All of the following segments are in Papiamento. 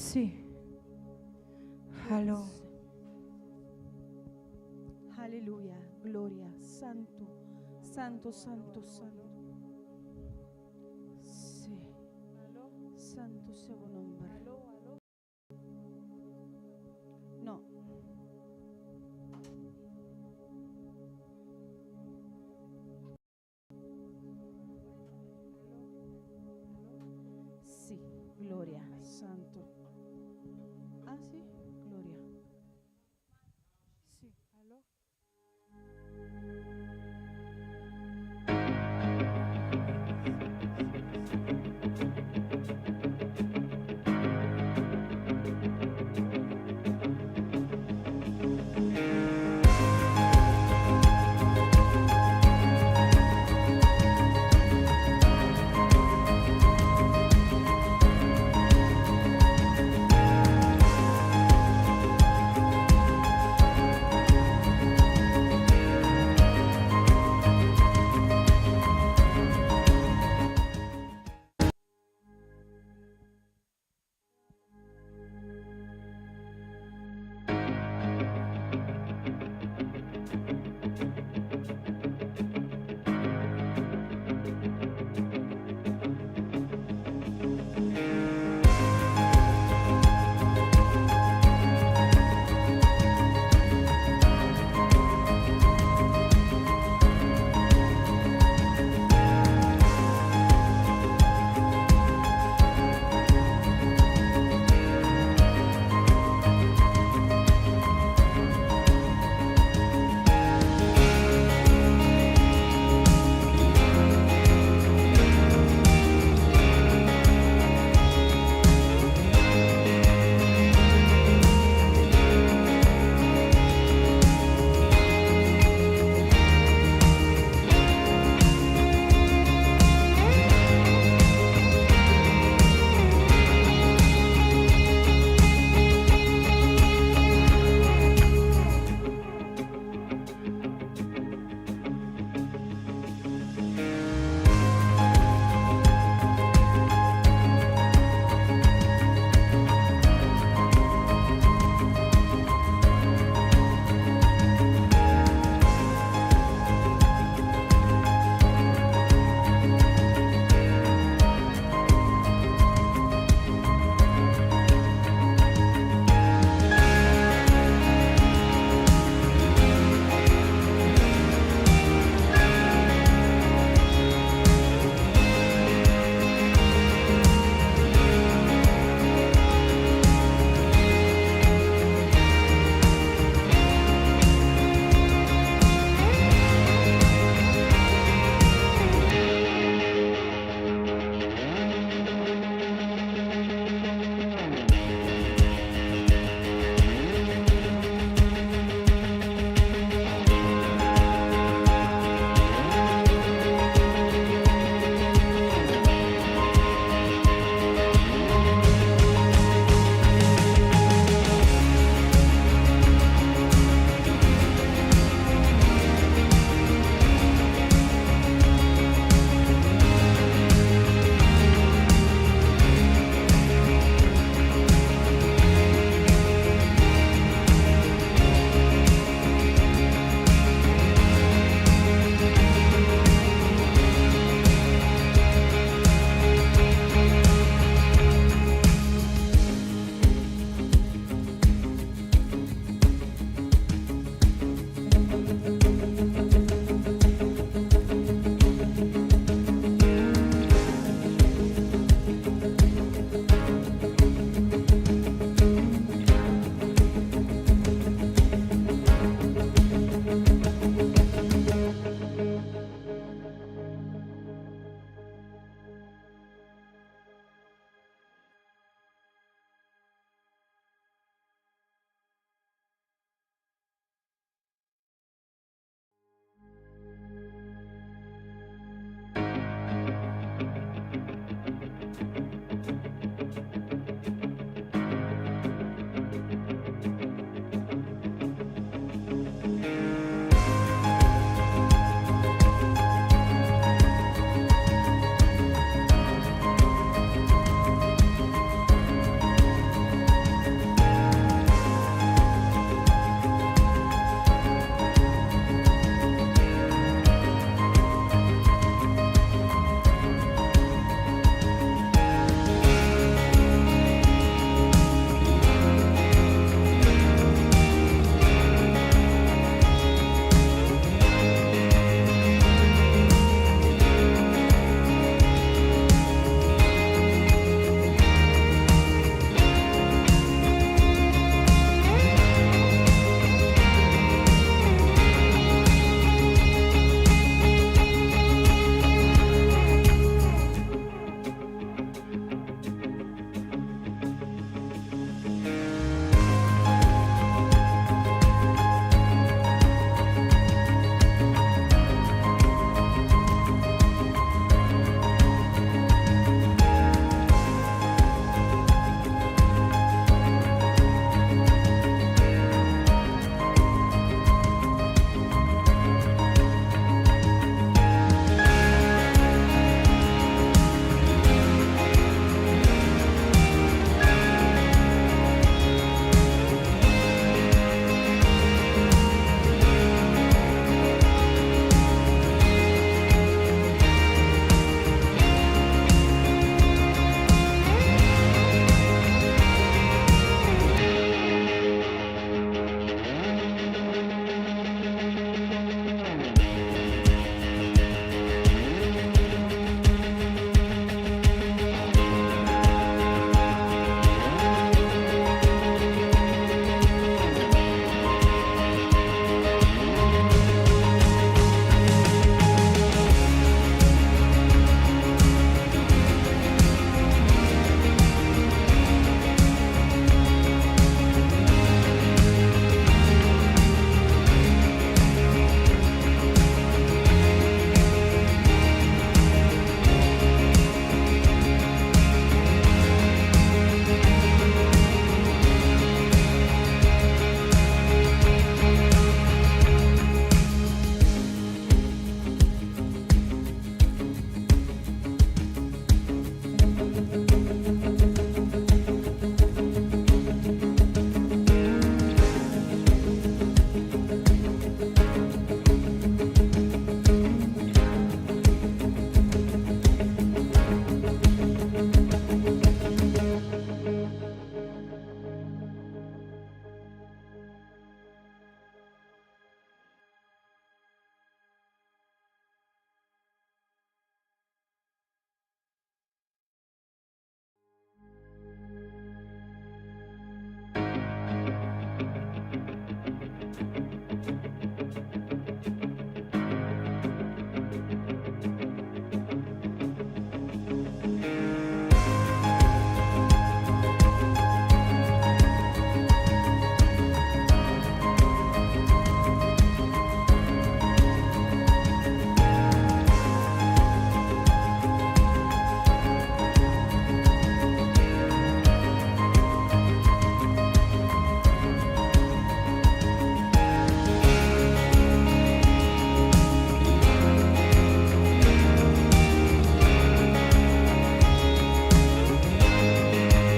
Sí. Hallo. Aleluya, gloria, santo, santo, santo, santo. Sí. Santo sea bo nomber. No. Sí, gloria, santo. Ah, sí, gloria. Sí, aló.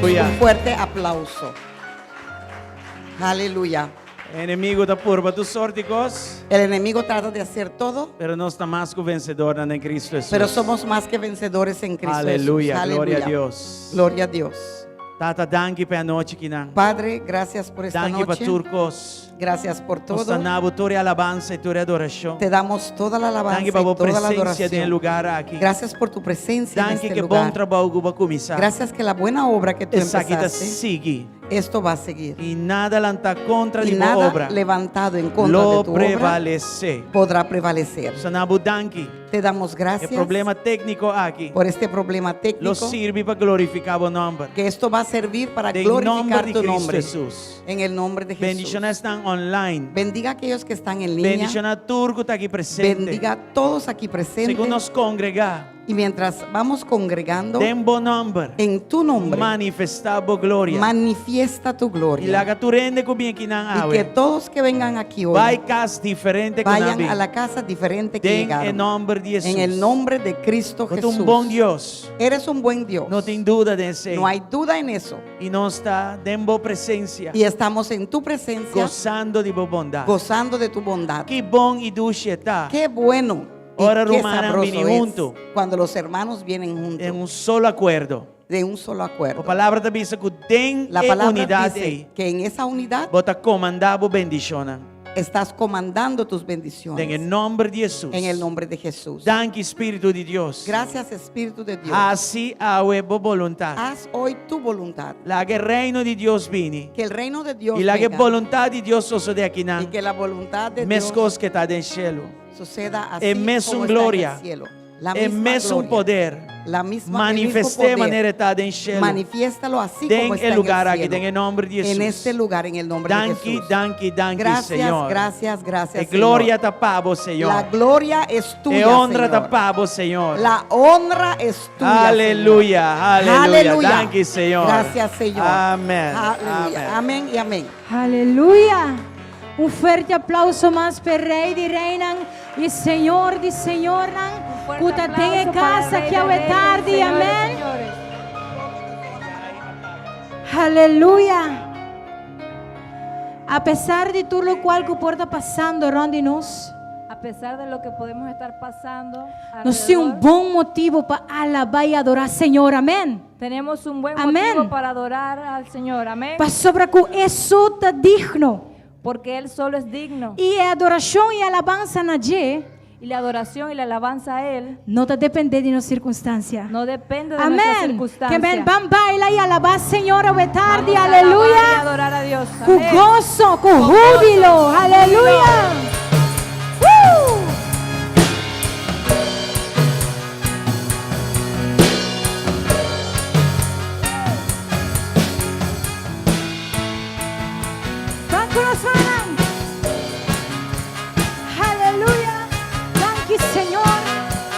Un fuerte aplauso. Aleluya. Enemigu ta purba tur sorto di kos. El enemigo trata de hacer todo. Pero nos ta mas ku vensedornan den Kristu Hesus. Pero somos más que vencedores en Cristo Aleluya, Jesús. Gloria a Dios. Gloria a Dios. Tata, danki pa e anochi kinan. Padre, gracias por esta Danki pa noche. tur kos. Gracias por Nos todo. ta duna bo tur e alabansa i tur e adorashon. Te damos toda la alabanza Danki pa y bo toda la presensia den e adoración. lugar aki. Gracias por tu presencia en Danki este ku bon lugar. trabou ku bo a kuminsá. Gracias que la buena obra que tú Esaki ta empezaste, sigui. esto va a seguir. I nada lantá kontra Y di bo nada obra levantado en contra lo de tu obra prevalesé. podrá prevalecer. Nos ta duna bo danki. Te damos E gracias problema tékniko aki por este problema lo técnico, sirbi pa glorifiká bo nòmber. que esto va a servir para Den nòmber glorificar di tu Cristo nombre. Hesus. En el nombre de Jesús. Bendishoná esnan online. Bendiga a aquellos que están en línea. Bendishoná tur ku ta aki presente. Bendiga a todos aquí presentes. Segun nos kongregá. Y mientras vamos congregando, Den bo nòmber. en tu nombre, Manifestá bo gloria. manifiesta tu I gloria. laga tur hende ku bin akinan Y que awe. todos que vengan aquí hoy Bai kas diferente ku nan vayan bin. a la casa diferente que Den e llegaron. nòmber di Hesus. En el nombre de Cristo Bo ta Jesús. un bon Dios. Eres un buen Dios. No tin duda den esei. No hay duda en eso. I nos ta den bo presensia. Y estamos en tu presencia Gosando di bo bondat. gozando de tu bondad. Ki bon i dushi ta. Qué bueno y Ora qué rumannan sabroso bini es huntu. cuando los hermanos vienen juntos Den un solo akuerdo. de un solo acuerdo. E palabra ta bisa ku den La e palabra unidat dice ei. que en esa unidad Bo ta komandá bo bendishonnan. estás comandando tus bendiciones. Den e nòmber di Hesus. En el nombre de Jesús. Danki Spiritu di Dios. Gracias Espíritu de Dios. Hasi awe bo boluntat. Haz hoy tu voluntad. Laga e reino di Dios bini. Que el reino de Dios I laga e venga boluntat di Dios sosodé y akinan. que la voluntad de Dios Meskos ku ta den shelu. suceda así E mesun como está en el gloria. cielo. La E misma mesun gloria. poder. La misma, el mismo Manifest'é poder. manera ta den shelu. Manifiéstalo así Den como está e en el lugar aki, cielo. den e nòmber di En Hesus. este lugar, en el nombre de Danki, Jesús. danki, danki, Gracias, Señor. gracias, gracias, E gloria Señor. ta pa bo, Señor. La gloria es E tuya, honra ta Señor. pa bo, Señor. La honra es tuya, Aleluya, Señor. aleluya. Aleluya. Danki, Señor. Gracias, Señor. Amèn. Aleluya. Amèn. Amén y amén. Aleluya! Un fuerte aplauso mas pa Rei di Reinan i Señor di Señornan. Un fuerte Ku ta den aplauso para el kas Rey aki de awe Reyes, tardi. Señor de Amèn. Señores. Aleluya. Apesar di tur loke ku por ta pasando rònt di nos, A pesar de lo que podemos estar pasando, nos tin un alrededor, bon motibu pa alabá i adorá Señor. Amèn. tenemos un buen Amén. motivo para adorar al Señor. Amén. Pasobra ku E so ta digno. Porque Él solo es digno. I adorashon i alabansa na dje Y la adoración y la alabanza a Él no ta dependé di nos sirkunstansia. no depende de nuestras Amèn. circunstancias. Ke men ban baila i alabá Señor awe tardi. Vamos a alabar y Aleluya. adorar a Dios. Ku Amén. goso, ku húbilo. Aleluya. Woo! Ban ku nos mannan. Aleluya. Danki, Señor.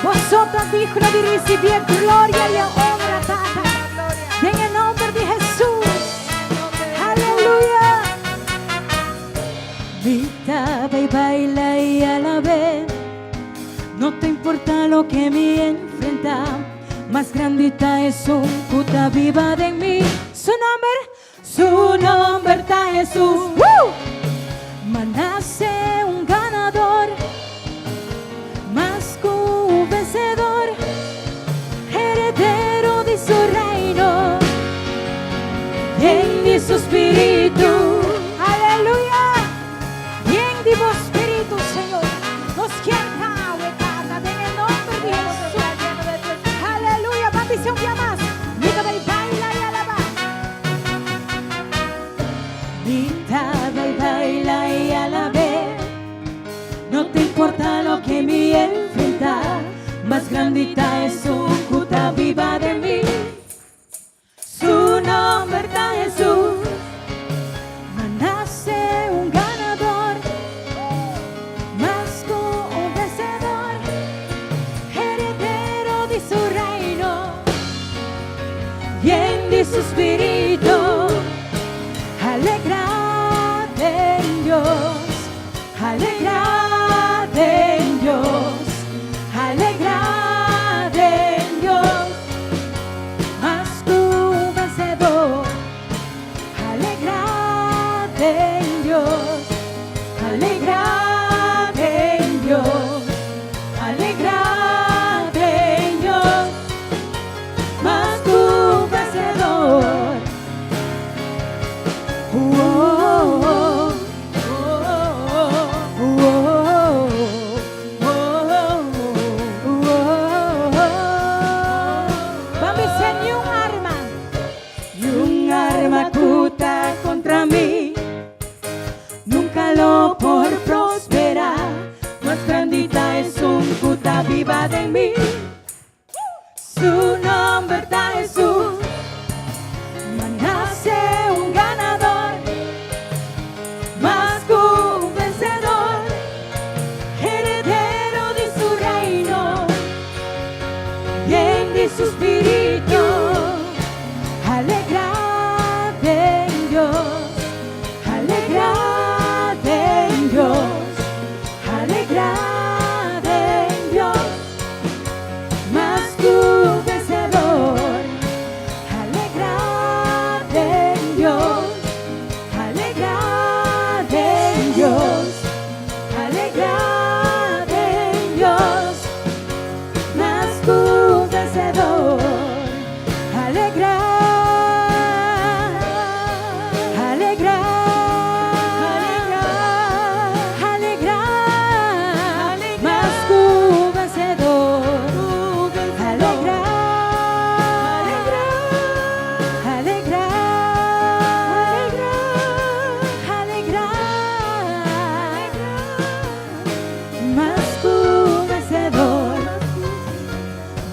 Bo so ta digno di risibí gloria i honra, Tata. Den nòmber di Hesus. Aleluya. Mi ta bai baila i alab'é. No ta importá loke mi enfrentá. Mas grandi ta Esun ku ta biba den mi. Su nòmber, su nòmber ta Hesus. Woo! M'a nase un ganadó, mas ku un vensedó, heredero di su reino, den su spiritu. Aleluya! Yen di bo spiritu, Señor. Nos ke ta den nòmber di Hesus. Aleluya! Ban bisa un dia mas. Mi ta bai baila i alabá. Mi ta bai baila i alab'é. No ta importá loke mi enfrentá. Mas grandi ta Esun ku ta biba den mi. Su nòmber ta Hesus. M'a nase un ganadó, mas ku un vensedó, heredero di su reino, yen di su spiritu, alegrá den Dios, alegrá den Dios, alegrá den Dios, mas ku un vensedó. biba den mi. Su nomber ta Hesus. M'a nace un ganador, mas cu un vencedor, heredero di su reino, yen di su spirito. Alegra den Dios, alegra den Dios, alegra den Dios, mas cu un vencedor. Alegra den Dios, alegra den Dios, alegra den Dios, mas cu un vencedor. Alegra, alegra, alegra, mas cu un vencedor. Alegra, alegra, alegra, mas cu un vencedor,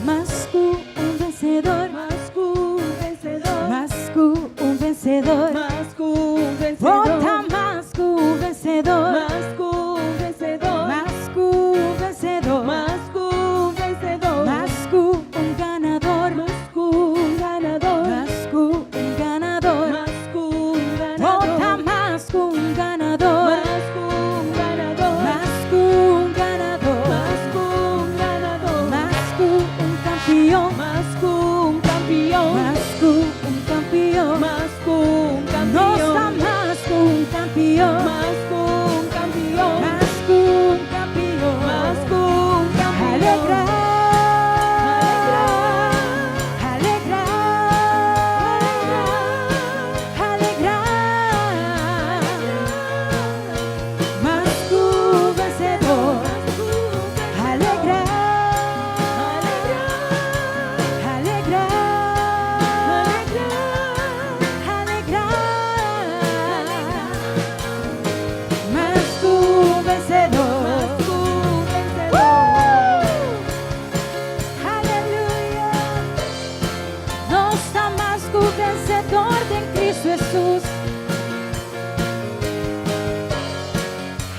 mas cu un vencedor, Mas cu un vencedor. mas cu un vencedor, Mas cu un vencedor. Bo ta mas cu un vencedor, Mas cu un vencedor. mas cu un vencedor, Mas cu un vencedor. mas cu un ganador, Mas cu un ganador. mas cu un ganador, Mas cu un Bo ta ganador. mas cu un ganador, Mas cu un ganador. mas cu un ganador, Mas cu un ganador. mas cu un campeon, Mas cu un campeon. mas cu un campeon, Mas cu un Nos ta campeon. mas cu un campeon, Mas cu un campeon. mas cu un campeon, Mas cu un campeon. Alegra, alegra, alegra, mas cu un vencedor. Alegra, alegra, alegra, mas cu un vencedor. Mas cu un vencedor. Aleluya. Nos ta mas cu vencedor den Cristo Hesus.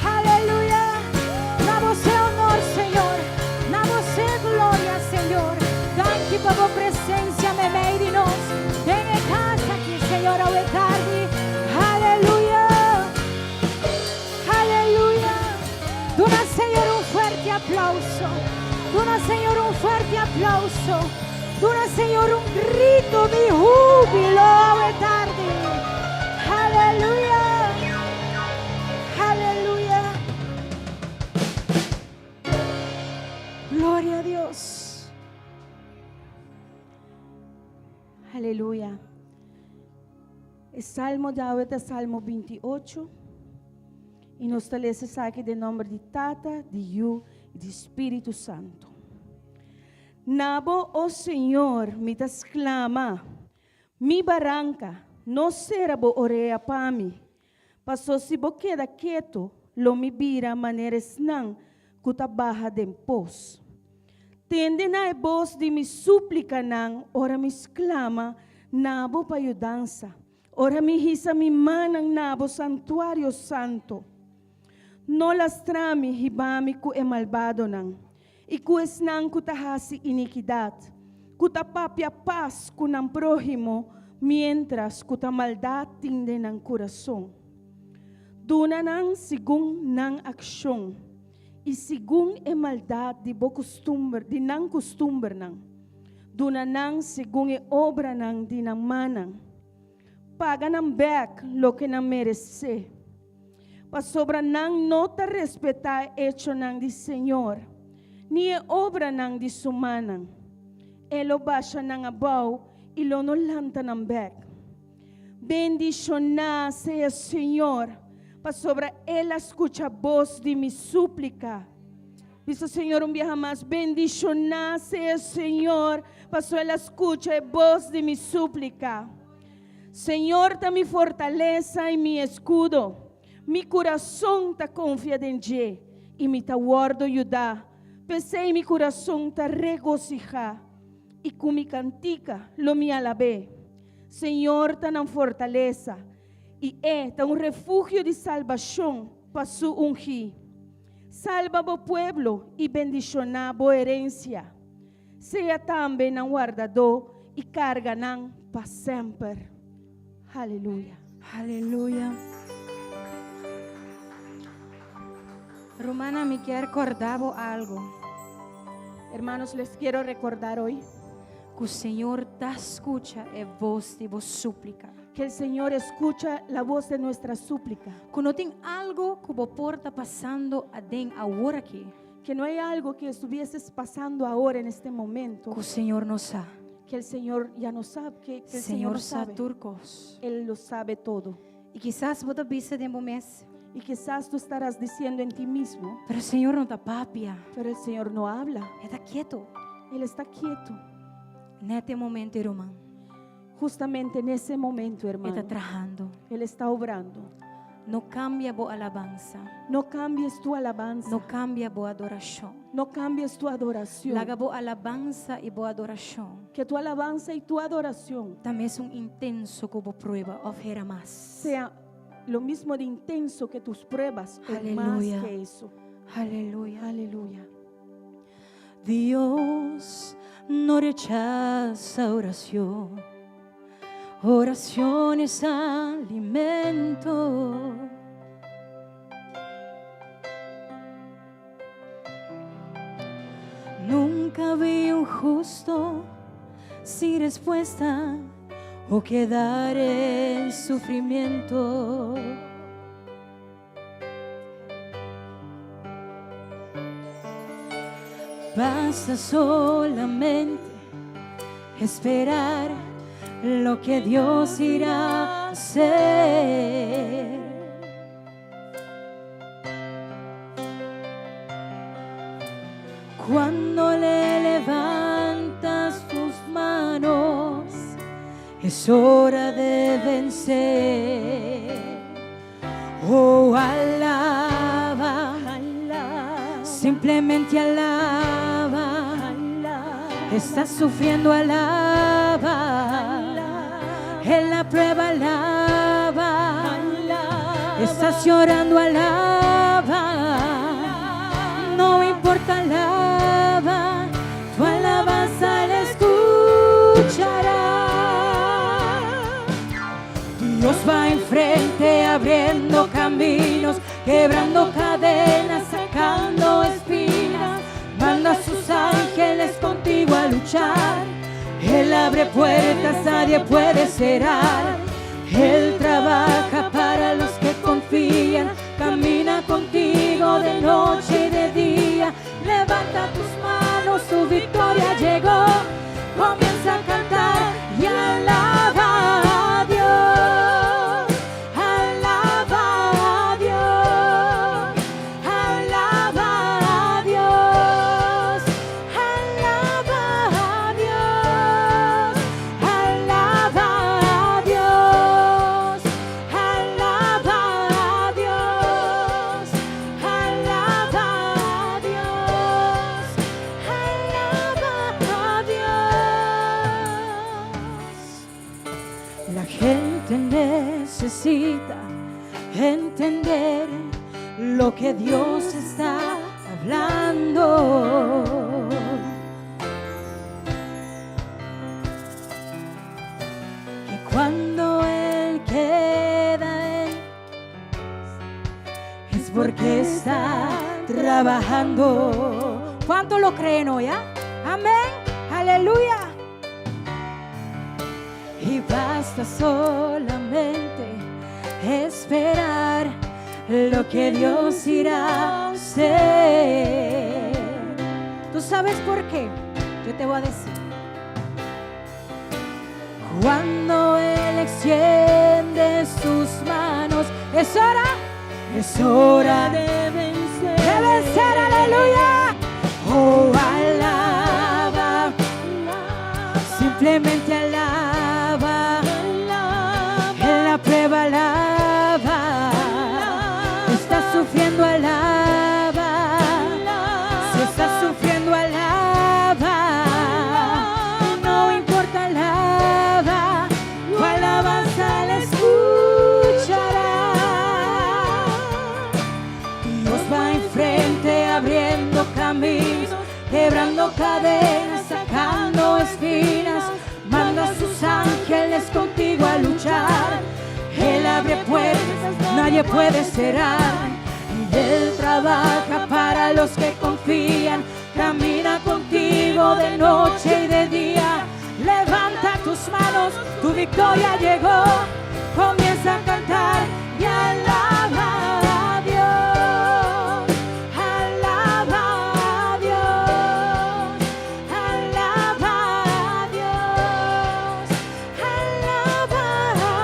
Aleluya. Na Bo honor, Señor. Na Bo gloria, Señor. Danki pa Bo presencia, meimei di nos. Den cas aki, Señor, awe tardi. Aleluya. Aleluya. Duna Señor un fuerte aplauso. Duna Señor un fuerte aplauso. Duna Señor un grito di hubilo awe tardi. Aleluya. Aleluya. Gloria a Dios. Aleluya. E Salmo di awe ta Salmo 28. Y nos ta lesa esaki den nomber di Tata, di Yiu y di Spirito Santo. Na bo, o Señor, mi ta sclama. Mi baranca, no cera bo orea pa mi. Paso si bo keda keto, lo mi bira manera esnan cu ta baha den pos. Tende na e bos di mi súplikanan ora mi sklama na bo pa yudansa, ora mi hisa mi mannan na bo santuario santo. No lastra mi hiba mi ku e malbadonan i ku esnan ku ta hasi inikidat, ku ta papia pas ku nan próhimo miéntras ku ta maldat tin den nan kurason. Duna nan segun nan akshon i segun e maldat di bo kustumber, di nan kustumbernan. Duna nan segun e obranan di nan mannan. Paga nan bèk loke nan meresé. Pasobra nan no ta respetá e echonan di Señor, ni e obranan di su mannan. E lo basha nan abou i lo no lanta nan bèk. Bendishoná sea Señor, pasobra El a skucha bos di mi súplika. Bisa Señor un biaha mas, Bendishoná sea Señor, pasobra El a skucha e bos di mi súplika. Señor ta mi fortalesa i mi eskudo. Mi kurason ta konfia den dje, i mi ta wòrdu yudá. P'esei mi kurason ta regosihá, i ku mi kantika lo mi alab'é. Señor ta nan fortalesa, i E ta un refugio di salbashon pa Su ungí. Salba bo pueblo i bendishoná bo herensia. Sea tambe nan wardadó i karga nan pa semper. Aleluya. Aleluya. Rumannan, mi kier kòrda bo algu. Hermanos, les quiero recordar hoy. Ku Señor ta skucha e bos di bo súplika. Que el Señor escucha la voz de nuestra súplica. Ku no tin algu ku bo por ta pasando aden awor aki. Que no hay algo que estuvieses pasando ahora en este momento. Ku Señor no sa. Que el Señor ya no sabe, que el Señor Señor no sa sabe. tur kos. Él lo sabe todo. I kisas bo ta bisa den bo mes. Y quizás tú estarás diciendo en ti mismo. Pero Señor no ta papia. Pero el Señor no habla. E ta ketu. Él está quieto. Net e momento, ruman. Justamente en ese momento, E ta hermano. trahando. Él está obrando. No kambia bo alabansa. No cambies tu alabanza. No kambia bo adorashon. No cambies tu adoración. Laga bo alabansa i bo adorashon. Que tu alabanza y tu adoración Ta mesun intenso ku bo prueba òf hera mas. sea lo mismo de intenso que tus pruebas o más Aleluya. que eso. Aleluya. Aleluya. Dios no rechaza oración. Oración es alimento. Nunca vi un justo sin respuesta o quedar en sufrimiento. Basta solamente esperar lo que Dios irá a hacer. Cuando le levantas tus manos, es hora de vencer. Oh, alaba, simplemente alaba. Estás sufriendo, alaba. En la prueba, alaba. Estás llorando, alaba. No importa, alaba. Tu alabanza le escuchará. Dios va enfrente abriendo caminos, quebrando cadenas, sacando espinas. Manda a sus ángeles contigo a luchar. Él abre puertas, nadie puede cerrar. Él trabaja para los que confían. Camina contigo de noche y de día. Levanta tus manos, tu victoria llegó. Comienza a cantar y alaba a Dios. Alaba a Dios. Alaba a Dios. Alaba a Dios. Alaba a Dios. Alaba a Dios. Alaba a Dios. Alaba a Dios. La gente necesita entender lo que Dios está hablando. Que cuando Él queda en es porque está trabajando. ¿Cuánto lo creen hoy? ah? Amén. Aleluya. Y basta solamente esperar lo que Dios irá a hacer. ¿Tú sabes por qué? Yo te voy a decir. Cuando Él extiende sus manos, es hora, es hora de vencer, de vencer, aleluya. Oh, alaba, simplemente alaba, en la prueba alaba, estás sufriendo, alaba, si estás sufriendo. caminos, quebrando cadenas, sacando espinas. Manda a sus ángeles contigo a luchar. Él abre puertas, nadie puede cerrar. Y Él trabaja para los que confían. Camina contigo de noche y de día. Levanta tus manos, tu victoria llegó. Comienza a cantar y alaba a Dios. Alaba a Dios. Alaba a Dios. Alaba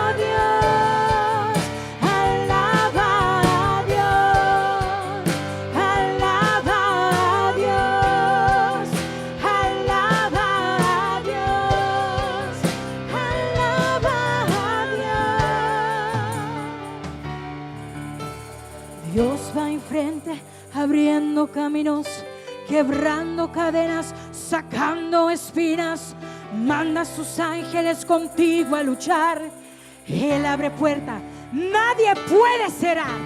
a Dios. Alaba a Dios. Alaba a Dios. Alaba a Dios. Alaba a Dios. Dios va enfrente, abriendo caminos, quebrando cadenas, sacando espinas. Manda a sus ángeles contigo a luchar. Él abre puerta, nadie puede cerrar.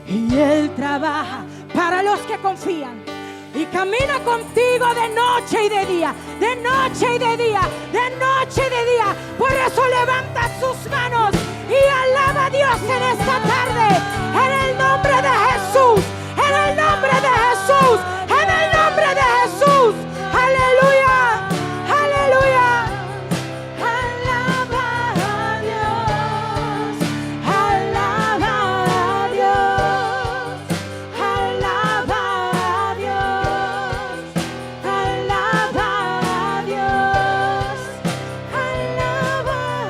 Y Él trabaja para los que confían. Y camina contigo de noche y de día, de noche y de día, de noche y de día. Por eso levanta sus manos y alaba a Dios en esta tarde. En el nombre de Jesús, en el nombre de Jesús, en el nombre de Jesús. Aleluya, aleluya. Alaba a Dios, alaba a Dios, alaba a Dios, alaba a Dios, alaba a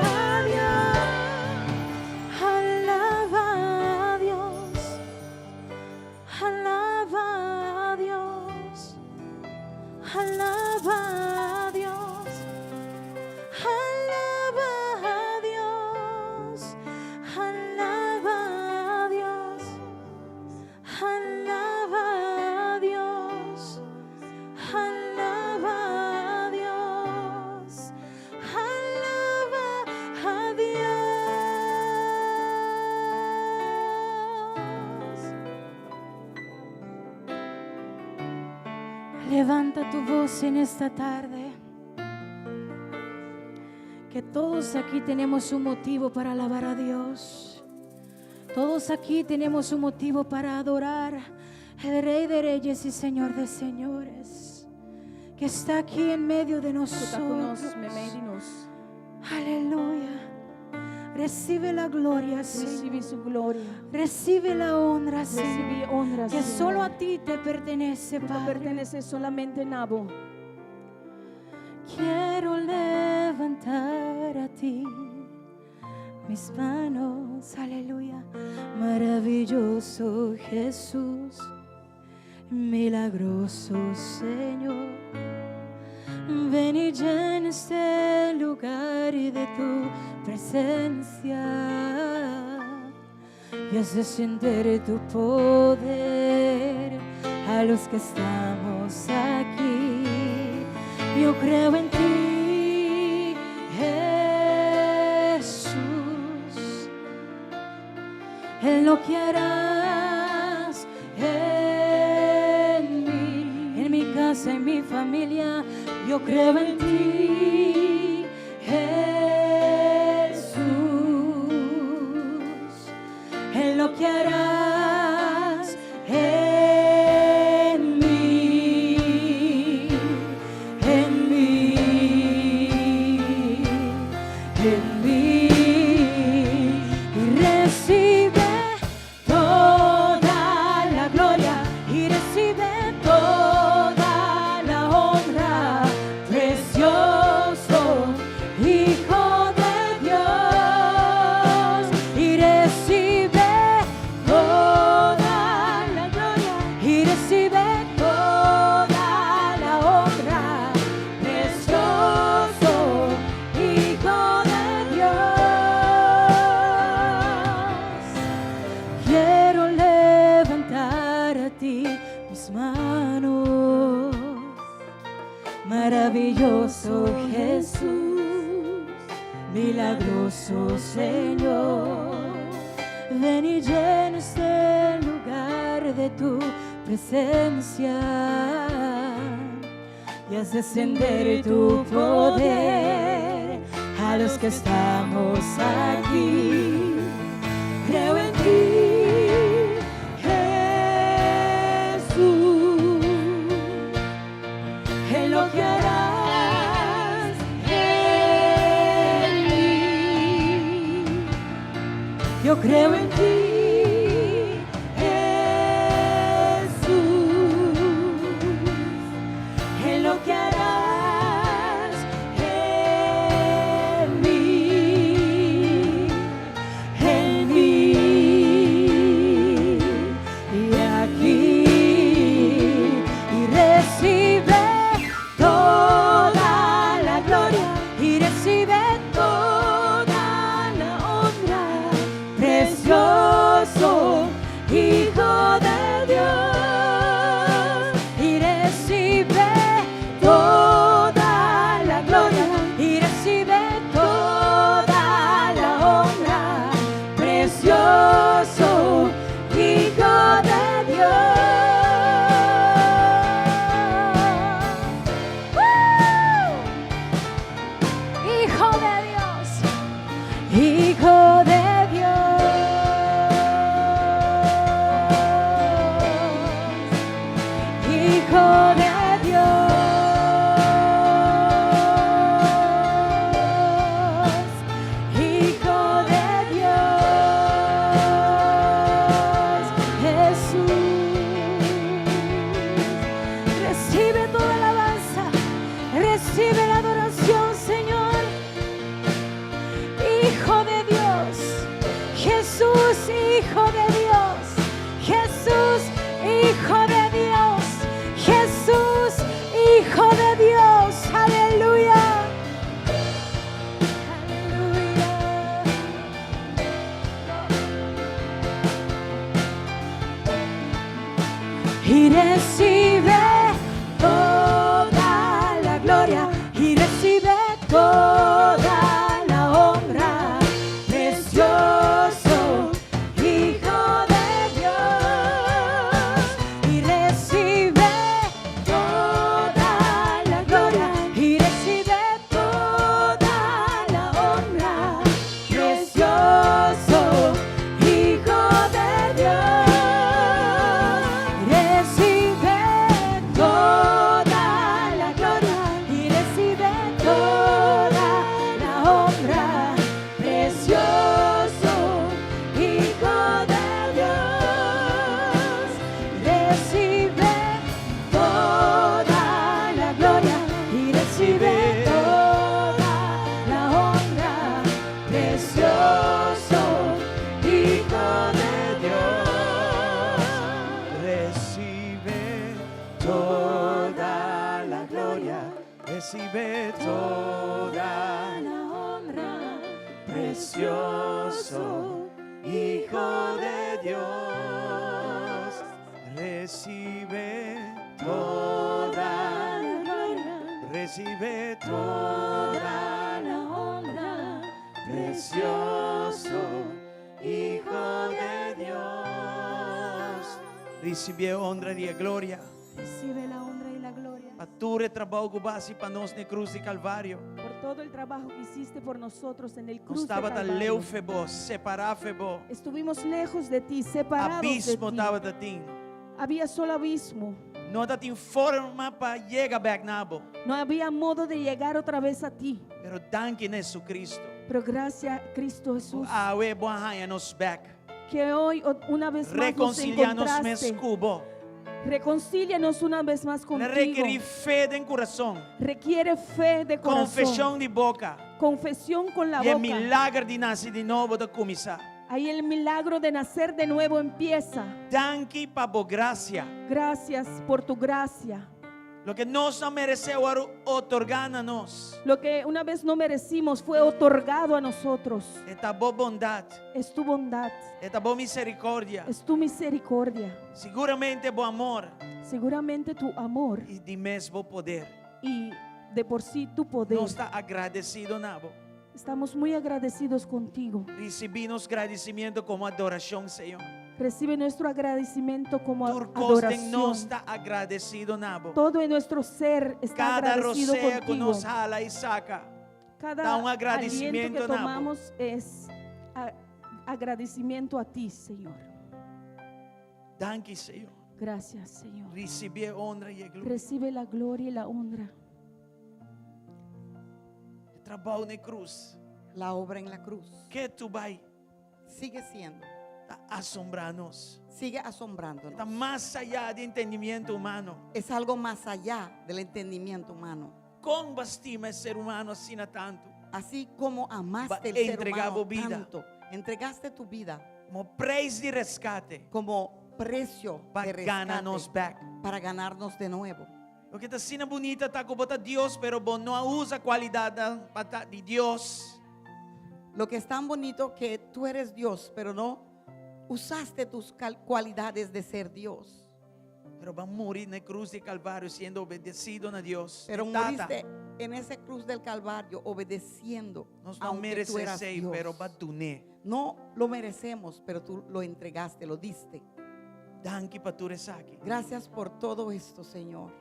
Dios, alaba a Dios, alaba a Dios, alaba a Dios. Alaba a Dios, alaba a Dios, alaba a Dios, alaba a Dios, alaba a Dios. Levanta tu voz en esta tarde. Que todos aquí tenemos un motivo para alabar a Dios. Todos aquí tenemos un motivo para adorar al Rey de Reyes y Señor de Señores, que está aquí en medio de Ku ta ku nos, nosotros. meimei di nos. Aleluya. Recibe la gloria, Señor. Risibí su gloria. Recibe la honra, Señor. Risibí honra, Que Señor. solo a ti te pertenece, Ku ta Padre. pertenesé solamente na bo. Quiero levantar a ti mis manos, aleluya. Maravilloso Jesús, milagroso Señor. Ven y llena este lugar y de tu presencia y haz descender tu poder a los que estamos aquí. Yo creo en ti, Jesús, en lo que harás en mí, en mi casa, en mi familia. Yo creo en ti, Jesús, en lo que harás en mí, en mí, en mí. Y recibe toda la gloria y recibe toda la honra, precioso Hijo de Dios, y recibe toda la gloria y recibe toda la honra, precioso Hijo de Dios. Quiero levantar a ti mis manos, maravilloso Jesús, milagroso Señor. Ven y llena este lugar de tu presencia. Y haz descender tu poder a los que estamos aquí. Creo en ti, Jesús, en lo que harás en mí. Yo creo en ti, Jesús, en lo que harás en mí, en mí y aquí. Y recibe toda la gloria y recibe toda la honra, precioso Hijo de Dios. Y recibe toda la gloria y recibe toda la honra, precioso Hijo de Dios. ¡Woo! Hijo de Dios, Hijo de Dios, Hijo de Dios, Hijo de Dios, Jesús. Recibe toda alabanza, recibe la adoración, Señor. Hijo de Dios, Jesús, Hijo de Dios, Jesús, Hijo de Dios, Jesús, Hijo de Dios, aleluya. Aleluya. Y recibe toda la gloria y recibe toda la honra, precioso Hijo de Dios. Y recibe toda la gloria y recibe toda la honra, precioso Hijo de Dios. Recibe toda la gloria y recibe toda la honra, precioso Hijo de Dios. Recibe toda la gloria y recibe toda la honra, precioso Hijo de Dios. Recibe toda la gloria, recibe toda La honra, precioso Hijo de Dios. Recibe toda, la gloria, recibe toda la honra, precioso Hijo de Dios. Recibe honra y gloria. Recibe la honra y la gloria Pa tur e trabou ku bo a hasi pa nos na krus di Kalvario. por todo el trabajo que hiciste por nosotros en el Nos cruz de tabata Calvario. leu fo'i bo, separá fo'i bo. Estuvimos lejos de ti, separados de Abismo ti. tabata tin. Había solo abismo. No tabatin forma pa yega bèk na bo. No había modo de llegar otra vez a ti. Pero danki na Jesucristo. Pero gracias a Cristo Jesús, Awe bo a haña nos bèk. que hoy una vez más nos Rekonsiliá nos mes encontraste. ku bo. Reconcílianos una vez más contigo. Rekerí fe den kurason. Requiere fe de corazón. Konfeshon di boka. Confesión con la E boca. milager di nase di nobo ta kuminsá. Ahí el milagro de nacer de nuevo empieza. Danki pa bo grasia. Gracias por tu gracia. Loke nos no meresé a wòrdu otorgá na nos. Lo que una vez no merecimos fue otorgado a nosotros. Ta bo bondat. Es tu bondad, Ta bo miserikòrdia. es tu misericordia. Siguramente bo amor Seguramente tu amor i di mes bo poder. y de por sí tu poder. Nos ta agradesido na bo. Estamos muy agradecidos contigo. Risibí nos gradisimentu komo adorashon, Señor. Recibe nuestro agradecimiento como Tur kos den adoración. nos ta agradesido na bo. Todo en nuestro ser está Kada agradecido rosea ku contigo. nos hala i saka. Cada Da un aliento agradecimiento que na bo. tomamos es agradecimiento a ti, Señor. Danki, Señor. Gracias, Señor. Risibí e honra i e gloria. Recibe la gloria y la honra. E trabou na krus. La obra en la cruz Ketu bai sigue siendo, ta asombrá nos. sigue asombrándonos. Ta mas ayá di entendimentu humano. Es algo más allá del entendimiento humano. Kon bo a stima e ser humano asina tantu. Así como amaste Ba el ser entregá humano bo bida. tanto, entregaste tu vida Komo preis di reskate. como precio Pa de gana nos rescate bèk. para ganarnos de nuevo. Loke ta asina bunita ta ku bo ta Dios, pero bo no a usa kualidatnan di Dios. Lo que es tan bonito que tú eres Dios, pero no usaste tus cualidades de ser Dios. Pero bo a muri na krus di Kalvario siendo obedesido na Dios. Pero Tata, moriste en esa cruz del Calvario obedeciendo, Nos no aunque tú meresé eras esei, Dios. pero bo a dun'é. No lo merecemos, pero tú lo entregaste, lo diste. Danki pa tur esaki. Gracias por todo esto, Señor.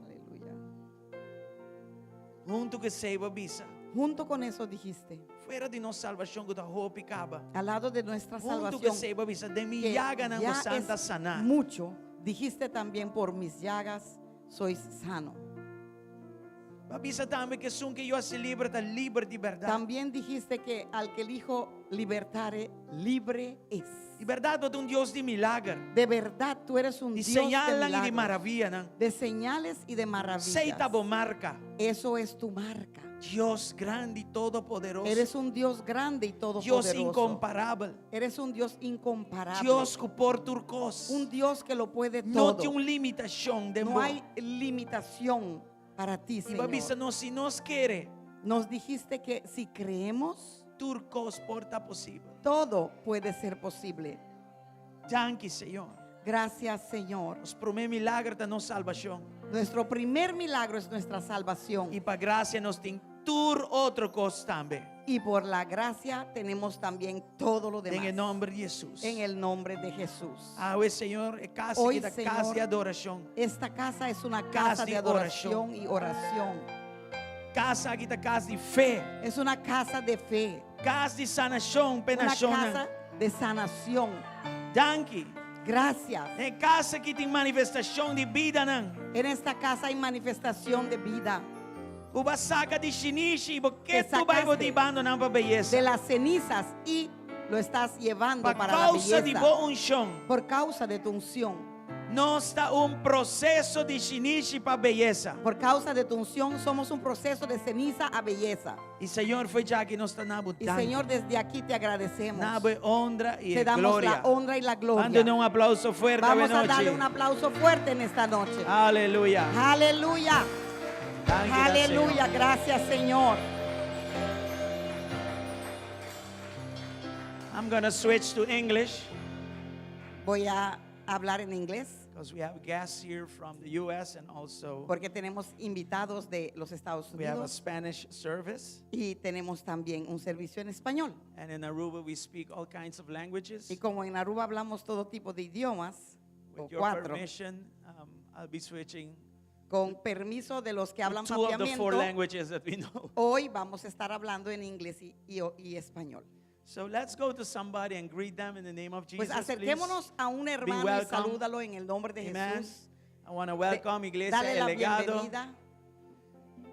Aleluya. Huntu ku esei bo a bisa. Junto con eso dijiste, Fuera di nos salbashon ku ta hopi kaba. al lado de nuestra Huntu ku salvación, esei bo a bisa, den mi que yaganan ya bo santa es saná. mucho, dijiste también, por mis llagas sois sano. Bo a bisa tambe ku esun ku Yu hasi liber ta liber di bèrdat. También dijiste que al que el Hijo libertare, libre es. Di bèrdat, bo ta un Dios di milager. De verdad, tú eres un Di Dios de señalnan i di milagros, maravianan. de señales y de maravillas. Esei ta bo marka. Eso es tu marca. Dios grandi, todopoderoso. Eres un Dios grande y Dios todopoderoso. inkomparabel. Eres un Dios incomparable. Dios ku por tur kos. Un Dios que lo puede No todo. tin un limitashon den No bo. hay limitación para ti, I bo a bisa Señor. nos si nos kere, Nos dijiste que si creemos, tur kos por ta posibel. todo puede ser posible. Danki, Señor. Gracias, Señor. Nos promé milager ta nos salbashon. Nuestro primer milagro es nuestra salvación. I pa grasia nos tin tur otro kos tambe. Y por la gracia tenemos también todo lo Den e demás. nòmber di Hesus. En el nombre de Jesús. Awe, Señor, e kas Hoy, aki ta kas Señor, di adorashon. Esta casa es una Casa casa de de adoración y oración. Kas aki ta kas di fe. Es una casa de fe. Kas di sanashon, Una pa nashonnan. casa de sanación. Danki. Gracias. Den e kas aki tin manifestashon di bidanan. En esta casa hay manifestación de vida. Ku bo a saka di shinishi, bo Que ketu bai bo sacaste ta hibando nan pa beyesa. De las cenizas y lo estás llevando Pa para la kousa di belleza. bo unshon. Por causa de tu unción. Nos ta un proseso di shinishi pa beyesa. Por causa de tu unción somos un proceso de ceniza a belleza. I Señor, for di aki nos ta duna bo Y Señor, desde aquí te agradecemos. Na bo honra i Te damos gloria. la honra y la gloria. Ban duna un aplouso fuerte Vamos a nochi. darle un aplauso fuerte en esta noche. Aleluya. Aleluya. Danki, Aleluya. Gracias, Señor. I'm going to switch to English Voy a hablar en inglés because we have guests here from the US and also porque tenemos invitados de los Estados we have a Unidos Spanish service. y tenemos también un servicio en español. And in Aruba we speak all kinds of languages. Y como en Aruba hablamos todo tipo de idiomas, o With your cuatro, permission, I'll be switching con permiso de los que to hablan two of the four papiamento, languages that we know. hoy vamos a estar hablando en inglés y español. So let's go to somebody and greet them in the name of Jesus. Pues acerquémonos a un hermano y welcome. salúdalo en el nombre de please. Amen. Jesús. I want to welcome Iglesia Dale El la Legado bienvenida.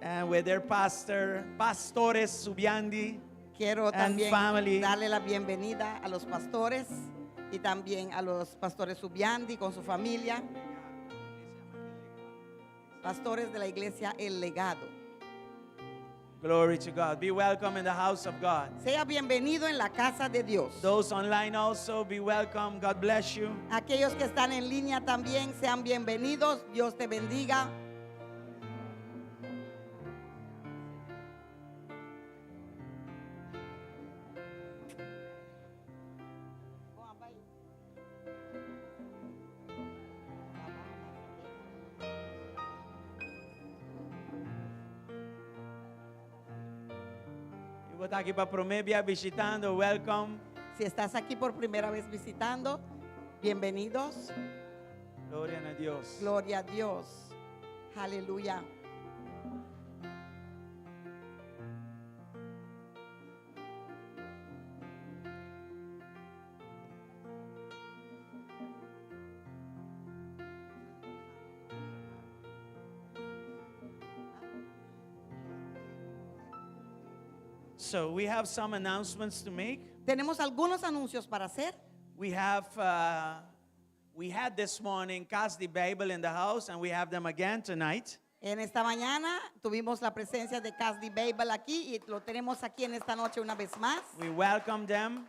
and with their pastor, Pastores Subiandi. Quiero And también family. darle la bienvenida a los pastores y también a los pastores Subiandi con su familia. Pastores de la iglesia El Legado. Glory to God. Be welcome in the house of God. Sea bienvenido en la casa de Dios. Those online also, be welcome. God bless you. Aquellos que están en línea también sean bienvenidos. Dios te bendiga. I bo ta aki pa promé bia bishitando, welcome. Si estás aquí por primera vez visitando, bienvenidos. Gloria na Dios. Gloria a Dios. Aleluya. So we have some announcements to make. Tenemos algunos anuncios para hacer. We have we had this morning Cas di Bijbel in the house, and we have them again tonight. En esta mañana tuvimos la presencia de Cas di Bijbel aquí y lo tenemos aquí en esta noche una vez más. We welcome them,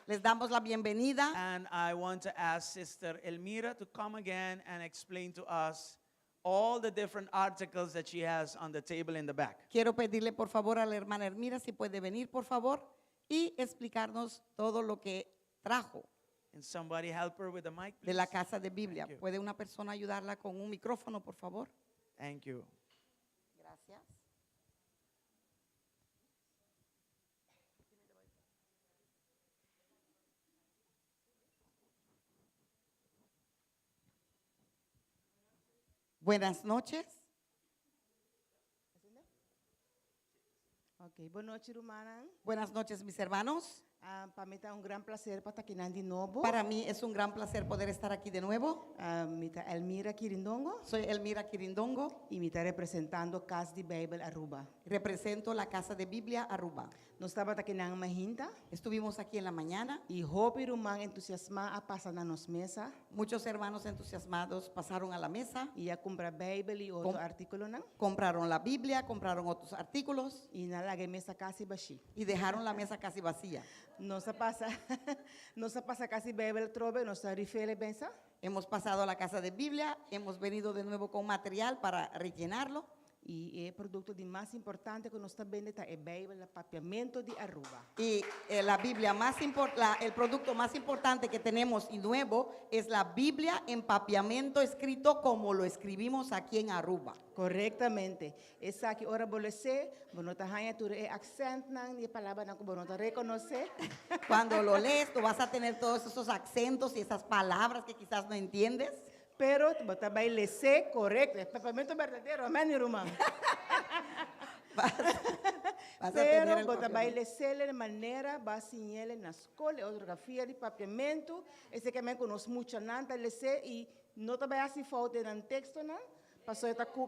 Les damos la bienvenida. and I want to ask Sister Elmira to come again and explain to us all the different articles that she has on the table in the back. Quiero pedirle por favor a la hermana Elmira si puede venir, por favor, y explicarnos todo lo que trajo And somebody help her with the mic, de la please. casa de Biblia. Thank you. ¿Puede una persona ayudarla con un micrófono, por favor? Thank you. Gracias. Buenas noches. Ok, bon nochi, rumannan. Buenas noches, mis hermanos. Ah, pa mi ta un gran plaser pa ta akinan di nobo. Para mí es un gran placer poder estar aquí de nuevo. Ah, mi ta Elmira Kirindongo Soy Elmira Kirindongo. i mi ta representando Cas di Bijbel Aruba. Represento la Casa de Biblia Aruba. Nos tabata akinan mainta Estuvimos aquí en la mañana. i hopi ruman entusiasmá a pasa na nos mesa Muchos hermanos entusiasmados pasaron a la mesa, i a kumpra Bijbel i otro artíkulonan. compraron la Biblia, compraron otros artículos I nan a laga e mesa kasi bashí. y dejaron la mesa casi vacía. Nos a pasa, nos a pasa Cas di Bijbel atrobe, nos a refill e mesa. Hemos pasado a la casa de Biblia, hemos venido de nuevo con material para rellenarlo. I e produkto di mas importante ku nos ta bende ta e Bijbel na Papiamento di Aruba. Y eh, la Biblia más impor- la- el producto más importante que tenemos y nuevo es la Biblia en papiamento escrito como lo escribimos aquí en Aruba. Korektamente. Esaki ora bo les'é, bo no ta haña tur e aksèntnan, e palabranan ku bo no ta rekonosé. Cuando lo lees, tú vas a tener todos esos acentos y esas palabras que quizás no entiendes. Pero bo ta bai les'é korekto. E papiamento berdadero, amèn, mi ruman. Vas, vas a tener Pero el bo ta bai papiamento. les'é di manera b'a siñ'é na skol, e ortografia di papiamento. Esei ke men ku nos muchanan ta les'é i no ta bai hasi fout den nan tekstonan. Paso e ta ku,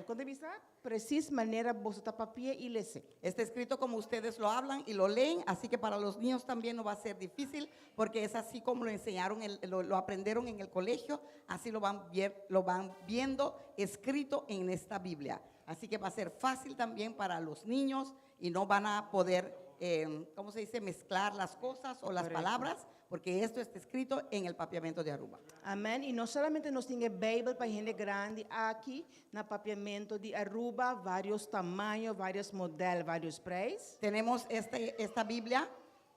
kon ta bisa? Presis manera boso ta papia i les'é. Está escrito como ustedes lo hablan y lo leen, así que para los niños también no va a ser difícil, porque es así como lo enseñaron, lo aprendieron en el colegio, así lo van viendo escrito en esta Biblia. Así que va a ser fácil también para los niños y no van a poder, ¿cómo se dice?, mezclar las cosas o las Correcto. palabras, porque esto está escrito en el papiamento de Aruba. Amèn. I no solamente nos tin e Bijbel pa hende grandi aki na Papiamento di Aruba, vários tamaño, vários modelo, vários preis. Tenemos esta Biblia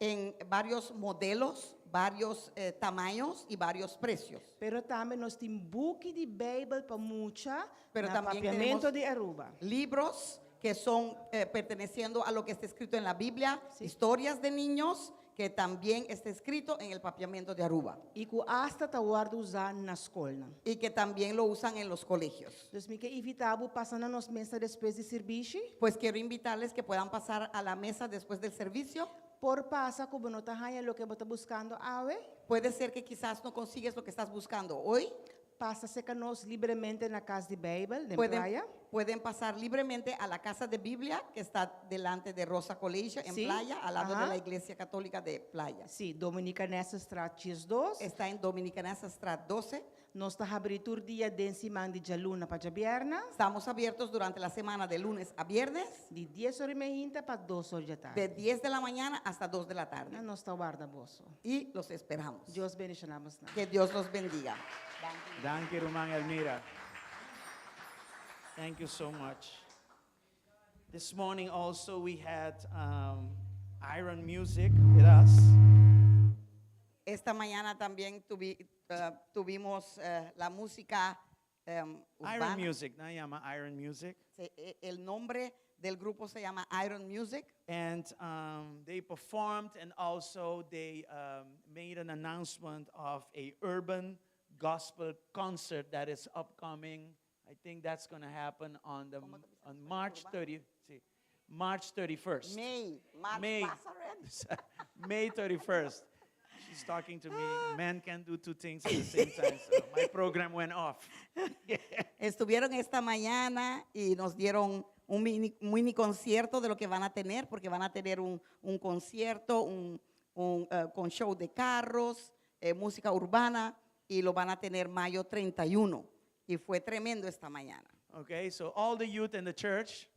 en varios modelos, varios tamaños y varios precios. Pero tambe nos tin buki di Bijbel pa mucha Pero na también Papiamento tenemos di Aruba. libros que son perteneciendo a lo que está escrito en la Biblia, Sí. historias de niños que también está escrito en el papiamento de Aruba I ku asta ta wòrdu usá na skolnan. y que también lo usan en los colegios. Dus mi ke invitá bo pasa na nos mesa despues di servisio. Pues quiero invitarles que puedan pasar a la mesa después del servicio. Por pasa ku bo no ta haña loke bo ta buskando awe. Puede ser que quizás no consigues lo que estás buscando hoy. Pasa serka nos libremente na Kas di Bijbel, den Pueden, Playa. pueden pasar libremente a la casa de Biblia que está delante de Rosa Colegio en Sí. Playa, al lado de Ajá. la Iglesia Católica de Playa. Sí, Dominicanessestraat 2. Está en Dominicanessestraat 12. Nos ta habrí tur dia den siman di djaluna pa djabièrnè. Estamos abiertos durante la semana de lunes a viernes, Di 10 or i mainta pa 2 or di atardi. de 10 de la mañana hasta 2 de la tarde. Nos ta warda boso. Y los esperamos. Dios bendishoná boso. Que Dios los bendiga. Danki, ruman Elmira. Thank you so much. This morning also we had Iron Music with us. Esta mañana también tuvimos la música Iron urbana. Music, nan yama Iron Music. El nombre del grupo se llama Iron Music. And they performed and also they made an announcement of a urban gospel concert that is upcoming. I think that's going to happen on March 30, sí, March 31st. May, March May. pasa already. May 31st. She's talking to me. Men can do two things at the same time. So my program went off. Estuvieron esta mañana y nos dieron un mini concierto de lo que van a tener, porque van a tener un concierto con show de carros, música urbana, y lo van a tener mayo 31. Y fue tremendo esta mañana. Okay, so all the youth in the church,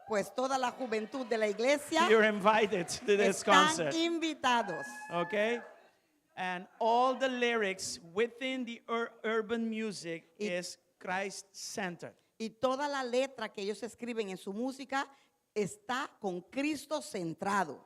Pues toda la juventud de la iglesia you're invited to this están concert. invitados. Okay? And all the lyrics within the urban music is Christ centered. Y toda la letra que ellos escriben en su música está con Cristo centrado.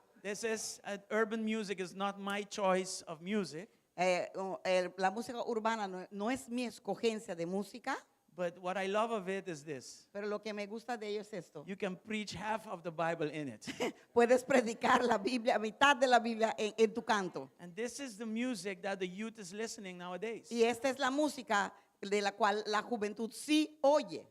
Urban music is not my choice of music, La música urbana no es mi escogencia de música, but what I love of it is this. Pero lo que me gusta de ello es esto. You can preach half of the Bible in it. Puedes predicar la Biblia, mitad de la Biblia en tu canto. And this is the music that the youth is listening nowadays. Y esta es la música de la cual la juventud sí oye.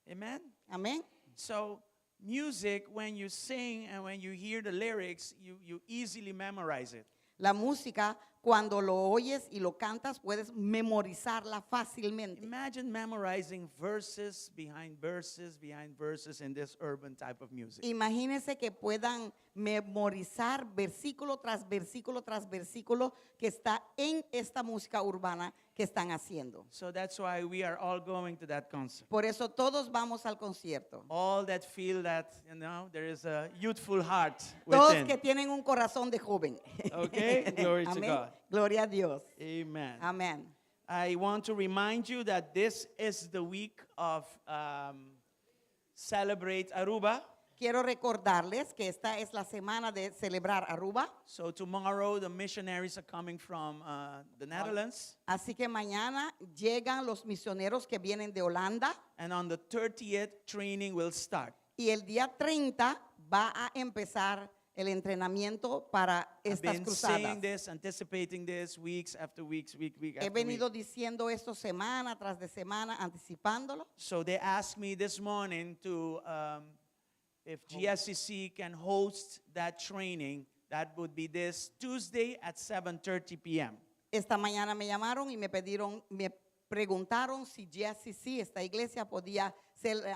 Amen? Amén. So music, when you sing and when you hear the lyrics, you easily memorize it. La música, cuando lo oyes y lo cantas, puedes memorizarla fácilmente. Imagine memorizing verses behind verses behind verses in this urban type of music. Imagínense que puedan memorizar versículo tras versículo tras versículo que está en esta música urbana que están haciendo. So that's why we are all going to that concert. Por eso todos vamos al concierto. All that feel that there is a youthful heart Todos within. que tienen un corazón de joven. Okay, glory to Amén. God. Gloria a Dios. Amen. Amén. I want to remind you that this is the week of Celebrate Aruba. Quiero recordarles que esta es la semana de celebrar Aruba. So tomorrow the missionaries are coming from the Netherlands. Así que mañana llegan los misioneros que vienen de Holanda. And on the 30th, training will start. Y el día 30 va a empezar el entrenamiento para I've estas been cruzadas. saying this, anticipating this, weeks after weeks, week, week He after venido week. diciendo esto semana tras de semana, anticipándolo. So they asked me this morning if GSCC can host that training. That would be this Tuesday at 7:30 p.m. Esta mañana me llamaron y me preguntaron si GSCC, esta iglesia, podía ser el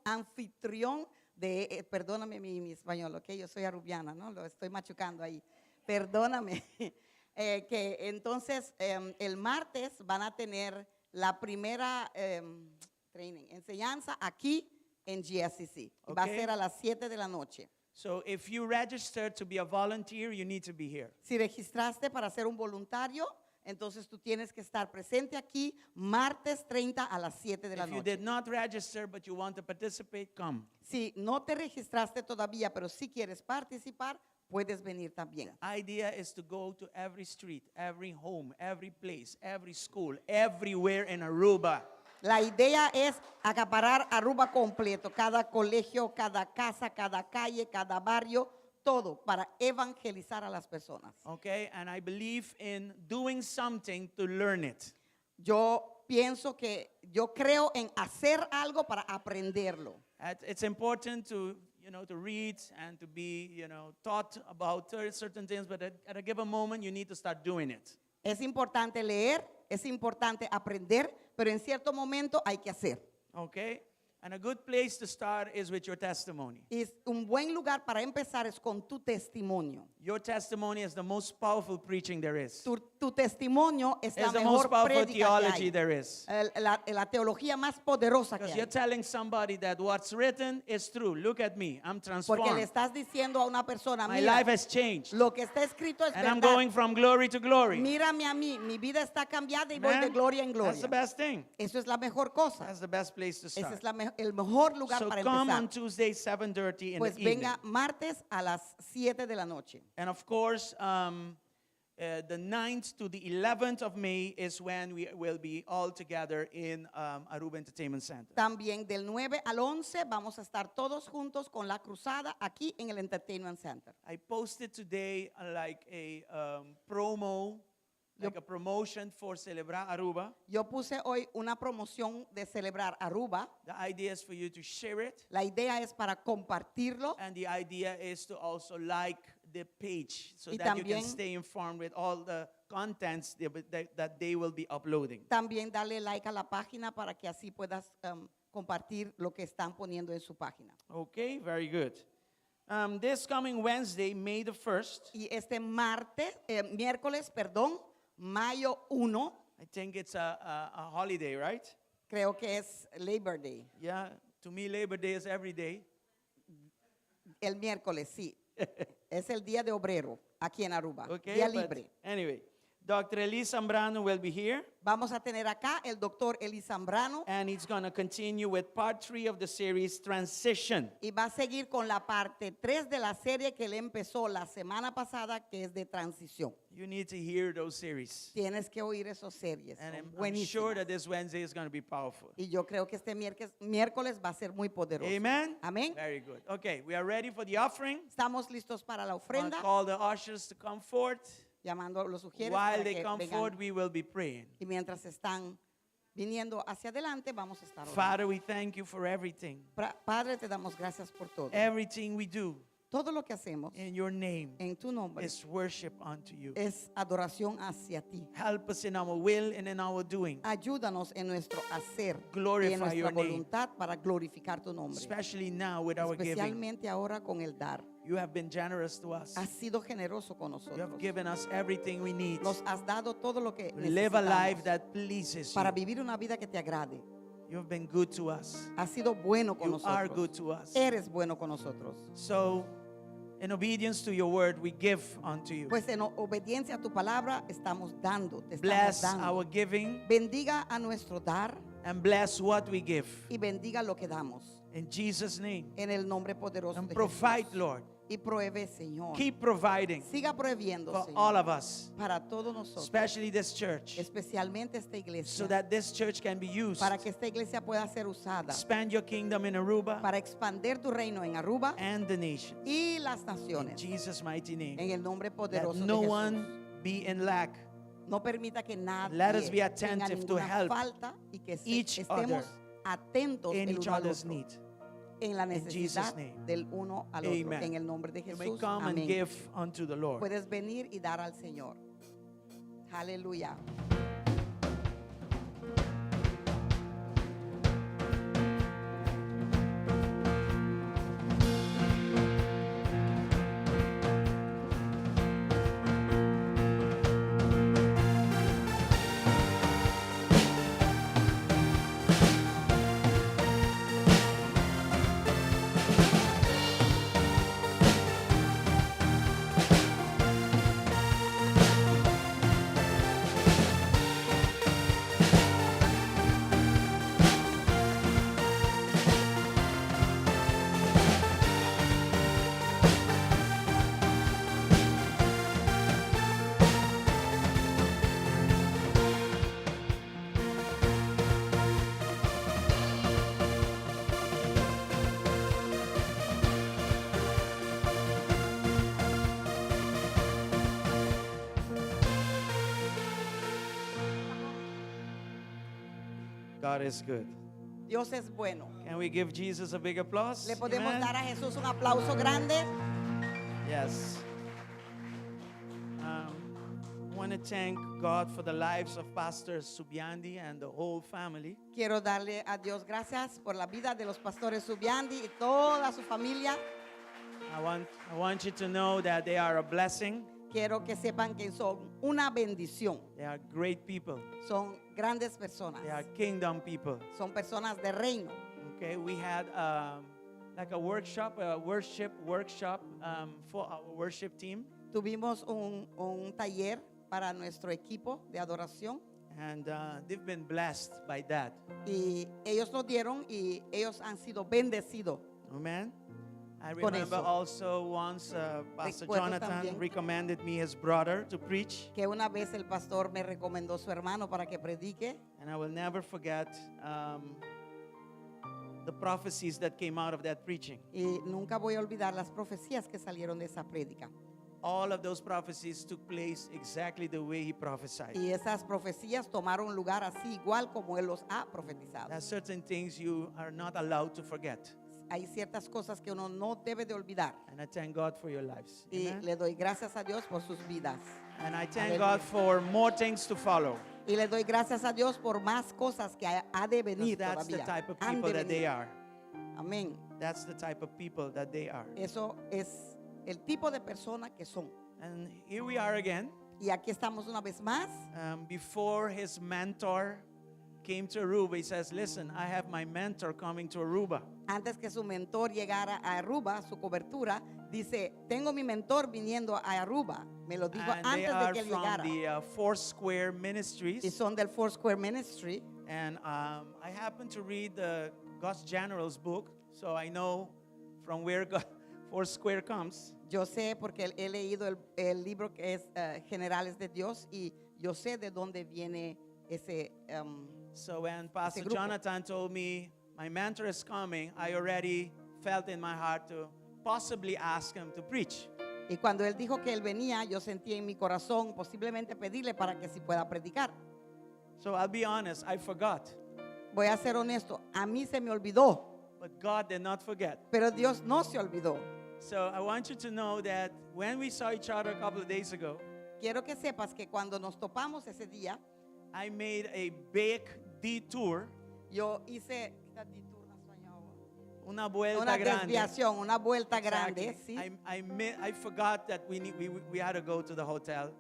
anfitrión de, perdóname mi español, ok, yo soy arubiana, ¿no? Lo estoy machucando ahí, perdóname. Que entonces el martes van a tener la primera training, enseñanza aquí en GSCC. Y va a ser a las 7 de la noche. So if you register to be a volunteer, you need to be here. Si registraste para ser un voluntario, entonces tú tienes que estar presente aquí martes 30 a las 7 de la If you noche. did not register but you want to participate, come. Si no te registraste todavía, pero si quieres participar, puedes venir también. The idea is to go to every street, every home, every place, every school, everywhere in Aruba. La idea es acaparar Aruba completo, cada colegio, cada casa, cada calle, cada barrio, todo para evangelizar a las personas. Okay, and I believe in doing something to learn it. Yo pienso que yo creo en hacer algo para aprenderlo. It's important to read and to be taught about certain things, but at a given moment you need to start doing it. Es importante leer, es importante aprender, pero en cierto momento hay que hacer. Okay? And a good place to start is with your testimony. Y un buen lugar para empezar es con tu testimonio. Your testimony is the most powerful preaching there is. Tu testimonio es la It's the most mejor powerful prédica que theology hay. there is. La teología más poderosa que Because hay. you're telling somebody that what's written is true. Look at me, I'm Porque le transformed. estás diciendo a una persona, My mira, life has changed. lo que está escrito es And I'm verdad. going from glory to glory. Mírame a mí, mi vida está cambiada y voy de Amen? gloria en That's the gloria. best thing. Eso es la mejor cosa. That's the best place to Ese start. es el mejor lugar So para come on empezar. Tuesday, 7:30 in Pues the evening. venga martes a las 7 de la noche. And of course, The 9th to the 11th of May is when we will be all together in Aruba Entertainment Center. También del 9 al 11 vamos a estar todos juntos con la cruzada aquí en el Entertainment Center. I posted today like a promo, like a promotion for Celebra Aruba. Yo puse hoy una promoción de celebrar Aruba. The idea is for you to share it, La idea es para compartirlo and the idea is to also like the page so Y that you can también- stay informed with all the contents that they will be uploading. También darle like a la página para que así puedas compartir lo que están poniendo en su página. Okay, very good. This coming Wednesday, May the 1st, Y este martes, miércoles, perdón, mayo 1, I think it's a holiday, right? Creo que es Labor Day. Yeah, to me, Labor Day is every day. El miércoles, sí. Es el día de obrero aquí en Aruba. Okay, Día but libre. anyway, Dr. Eli Zambrano will be here, Vamos a tener acá el doctor Eli Zambrano and he's going to continue with part 3 of the series, Transition. Y va a seguir con la parte 3 de la serie que él empezó la semana pasada, que es de transición. You need to hear those series. Tienes que oír esas series. And Son I'm sure buenísimas. that this Wednesday is going to be powerful. Y yo creo que este miércoles va a ser muy poderoso. Amen? Amén. Very good. Okay, we are ready for the offering. Estamos listos para la I'll ofrenda. call the ushers to come forth. Llamando a los ujieres While para they que come vengan. forth, we will be praying. Y mientras están viniendo hacia adelante, vamos a estar orando. Father, we thank you for everything. Padre, te damos gracias por todo. Everything we do Todo lo que hacemos in your name en tu nombre is worship unto you. Es adoración hacia ti. Help us in our will and in our doing, Ayúdanos en nuestro hacer y Glorify en nuestra your name. Voluntad para glorificar tu nombre. Especially now with our giving. Especialmente ahora con el dar. You have been generous to us. Has sido generoso con You have nosotros. given us everything we need Nos has dado todo lo que to live a life necesitamos that pleases para you. vivir una vida que te agrade. You have been good to us. Has sido bueno con You are nosotros. good to us. Eres bueno con nosotros. So, in obedience to your word, we give unto you. Pues en obediencia a tu palabra estamos dando, te estamos Bless dando. our giving Bendiga a nuestro dar and bless what we give. Y bendiga lo que damos. In Jesus' name. En el nombre poderoso And de provide, Jesús. Lord. Y provee, Señor. Keep providing Siga prohibiendo, for Señor, all of us, para todos nosotros, especially this church, especialmente esta iglesia, so that this church can be used. Para que esta iglesia pueda ser usada Expand your kingdom in Aruba para expandir tu reino en Aruba and the nation. Y las In naciones. Jesus' mighty name. En el nombre Let poderoso de no Jesús. one be in lack. No permita que nadie Let us be tenga attentive to ninguna help falta y que each estemos other atentos in el each uno al other's otro, need. En la In Jesus' necesidad name. del uno al otro. Amen. En el nombre de You may Jesús. come and Amén. give unto the Lord. Puedes venir y dar al Señor. Aleluya. God is good. Dios es bueno. Can we give Jesus a big applause? Le podemos Amen? dar a Jesús un aplauso grande. Yes. I want to thank God for the lives of Pastor Subiandi and the whole family. Quiero darle a Dios gracias por la vida de los pastores Subiandi y toda su familia. I want you to know that they are a blessing. Quiero que sepan que son una bendición. They are great people. Son grandes personas. They are kingdom people. Son personas de reino. Okay, we had like a workshop, a worship workshop for our worship team. Tuvimos un taller para nuestro equipo de adoración And they've been blessed by that. Y ellos lo dieron y ellos han sido bendecidos. Amen. I con remember eso. also once Pastor Recuerdo Jonathan también recommended me his brother to preach, Que una vez el pastor me recomendó su hermano para que predique and I will never forget the prophecies that came out of that preaching. y nunca voy a olvidar las profecías que salieron de esa prédica. All of those prophecies took place exactly the way he prophesied. Y esas profecías tomaron lugar así igual como él los ha profetizado. There are certain things you are not allowed to forget. Hay ciertas cosas que uno no debe de olvidar. And I thank God for your lives. Y Amen. le doy gracias a Dios por sus vidas. And I thank Aleluya. God for more things to follow. Y le doy gracias a Dios por más cosas que ha de Because venir that's the todavía. type of Han people de that they venir. are. Amén. That's the type of people that they are. Eso es el tipo de persona que son. And here we are again. Y aquí estamos una vez más. Before his mentor came to Aruba, he says, Listen, I have my mentor coming to Aruba. Antes que su mentor llegara a Aruba, su cobertura, dice, tengo mi mentor viniendo a Aruba. Me lo dijo And they antes de are que él from llegara. the Foursquare Y Ministries. son del Foursquare Ministry. And I happened to read the God's General's book, so I know from where God, Foursquare comes. Yo sé porque he leído el libro que es Generales de Dios y yo sé de dónde viene ese... So when Pastor grupo. Jonathan told me my mentor is coming, I already felt in my heart to possibly ask him to preach. Y cuando él dijo que él venía, yo sentí en mi corazón posiblemente pedirle para que si pueda predicar. So I'll be honest, I forgot. Voy a ser honesto, a mí se me olvidó, But God did not forget. pero Dios no se olvidó. So I want you to know that when we saw each other a couple of days ago, Quiero que sepas que cuando nos topamos ese día, I made a big detour, yo hice una vuelta una grande. desviación, una vuelta grande, Exactly. ¿sí? I forgot that we had to go to the hotel.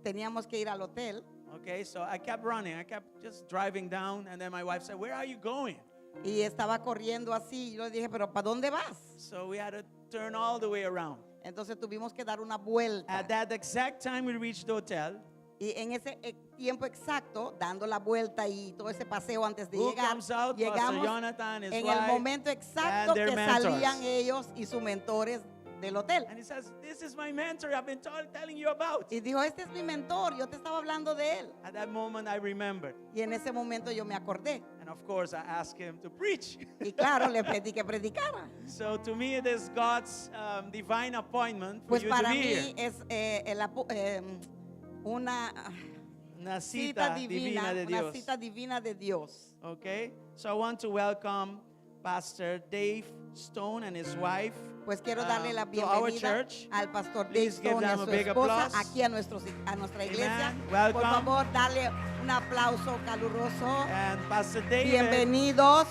Teníamos que ir al hotel Okay, so I kept running. I kept just driving down, and then my wife said, "Where are you going?" y estaba corriendo así. Y yo le dije, pero ¿para dónde vas? So we had to turn all the way around. Entonces tuvimos que dar una vuelta. At that exact time we reached the hotel, Y en ese tiempo exacto, dando la vuelta y todo ese paseo antes de Who llegar, comes out? Pastor llegamos Jonathan, his en el wife, momento exacto and their que mentors. salían ellos y sus mentores del hotel. And he says, "This is my mentor I've been telling you about." Y dijo, este es mi mentor, yo te estaba hablando de él. At that moment, I remembered. Y en ese momento yo me acordé. And of course, I asked him to preach. Y claro, le pedí que predicara. So to me, it is God's divine appointment for Pues you to para be mí here. es una Una cita cita divina, divina de una Dios. cita divina de Dios. Okay? So I want to welcome Pastor Dave Stone and his wife Pues quiero darle la to our bienvenida church. al pastor Dave Please give Stone y a them a su big esposa applause. aquí a nuestra iglesia. Amen. Por Welcome. favor, dale un aplauso caluroso. And Pastor David Bienvenidos.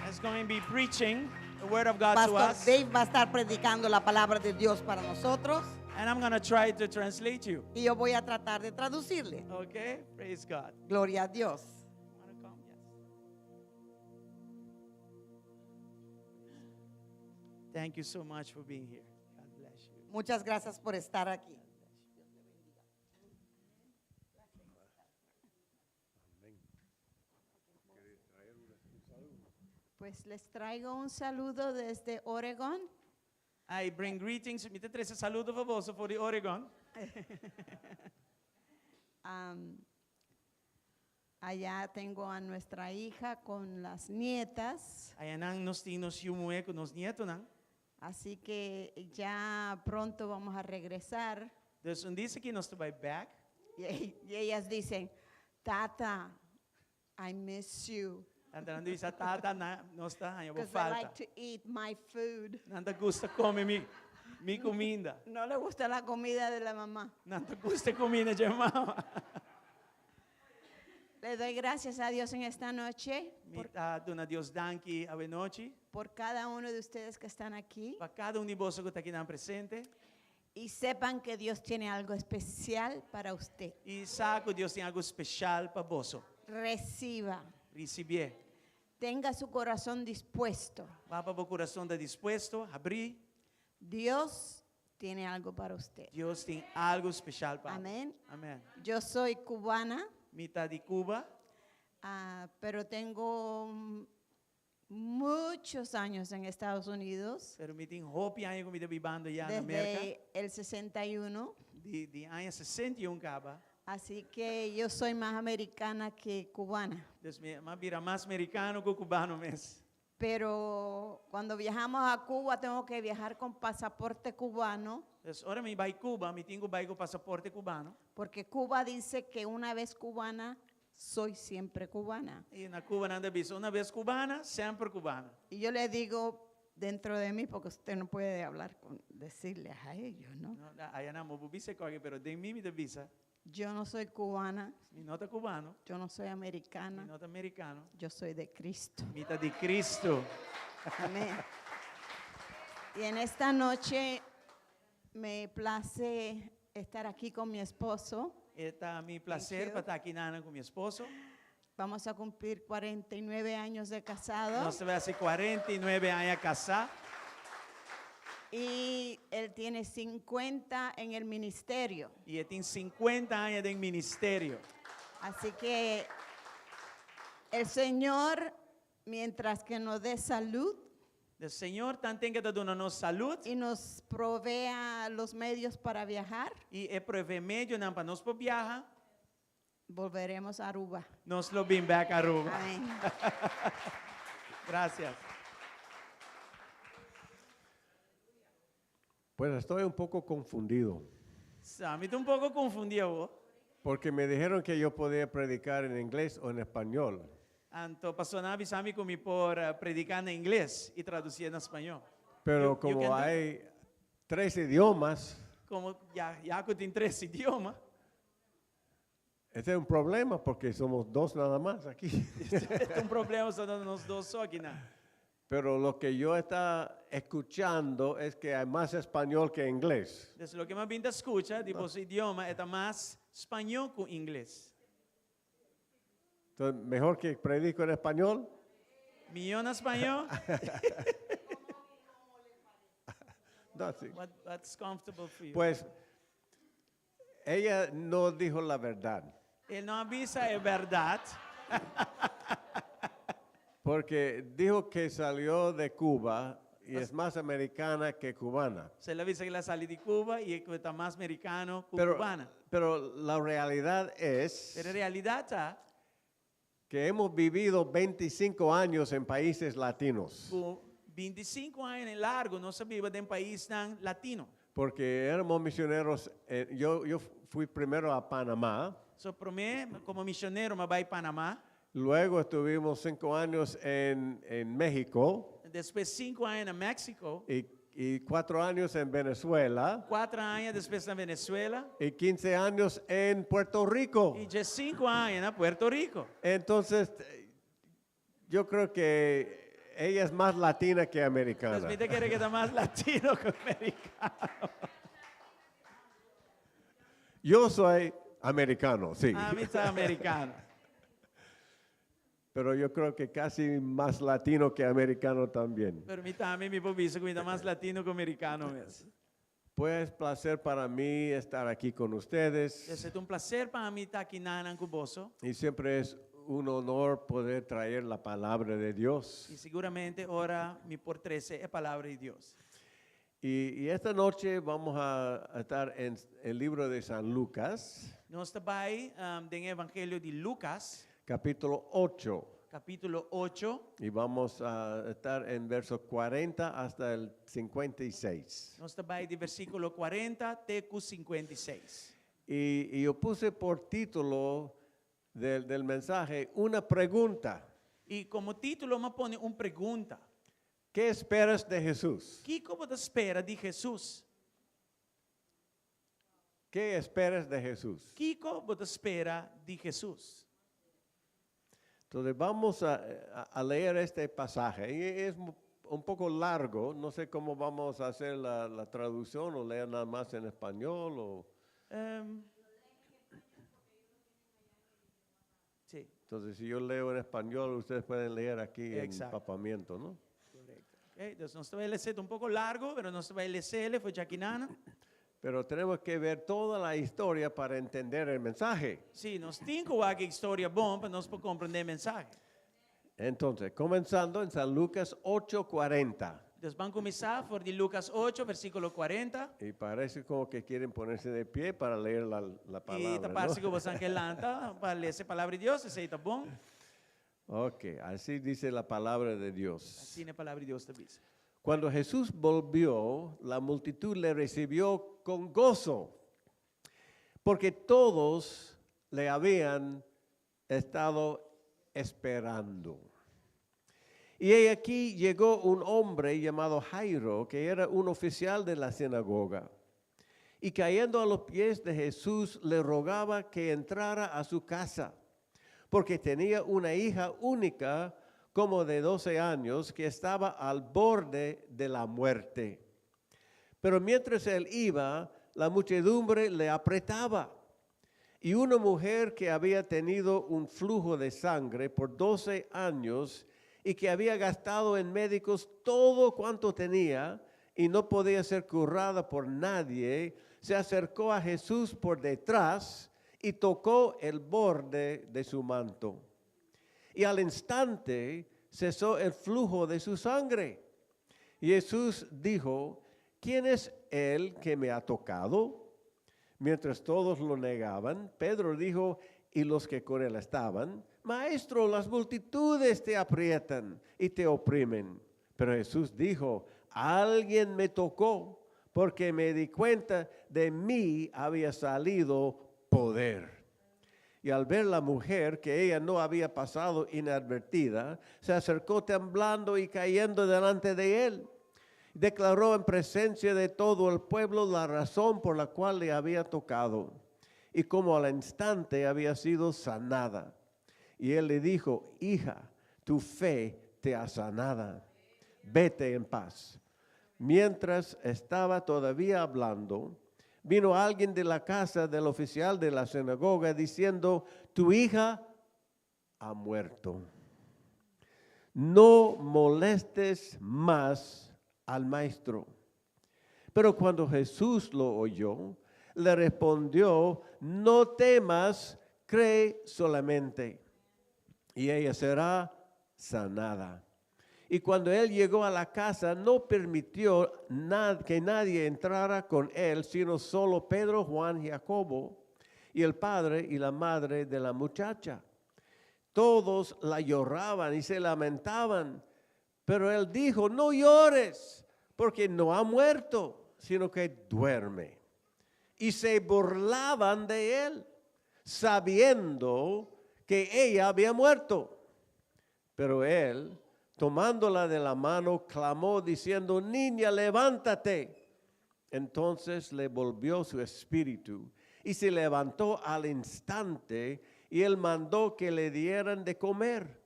is going to be preaching the word of God to Pastor us. Dave va a estar predicando la palabra de Dios para nosotros And I'm going to try to translate you. y yo voy a tratar de traducirle. Okay? Praise God. Gloria a Dios. Want to come? Yes. Thank you so much for being here. God bless you. Muchas gracias por estar aquí. Pues les traigo un saludo desde Oregón. I bring greetings. Mi ta trese saludo pa boso for di Oregon. Allá tengo a nuestra hija con las nietas, Ayanan nos tin nos yu muhé ku nos nietonan. así que ya pronto vamos a regresar. Dus un dia aki nos ta bai bèk. Y ellas dicen, Tata, I miss you. Anto nan ta bisa tata na nos ta haña bo Because they falta. like to eat my food. Nan ta gusta kome mi kuminda. No le gusta la comida de la mamá. Nan ta gusta kuminda di mama. Le doy gracias a Dios en esta noche Mi por, ta duna Dios danki awe nochi. por cada uno de ustedes que están aquí. Pa kada un di boso ku ta akinan presente. Y sepan que Dios tiene algo especial para usted. I sa ku Dios tin algu spesial pa boso. Reciba. Risibí. Tenga su corazón dispuesto. Wak pa bo kurason ta dispuesto, habrí. Dios tiene algo para usted. Dios tin algu spesial pa bo. Amén. Amèn. Yo soy cubana, Mi ta di Cuba, pero tengo muchos años en Estados Unidos, Pero mi tin hopi aña ku mi ta bibando ya na Merka. desde el 61. Di, di aña 61 kaba. Así que yo soy más americana que cubana. Dus mi a bira mas merikano ku kubano mes. Pero cuando viajamos a Cuba tengo que viajar con pasaporte cubano, Dus ora mi bai Cuba, mi tin ku bai ku pasaporte kubano. porque Cuba dice que una vez cubana, soy siempre cubana. I na Cuba nan ta bisa, un bes kubana, semper kubana. Y yo le digo dentro de mí, porque usted no puede hablar con, decirles a ellos, ¿no? No, aya nan no por bisa kos, pero den mi mi ta bisa. Yo no soy cubana, Mi no ta kubano, yo no soy mi americana, no ta merikano. yo soy de Cristo. Mi ta di Cristo. Amén. Y en esta noche me place estar aquí con mi esposo. Ta mi plaser you. pa ta aki ku mi esposo. Vamos a cumplir 49 años de casado. Nos ta bai hasi 49 aña kasá. Y él tiene 50 en el ministerio. I e tin 50 aña den ministerio. Así que el Señor, mientras que nos dé salud Dus Señor, tanten ku e ta duna nos salú y nos provea los medios para viajar, i e proveé medionan pa nos por biaha, volveremos a Aruba. nos lo bin bèk Aruba. Amén. Gracias. Pues estoy un poco confundido, Sa, mi ta un poko konfundí. porque me dijeron que yo podía predicar en inglés o en español. Anto, paso nan a bisa mi ku mi por prediká na ingles i tradusí na spañó. Pero You como can do- hay tres idiomas, Komo ya, ya ku tin tres idioma, este es un problema porque somos dos nada más aquí. ta un problema so nos dos so aki, no. Pero lo que yo estaba escuchando es que hay más español que inglés. Entonces, loke mi a bin ta skucha, di boso idioma, ta mas spañó ku ingles. Entonces, mejor que predico en español. Mihó na spañó, No, sí. What's comfortable for you? Pues ella no dijo la verdad, E no a bisa e bèrdat, porque dijo que salió de Cuba y es más americana que cubana. El a bisa ku el a sali di Cuba i e ta mas merikano ku Pero, kubana. pero la realidad es Pero realidat ta que hemos vivido 25 años en países latinos, ku 25 aña largu nos a biba den paisnan latino. Porque éramos misioneros. Yo fui primero a Panamá, So, promé, komo misionero, m'a bai Panamá. Luego estuvimos 5 años en México Despues 5 aña na México. y 4 años en Venezuela 4 aña despues na Venezuela. y 15 años en Puerto Rico. I 5 aña na Puerto Rico. Entonces, yo creo que ella es más latina que americana. Anto, mi ta kere ku e ta mas latino ku merikano. Yo soy americano, sí. Ami ta merikano. Pero yo creo que casi más latino que americano también. Pero mi tambe mi por bisa ku mi ta mas latino ku merikano mes. Pues placer para mí estar aquí con ustedes. Ta un plaser pa mi ta aki nan ku boso. Y siempre es un honor poder traer la palabra de Dios. I siguramente ora mi por trese e palabra di Dios. Y esta noche vamos a estar en el libro de San Lucas, Nos ta bai den Evangelio di Lucas, capítulo 8. Kapítulo 8. Y vamos a estar en versos 40 hasta el 56. Nos ta bai di versíkulo 40 te 56. Y yo puse por título del mensaje una pregunta. I komo título, m'a pone un pregunta. ¿Qué esperas de Jesús? Kiko bo ta spera di Hesus? ¿Qué esperas de Jesús? Kiko bo ta spera di Hesus? Entonces vamos a leer este pasaje. Y es un poco largo, no sé cómo vamos a hacer la traducción o leer nada más en español. O... Sí. Entonces si yo leo en español, ustedes pueden leer aquí en Exacto. papiamento, ¿no? Korekto. Ok, entonces nos ta bai lesa un poko largu, pero nos ta bai lesa for di akinan. Pero tenemos que ver toda la historia para entender el mensaje. Sí, nos tin ku wak e historia bon pa nos por komprondé e mensahe. Entonces, comenzando en San Lucas 8:40. Dus ban kuminsá for di Lucas 8, versíkulo 40. Y parece como que quieren ponerse de pie para leer la I ta palabra, ¿no? parse ku boso ke lanta pa lesa e palabra di Dios, esei ta bon. Ok, así dice la palabra de Dios. Asina e palabra di Dios ta bisa. Cuando Jesús volvió, la multitud le recibió con gozo, porque todos le habían estado esperando. Y he aquí llegó un hombre llamado Jairo, que era un oficial de la sinagoga, y cayendo a los pies de Jesús le rogaba que entrara a su casa, porque tenía una hija única como de 12 años que estaba al borde de la muerte. Pero mientras él iba, la muchedumbre le apretaba. Y una mujer que había tenido un flujo de sangre por 12 años y que había gastado en médicos todo cuanto tenía y no podía ser curada por nadie, se acercó a Jesús por detrás y tocó el borde de su manto. Y al instante cesó el flujo de su sangre. Y Jesús dijo, ¿quién es el que me ha tocado? Mientras todos lo negaban, Pedro dijo, y los que con él estaban, Maestro, las multitudes te aprietan y te oprimen. Pero Jesús dijo, alguien me tocó, porque me di cuenta de mí había salido poder. Y al ver la mujer que ella no había pasado inadvertida, se acercó temblando y cayendo delante de él. Declaró en presencia de todo el pueblo la razón por la cual le había tocado y cómo al instante había sido sanada. Y él le dijo, hija, tu fe te ha sanada. Vete en paz. Mientras estaba todavía hablando, vino alguien de la casa del oficial de la sinagoga diciendo, tu hija ha muerto. No molestes más al maestro. Pero cuando Jesús lo oyó, le respondió, no temas, cree solamente, y ella será sanada. Y cuando él llegó a la casa, no permitió que nadie entrara con él, sino solo Pedro, Juan y Jacobo, y el padre y la madre de la muchacha. Todos la lloraban y se lamentaban, pero él dijo, no llores, porque no ha muerto, sino que duerme. Y se burlaban de él, sabiendo que ella había muerto. Pero él, tomándola de la mano, clamó diciendo, niña, levántate. Entonces le volvió su espíritu y se levantó al instante, y él mandó que le dieran de comer.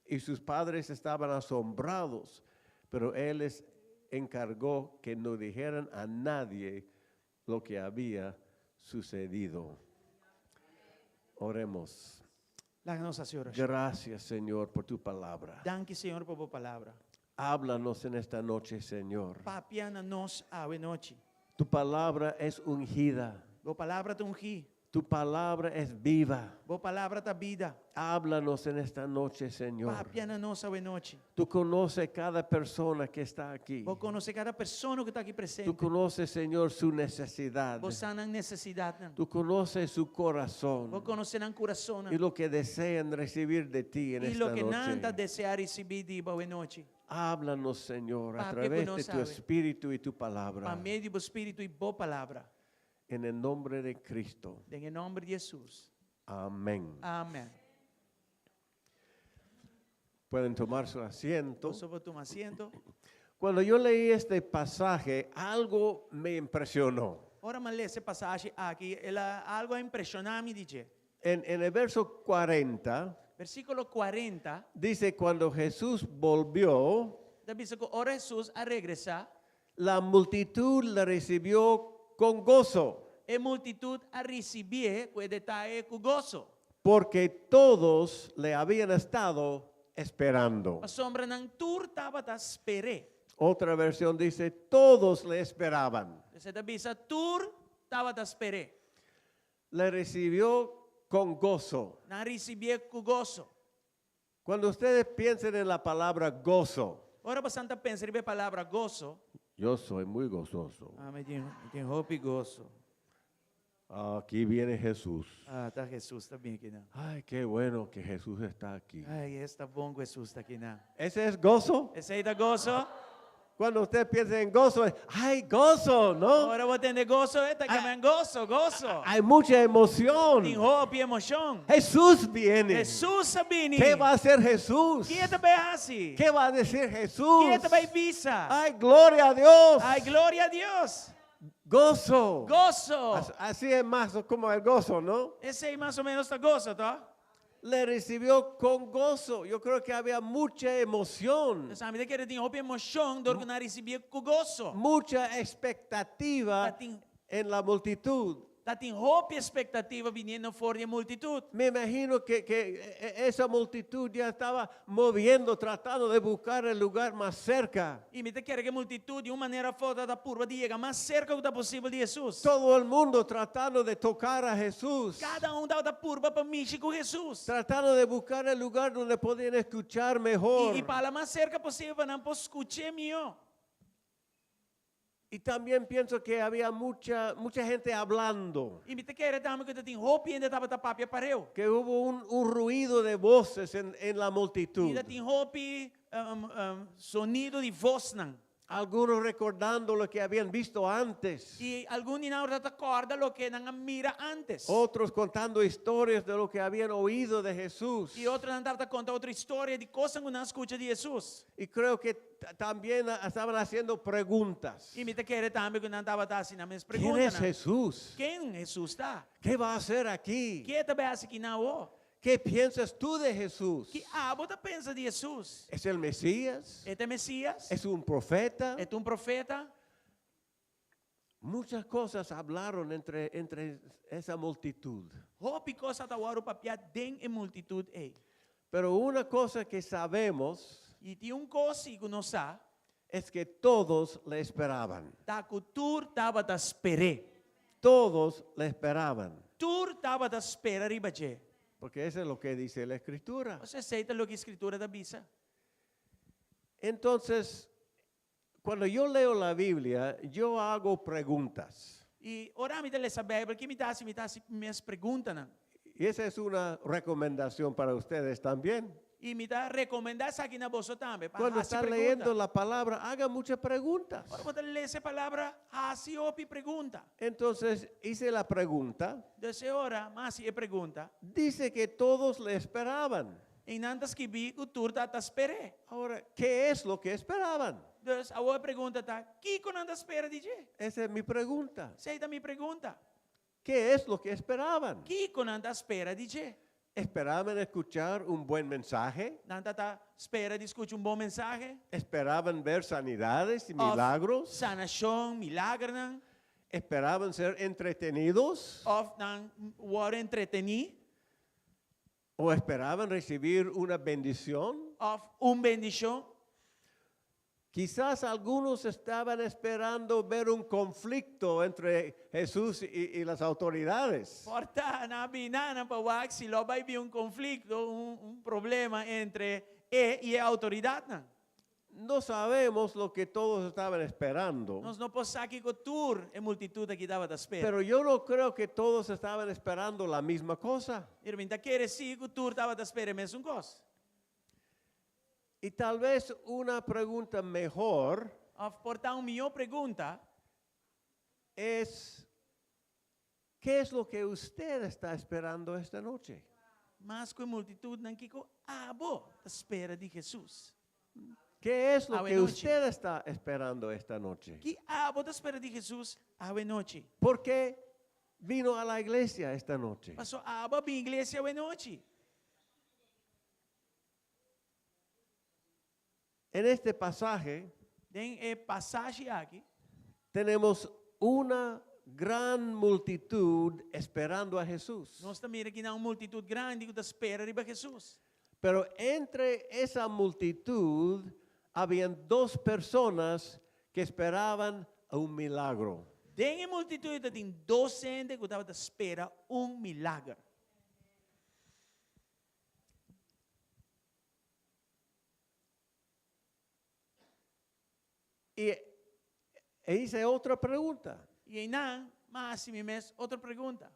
Y sus padres estaban asombrados, pero él les encargó que no dijeran a nadie lo que había sucedido. Oremos. Laga nos hasi orashon. Gracias, Señor, por tu palabra. Danki, Señor, pa bo palabra. Háblanos en esta noche, Señor. Papia na nos awe nochi. Tu palabra es ungida. Bo palabra ta ungí. Tu palabra es viva. Bo palabra ta biba. Háblanos en esta noche, Señor. Papia na nos awe nochi. Tú conoces cada persona que está aquí. Bo konosé kada persona ku ta aki Tú presente. conoces, Señor, su necesidad. Bo sa nan nesesidatnan. Tú conoces su corazón Bo konosé nan kurason. y lo que desean recibir de ti en I esta lo ke nan ta noche. deseá risibí di bo awe nochi. Háblanos, Señor, a Papia través ku nos de tu awe. espíritu y tu Pa palabra. medio di bo spiritu i bo palabra. En el nombre de Cristo. Den nòmber di Hesus. Amén. Amèn. Pueden tomar su asiento. Boso por tuma asiento. Cuando yo leí este pasaje, algo me impresionó. Ora m'a lesa e pasashi aki, el a, algu a impreshoná mi, dje. En el verso 40 Versíkulo 40, dice, cuando Jesús volvió, ta bisa ku ora Hesus a regresá, la multitud le recibió con gozo, e multitut a risibié ku detaye ku goso. porque todos le habían estado esperando. Pasobra nan tur tabata sper'é. Otra versión dice, todos le esperaban. Esei ta bisa tur tabata sper'é. Le recibió con gozo. Nan a risibié ku goso. Cuando ustedes piensen en la palabra gozo, Ora boso ta pensa riba e palabra goso. Yo soy muy gozoso. Ah, mi tin, mi tin hopi goso. Aquí viene Jesús. Ah, ta Hesus ta bin akinan. Ay, qué bueno que Jesús está aquí. Ai, esta bon ku Hesus ta akinan. ¿Ese es gozo? Esei ta goso? Cuando usted piensa en gozo, es, ay, gozo, ¿no? Ora bo tende goso, e ta Ah. ke men goso, goso. Hay mucha emoción. Tin hopi emoshon. Jesús viene. Hesus a bini. ¿Qué va a hacer Jesús? Kiko e ta bai hasi? ¿Qué va a decir Jesús? Kiko e ta bai bisa? Ay, gloria a Dios. Ai, gloria na Dios. Gozo. Goso. Así es más como el gozo, ¿no? Esei mas o ménos ta goso, ta? Le recibió con gozo. Yo creo que había mucha emoción, Anto, mi ta kere tin hopi emoshon, dor ku nan a risibié ku goso. mucha expectativa Tatin- en la multitud. Tatin hopi ekspektativa biniendo for di e multitut. Me imagino que esa multitud ya estaba moviendo, tratando de buscar el lugar más cerca. I mi ta kere ku e multitut di un manera òf otro ta purba di yega mas serka ku ta posibel di Hesus. Todo el mundo tratando de tocar a Jesús. Kada un tabata purba pa mishi ku Hesus. Tratando de buscar el lugar donde podían escuchar mejor. I, i pa hala mas serka posibel pa nan por skuch'é mihó. Y también pienso que había mucha, mucha gente hablando. I mi ta kere tambe ku tabatin hopi hende tabata papia pareu. Que hubo un ruido de voces en la multitud. I tabatin hopi sonido di vosnan. Algunos recordando lo que habían visto antes. I algun di nan tabata kòrda loke nan a mira antes. Otros contando historias de lo que habían oído de Jesús. I otronan tabata konta otro historia di kos ku nan a skucha di Hesus. Y creo que también estaban haciendo preguntas. I mi ta kere tambe ku nan tabata hasi nan mes ¿Quién es pregunta. Jesús? Ken Hesus ta? ¿Qué va a hacer aquí? Kiko e ta bai hasi akinan awor? ¿Qué piensas tú de Jesús? Kiko abo ta pensa di Hesus? ¿Es el Mesías? E ta Mesias? ¿Es un profeta? E ta un profeta? Muchas cosas hablaron entre esa multitud. Hopi kos a wòrdu papiá den e multitut ei. Pero una cosa que sabemos I tin un kos ku nos sa, es que todos le esperaban. ta ku tur tabata sper'é. Todos le esperaban. Tur tabata spera riba dje. Porque eso es lo que dice la Escritura. Pasobra esei ta loke Skritura ta bisa. Entonces, cuando yo leo la Biblia, yo hago preguntas. I ora mi ta lesa Beibel, kiko mi ta hasi, mi ta hasi mi mes preguntanan. Y esa es una recomendación para ustedes también. I mi ta rekomendá esaki na boso tambe. Pa Cuando hasi está pregunta. leyendo la palabra, haga muchas preguntas. Ora bo ta lesa e palabra, hasi hopi pregunta. Entonces hice la pregunta. Anto ora, m'a hasi e pregunta. Dice que todos le esperaban. Einan ta skibí ku tur tabata sper'é. Ahora, ¿qué es lo que esperaban? Anto, awor e pregunta ta, kiko nan ta spera di dje? Esa es mi pregunta. Esei ta mi pregunta. ¿Qué es lo que esperaban? Kiko nan ta spera di dje? ¿Esperaban escuchar un buen mensaje? Nan tabata spera di skucha un bon mensahe? ¿Esperaban ver sanidades y Òf milagros? Sanashon, milagernan? ¿Esperaban ser entretenidos? Òf nan wòrdu entretení? ¿O esperaban recibir una bendición? Òf un bendishon? Quizás algunos estaban esperando ver un conflicto entre Jesús y las autoridades. Por ta nan a bini einan pa wak si lo bai bin un konflikto, un problema entre e i e outoridatnan. No sabemos lo que todos estaban esperando. Nos no por sa kiko tur e multitut aki tabata spera. Pero yo no creo que todos estaban esperando la misma cosa. Pero mi n' ta kere si ku tur tabata spera e mesun kos. Y tal vez una pregunta mejor Òf por ta un mihó pregunta es, ¿qué es lo que usted está esperando esta noche? Mas ku e multitutnan kiko abo ta spera di Hesus. ¿Qué es lo que Awe nochi. usted está esperando esta noche? Kiko abo ta spera di Hesus awe nochi? ¿Por qué vino a la iglesia esta noche? Pasobra abo a bin iglesia awe nochi. En este pasaje Den e pasashi aki tenemos una gran multitud esperando a Jesús. Nos ta mira akinan un multitut grandi ku ta spera riba Hesus. Pero entre esa multitud habían dos personas que esperaban un milagro. Den e multitut tabatin dos hende ku tabata spera un milager. Y e hice otra pregunta. I einan, m'a hasi mi mes otro pregunta.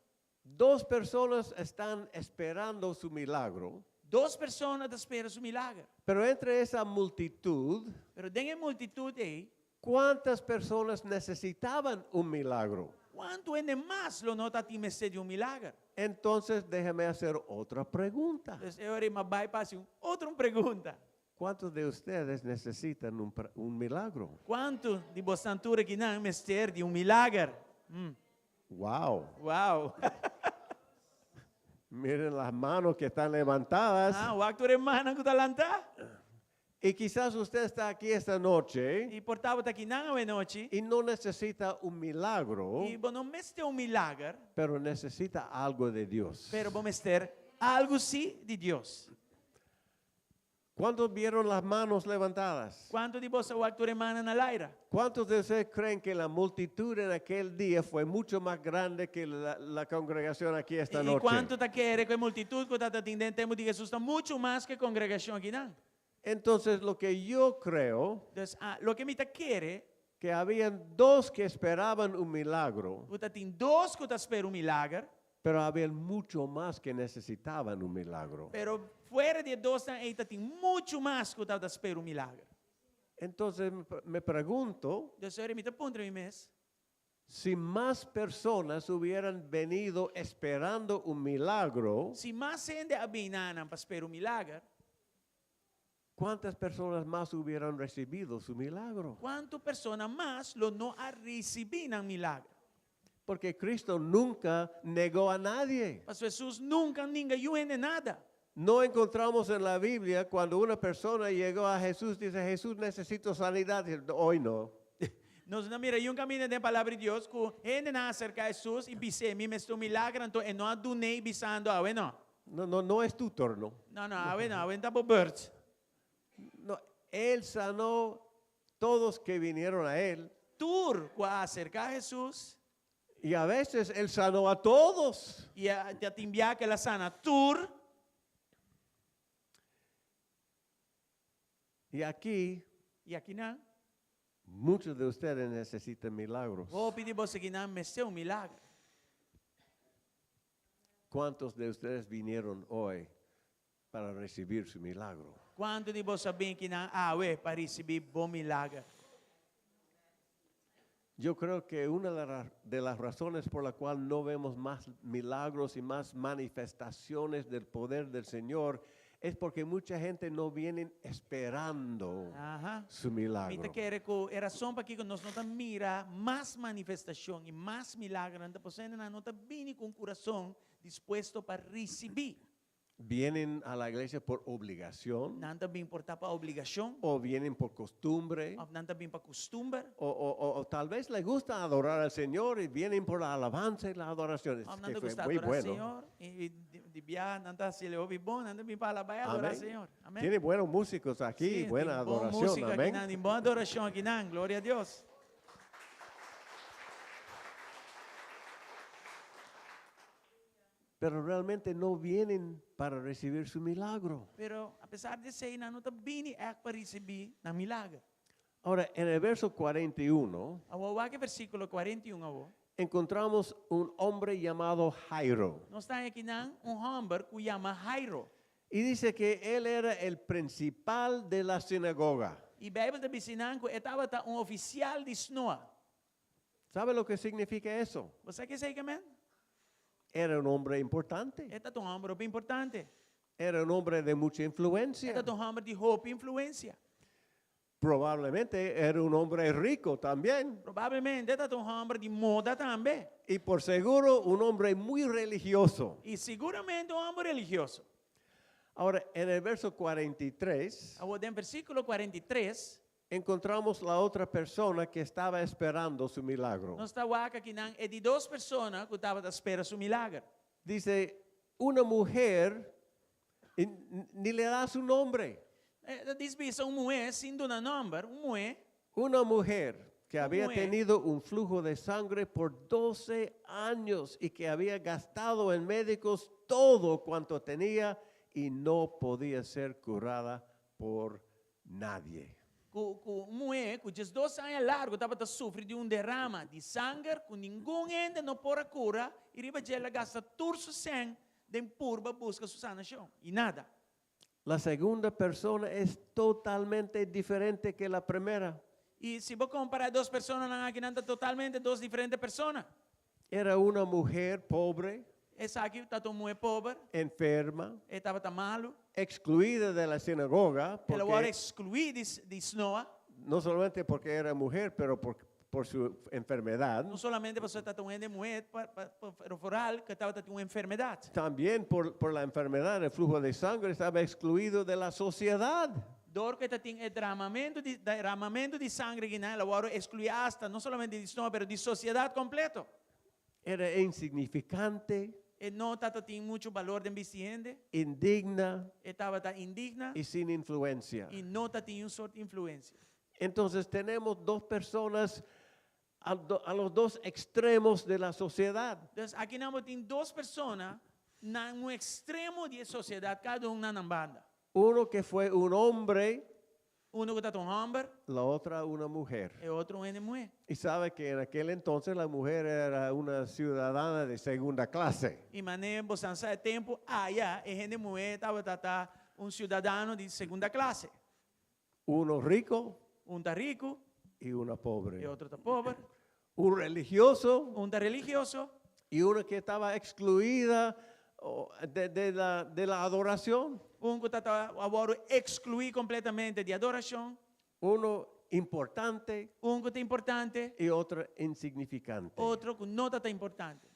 Dos personas están esperando su milagro, Dos persona ta spera su milager. pero entre esa multitud, Pero den e multitut ei, ¿cuántas personas necesitaban un milagro? kuantu hende mas lo no tabatin mester di un milager? Entonces déjeme hacer otra pregunta. Pues e ora ei m'a bai pa hasi un otro pregunta. ¿Cuántos de ustedes necesitan un milagro? Kuantu di boso tur akinan mester di un milager? Wow. Wow. Miren las manos que están levantadas. Ah, wak tur e mannan ku ta lantá. Y quizás usted está aquí esta noche I por ta bo ta akinan awe nochi. y no necesita un milagro, I bo no mester un milager, pero necesita algo de Dios. pero bo mester algu sí di Dios. ¿Cuántos vieron las manos levantadas? Kuantu di boso a wak tur e mannan na laira? ¿Cuántos de ustedes creen que la multitud en aquel día fue mucho más grande que la congregación aquí esta I noche? kuantu ta kere ku e multitut ku tabatin den tempu di Hesus ta muchu mas ku e kongregashon akinan? Entonces, lo que yo creo, Dus, ah, loke mi ta kere, que habían dos que esperaban un milagro, ku tabatin dos ku ta spera un milager, pero había mucho más que necesitaban un milagro. pero fuera di e dosnan ei tabatin muchu mas ku tabata spera un milager. Entonces me pregunto Dus e ora mi ta puntra mi mes, si más personas hubieran venido esperando un milagro, si mas hende a bin einan pa spera un milager, ¿cuántas personas más hubieran recibido su milagro? Kuantu persona mas lo no a risibí nan milager? Porque Cristo nunca negó a nadie. Pasobra Hesus nunka a ninga niun hende nada. No encontramos en la Biblia cuando una persona llegó a Jesús, dice, Jesús, necesito sanidad. Dice, hoy no. Nos no ta mira niun kaminda den Palabra di Dios ku hende a aserká Hesus i bis'é, mi mester un milager, anto e no a dun'é bisando, awe no. No, no, no es tu turno. No, no, awe no, awe no ta bo beurt. No, él sanó todos que vinieron a él. Tur ku a aserká Hesus. Y a veces él sanó a todos. I tabatin bia ku el a sana tur. Y aquí, I akinan, muchos de ustedes necesitan milagros. Hopi di boso akinan mester un milager. ¿Cuántos de ustedes vinieron hoy para recibir su milagro? Kuantu di boso a bin akinan awe pa risibí bo milager? Yo creo que una de las razones por la cual no vemos más milagros y más manifestaciones del poder del Señor es porque mucha gente no viene esperando su milagro. Mi ta kere ku e rason pakiko nos no ta mira mas manifestashon i mas milager, ta pasobra hendenan no ta bini ku un kurason dispuesto pa risibí. Vienen a la iglesia por obligación. Nan ta bin por ta pa obligashon. O vienen por costumbre. Òf nan ta bin pa kustumber. O tal vez les gusta adorar al Señor y vienen por la alabanza y la adoración. Es Òf que nan ta fue gusta muy adorá bueno. Señor. I di bia nan ta hasi hopi bon, nan ta bin pa alabá i adorá Amén. Señor. Amén. Tiene buenos músicos aquí, Sí, buena tin bon adoración. músika Amén. akinan, tin bon adorashon akinan. Gloria a Dios. Pero realmente no vienen para recibir su milagro. Pero apesar di esei, nan no ta bini ègt pa risibí nan milager. Ahora, en el verso 41, Awor wak e versíkulo 41 awor. encontramos un hombre llamado Jairo. Nos ta haña akinan un hòmber ku yama Jairo. Y dice que él era el principal de la sinagoga. I Beibel ta bisa einan ku e tabata un ofisial di snoa. ¿Sabe lo que significa eso? Bo sa kiko esei ke men? Era un hombre importante. E tabata un hòmber hopi importante. Era un hombre de mucha influencia. E tabata un hòmber di hopi influensia. Probablemente era un hombre rico también. Probablemente e tabata un hòmber di moda tambe. Y por seguro un hombre muy religioso. I siguramente un hòmber religioso. Ahora, en el verso 43, Awor, den versíkulo 43, encontramos la otra persona que estaba esperando su milagro. Nos ta wak akinan e di dos persona ku tabata spera su milager. Dice, una mujer, y ni le da su nombre. E ta djis bisa un muhé, sin duna nòmber, un muhé. Una mujer que Un había muhé. tenido un flujo de sangre por 12 años y que había gastado en médicos todo cuanto tenía y no podía ser curada por nadie. Ku ku un muhé ku 12 aña largu tabata sufri di un derama di sanger ku ningun hende no por a kura i riba dje el a gasta tur su sèn den purba buska su sanashon i nada. La segunda persona es totalmente diferente que la primera. I si bo kompará e dos personanan aki nan ta totalmente dos diferente persona. Era una mujer pobre, Esaki tabata un muhé pober, enferma, e tabata malu. excluida de la sinagoga, El a wòrdu porque, ekskluí di di snoa, no solamente porque era mujer, pero por, por su enfermedad, no solamente pasobra e tabata un hende muhé, pa pa pa pero foral ku e tabata tin un enfermedat. también por, por la enfermedad, el flujo de sangre, estaba excluido de la sociedad. Dor ku e ta tin e dramamentu di deramamentu di sangre kinan, el a wòrdu ekskluí asta no solamente di snoa pero di sosiedat kompleto. Era insignificante, E no tabata tin muchu balor den bisti hende, indigna e tabata indigna y sin influencia. i no tatin un sorto di influensia. Entonces tenemos dos personas a, do- a los dos extremos de la sociedad. Dus aki nos tin dos persona na un ekstremo di sosiedat, kada un na nan banda. Uno que fue un hombre, Uno ku tabata un hòmber, la otra una mujer. e otro un hende muhé. Y sabe que en aquel entonces la mujer era una ciudadana de segunda clase. I manera bo sa e tempu aya, e hende muhé tabata un siudadano di segunda klase. Uno rico Un ta riku y una pobre. e otro ta pober. Un religioso Un ta religioso y una que estaba excluida oh, de, de la, de la adoración. un ku tabata a wòrdu ekskluí kompletamente di adorashon. Uno importante Un ku ta importante, y otro insignificante. otro ku no ta importante.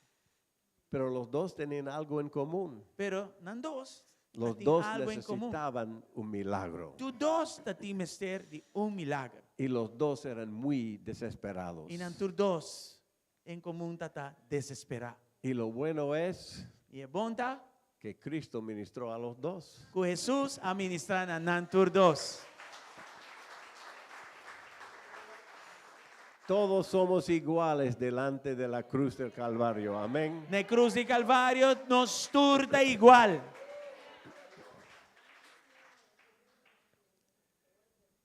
Pero los dos tenían algo en común. Pero nan dos Los tin dos algu en komun. necesitaban un milagro. Tur dos tatin mester di un milager. Y los dos eran muy desesperados. I nan tur dos en komun tabata desesperá. Y lo bueno es I e bon ta que Cristo ministró a los dos. ku Hesus a ministrá na nan tur dos. Todos somos iguales delante de la cruz del Calvario. Amén. Na krus di Kalvario nos tur ta igual.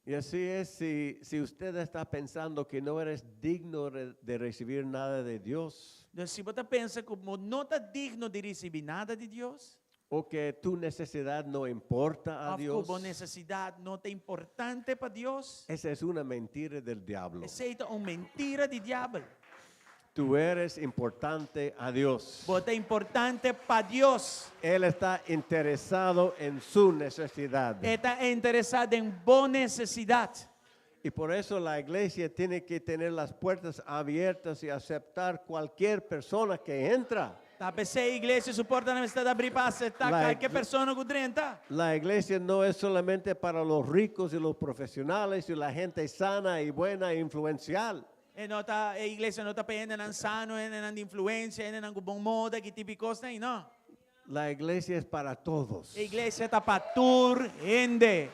Y así es, si, si usted está pensando que no eres digno re- de recibir nada de Dios Anto, si bo ta pensa ku bo no ta digno di risibí nada di Dios, o que tu necesidad no importa a òf ku Dios, bo nesesidat no ta importante pa Dios, esa es una mentira del diablo. esei ta un mentira di diabel. Tú eres importante a Dios. Bo ta importante pa Dios. Él está interesado en su necesidad. E ta interesá den bo nesesidat. Y por eso la iglesia tiene que tener las puertas abiertas y aceptar cualquier persona que entra. Ta p'esei iglesia su porta mester ta habrí pa aseptá La kualke persona ku drenta. La iglesia no es solamente para los ricos y los profesionales y la gente sana y buena e influencial. E no ta, e iglesia no ta pa hendenan sano, hendenan di influensia, hendenan ku bon moda, ku típiko no. La iglesia es para todos. E iglesia ta pa tur hende.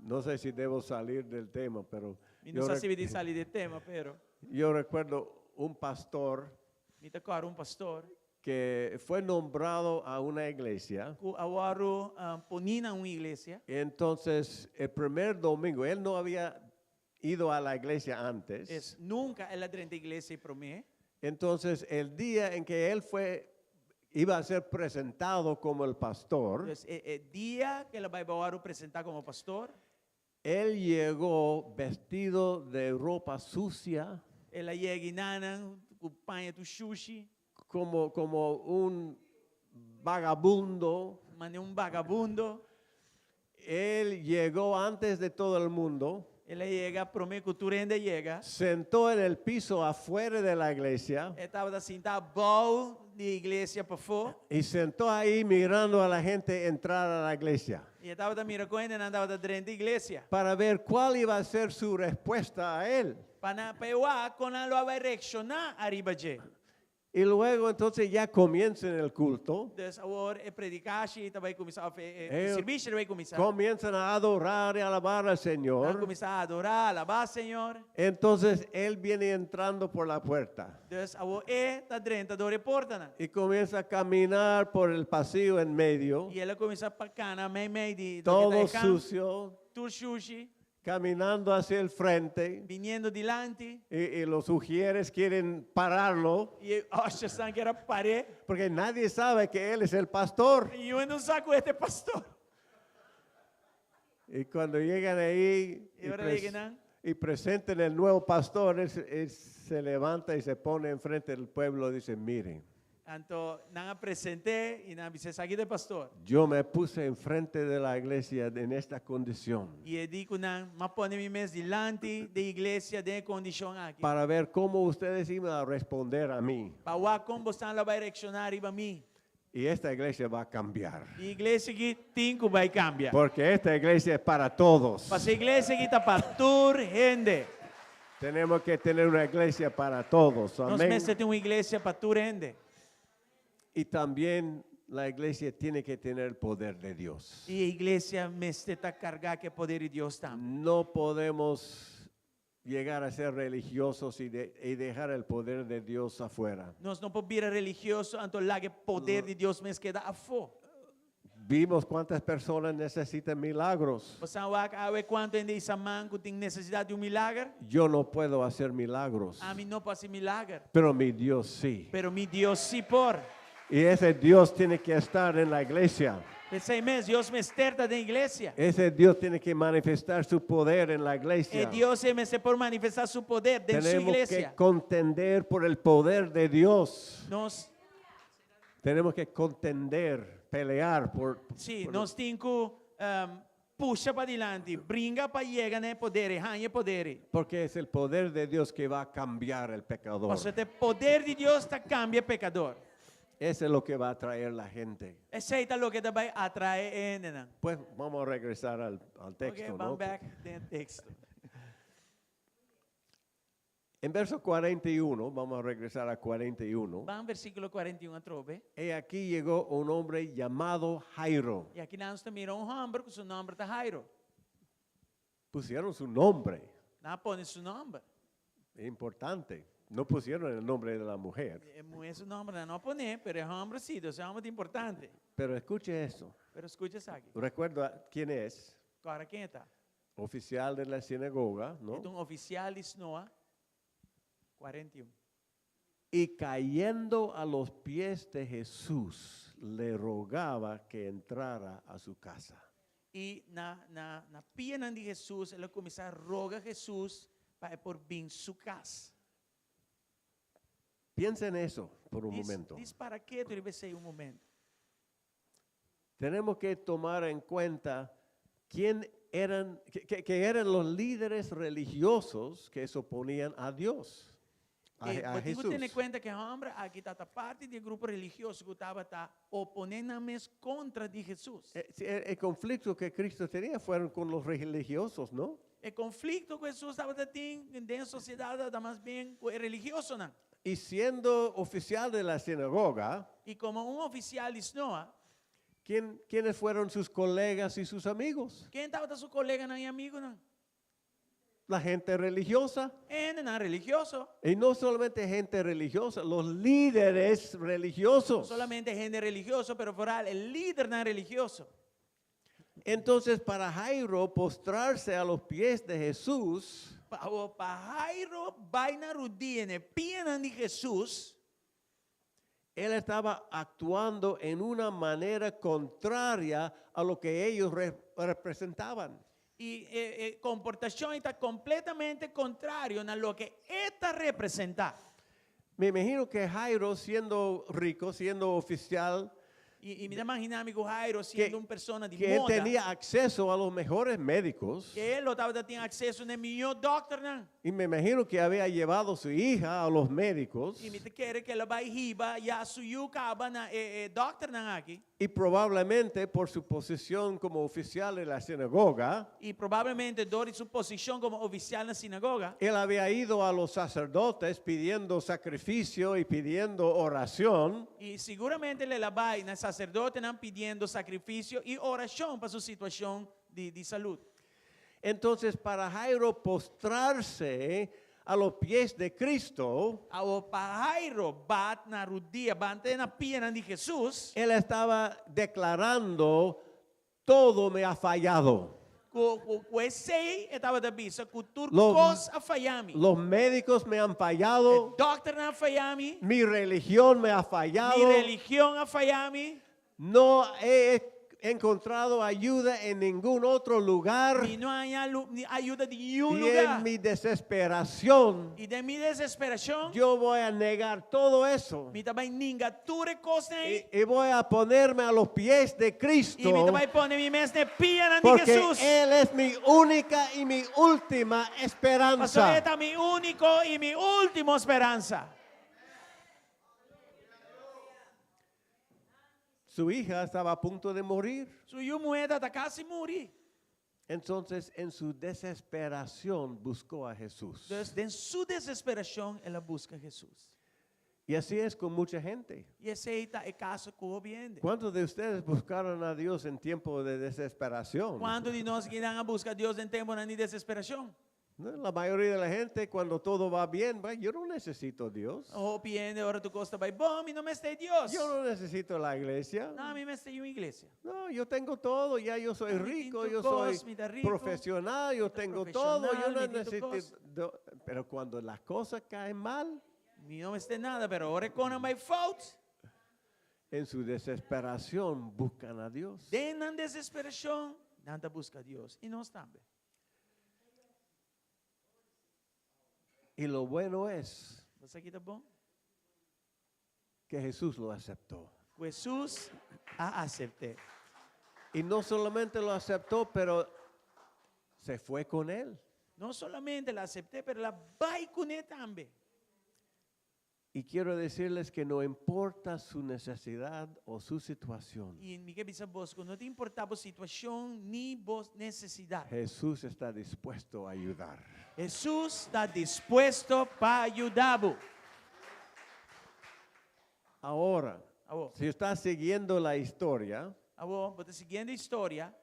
No sé si debo salir del tema, pero Mi no yo, sa rec- si mi tin sali di tema, pero yo recuerdo un pastor mi ta kòrda un pastor que fue nombrado a una iglesia. ku a wòrdu uh, poní na un iglesia. Entonces, el primer domingo, él no había ido a la iglesia antes. Es nunka el a drenta iglesia promé. Entonces, el día en que él fue, iba a ser presentado como el pastor, Pues, e, e dia ku el a bai wòrdu presentá komo pastor, él llegó vestido de ropa sucia, el a yega einan ku paña tur sushi, como, como un vagabundo. manera un vagabundo. Él llegó antes de todo el mundo, El a yega promé ku tur hende yega. sentó en el piso afuera de la iglesia E tabata sintá bou di iglesia pafó. y sentó ahí mirando a la gente entrar a la iglesia I e tabata mira kon hendenan tabata drenta iglesia. para ver cuál iba a ser su respuesta a él. Pa na pa e wak kon nan lo a reakshoná ariba dje. Y luego entonces ya comienzan el culto. Dus awor e predikashi ta bai kuminsá, òf e Eh, servisio ta bai kuminsá. Comienzan a adorar y alabar al Nan Señor. kuminsá adorá, alabá Señor. Entonces él viene entrando por la puerta Dus awor e ta drenta dor e portanan. y comienza a caminar por el pasillo en medio, I el a kuminsá pa kana mei mei di todo sucio, Tur shushi, caminando hacia el frente. biniendo dilanti. Y los ujieres quieren pararlo I e ushernan ke par'é. porque nadie sabe que él es el pastor. I ningun no sa ku e ta e pastor. Y cuando llegan ahí Y ahora llegan. y presenten el nuevo pastor, él se levanta y se pone enfrente del pueblo y dice, miren, Anto, nan a present'é i nan a bisa esaki ta e pastor. yo me puse enfrente de la iglesia en esta condición I e di ku nan, m'a pone mi mes dilanti di iglesia den e kondishon aki. para ver cómo ustedes iban a responder a mí. Pa wak kon boso lo bai reakshoná riba mi. Y esta iglesia va a cambiar. E iglesia aki tin ku bai kambia. Porque esta iglesia es para todos. Pasobra e iglesia aki ta pa tur hende. Tenemos que tener una iglesia para todos. Nos Amén. mester tin un iglesia pa tur hende. Y también la iglesia tiene que tener el poder de Dios. I e iglesia mester ta kargá ku e poder di Dios tambe. No podemos llegar a ser religiosos y dejar el poder de Dios afuera. Nos no por bira religioso, anto laga e poder di Dios mes keda afó. Vimos cuántas personas necesitan milagros. Boso a wak awe kuantu hende a hisa man ku tin nesesidat di un milager? Yo no puedo hacer milagros, Ami no por hasi milager. pero mi Dios sí. Pero mi Dios sí por. Y ese Dios tiene que estar en la iglesia. P'esei mes, Dios mester ta den iglesia. Ese Dios tiene que manifestar su poder en la iglesia. E Dios mester por manifestá su poder den su Tenemos que iglesia. contender por el poder de Dios. Nos, Tenemos que contender, pelear por, sí, por- nos tin ku pusha padilanti, bringa pa yega na e poder, haña e poder. porque es el poder de Dios que va a cambiar el pecador. Pasobra e poder di Dios ta kambia pekadó. Eso es lo que va a traer la gente. Esei ta loke ta bai atraé hendenan. Pues vamos a regresar al texto, Ok, ¿no? ban bèk den teksto. En verso 41, vamos a regresar a 41. Ban versíkulo 41 atrobe. He aquí llegó un hombre llamado Jairo. I aki nos ta mira un hòmber ku su nòmber ta Jairo. Pusieron su nombre, Nan a pone su nòmber. importante. No pusieron el nombre de la mujer. E muhé su nòmber nan no a pone, pero e hòmber sí, e hòmber ta importante. Pero escuche eso. Pero skucha esaki. Recuerda quién es, Awor ken e ta? oficial de la sinagoga, ¿no? E ta un ofisial di snoa 41. Y cayendo a los pies de Jesús, le rogaba que entrara a su casa. I na na na pianan di Jesus, el a kuminsá roga Jesus pa e por bin su kas. Piensa en eso por un Diz, momento. djis para ketu riba esei un momento. Tenemos que tomar en cuenta quién eran, que eran los líderes religiosos que se oponían a Dios, E a bo tin ku tene Jesús. kuenta ku e hòmber aki tabata parti di e grupo religioso ku tabata oponé nan mes kontra di Jesus. Sí, el conflicto que Cristo tenía fueron con los religiosos, ¿no? E konflikto ku Jesus tabatin den sosiedat tabata mas bien ku e religiosonan. Y siendo oficial de la sinagoga, I komo un ofisial di snoa, ¿quiénes fueron sus colegas y sus amigos? ken tabata su koleganan i amigunan? La gente religiosa. Hendenan religioso. Y no solamente gente religiosa, los líderes religiosos. No solamente hende religioso, pero foral e lidernan religioso. Entonces, para Jairo postrarse a los pies de Jesús, Pa, pa Jairo bai na rudia na pianan di Jesus, él estaba actuando en una manera contraria a lo que ellos representaban. E e, e komportashon ta kompletamente kontrario na loke e ta representá. Me imagino que Jairo, siendo rico, siendo oficial I, i mi ta imaginá mi ku Jairo siendo un persona di que él moda, tenía acceso a los mejores médicos. ku e lo tabatin akseso na e mihó dòkternan. Y me imagino que había llevado su hija a los médicos. I mi ta kere ku el a bai hiba ya su yu kaba na e, e dòkternan aki. Y probablemente por su posición como oficial de la sinagoga, I probablemente dor di su posishon komo ofisial na sinagoga, él había ido a los sacerdotes pidiendo sacrificio y pidiendo oración. I siguramente el a bai na saserdotenan pidiendo sakrifisio i orashon pa su situashon di, di salú. Entonces, para Jairo postrarse a los pies de Cristo, Awor pa Jairo bat na rudia, banta na pianan di Hesus, él estaba declarando, todo me ha fallado. Ku, ku, ku esei e tabata bisa, ku tur Los- kos a falla mi. Los médicos me han fallado, Dòkternan a falla mi, mi religión me ha mi fallado, religion a falla mi, no he encontrado ayuda en ningún otro lugar. mi no a haña lu- ni ayudo di ningun Y lugá. en mi desesperación, I den mi desesperashon, yo voy a negar todo eso. mi ta bai ninga tur e kosnan ei. Y, y voy a ponerme a los pies de I Cristo. mi ta bai pone mi mes na pianan di Porque Hesus. Él es mi única y mi última Pasobra esperanza. E ta mi úniko i mi último speransa. Su hija estaba a punto de morir. Su yu muhé ta kasi muri. Entonces, en su desesperación, buscó a Jesús. Entonces, den su desesperashon, el a buska Hesus. Y así es con mucha gente. I esei ta e kaso ku hopi hende. ¿Cuántos de ustedes buscaron a Dios en tiempo de desesperación? Kuantu di nos akinan a buska Dios den tempu di desesperashon? No, La mayoría de la gente cuando todo va bien, "Bueno, yo no necesito a Dios. Hopi hende ora tur kos ta bai bon, mi no mester Dios. Yo no necesito la iglesia. No, mi no mester un iglesia. No, yo tengo todo, ya yo soy No, mi rico, tin tur yo soy kos, mi ta riku. profesional, yo Ta tengo todo, yo profesional, no mi tin tur necesito. do- Pero cuando las cosas caen mal, Mi no mester nada, pero ora kosnan bai fout. en su desesperación buscan a Dios. Den nan desesperashon, nan ta buska Dios. I nos tambe. Y lo bueno es Bo sa kiko ta bon? que Jesús lo aceptó. Hesus a asept'é. Y no solamente lo aceptó, pero se fue con él. No solamente el a asept'é, pero el a bai kuné tambe. Y quiero decirles que no importa su necesidad o su situación, I mi ke bisa boso, no ta importá bo situashon ni bo nesesidat. Jesús está dispuesto a ayudar. Hesus ta dispuesto pa yuda bo. Ahora, Awor, si está siguiendo la historia, awor, bo ta siguiendo e historia.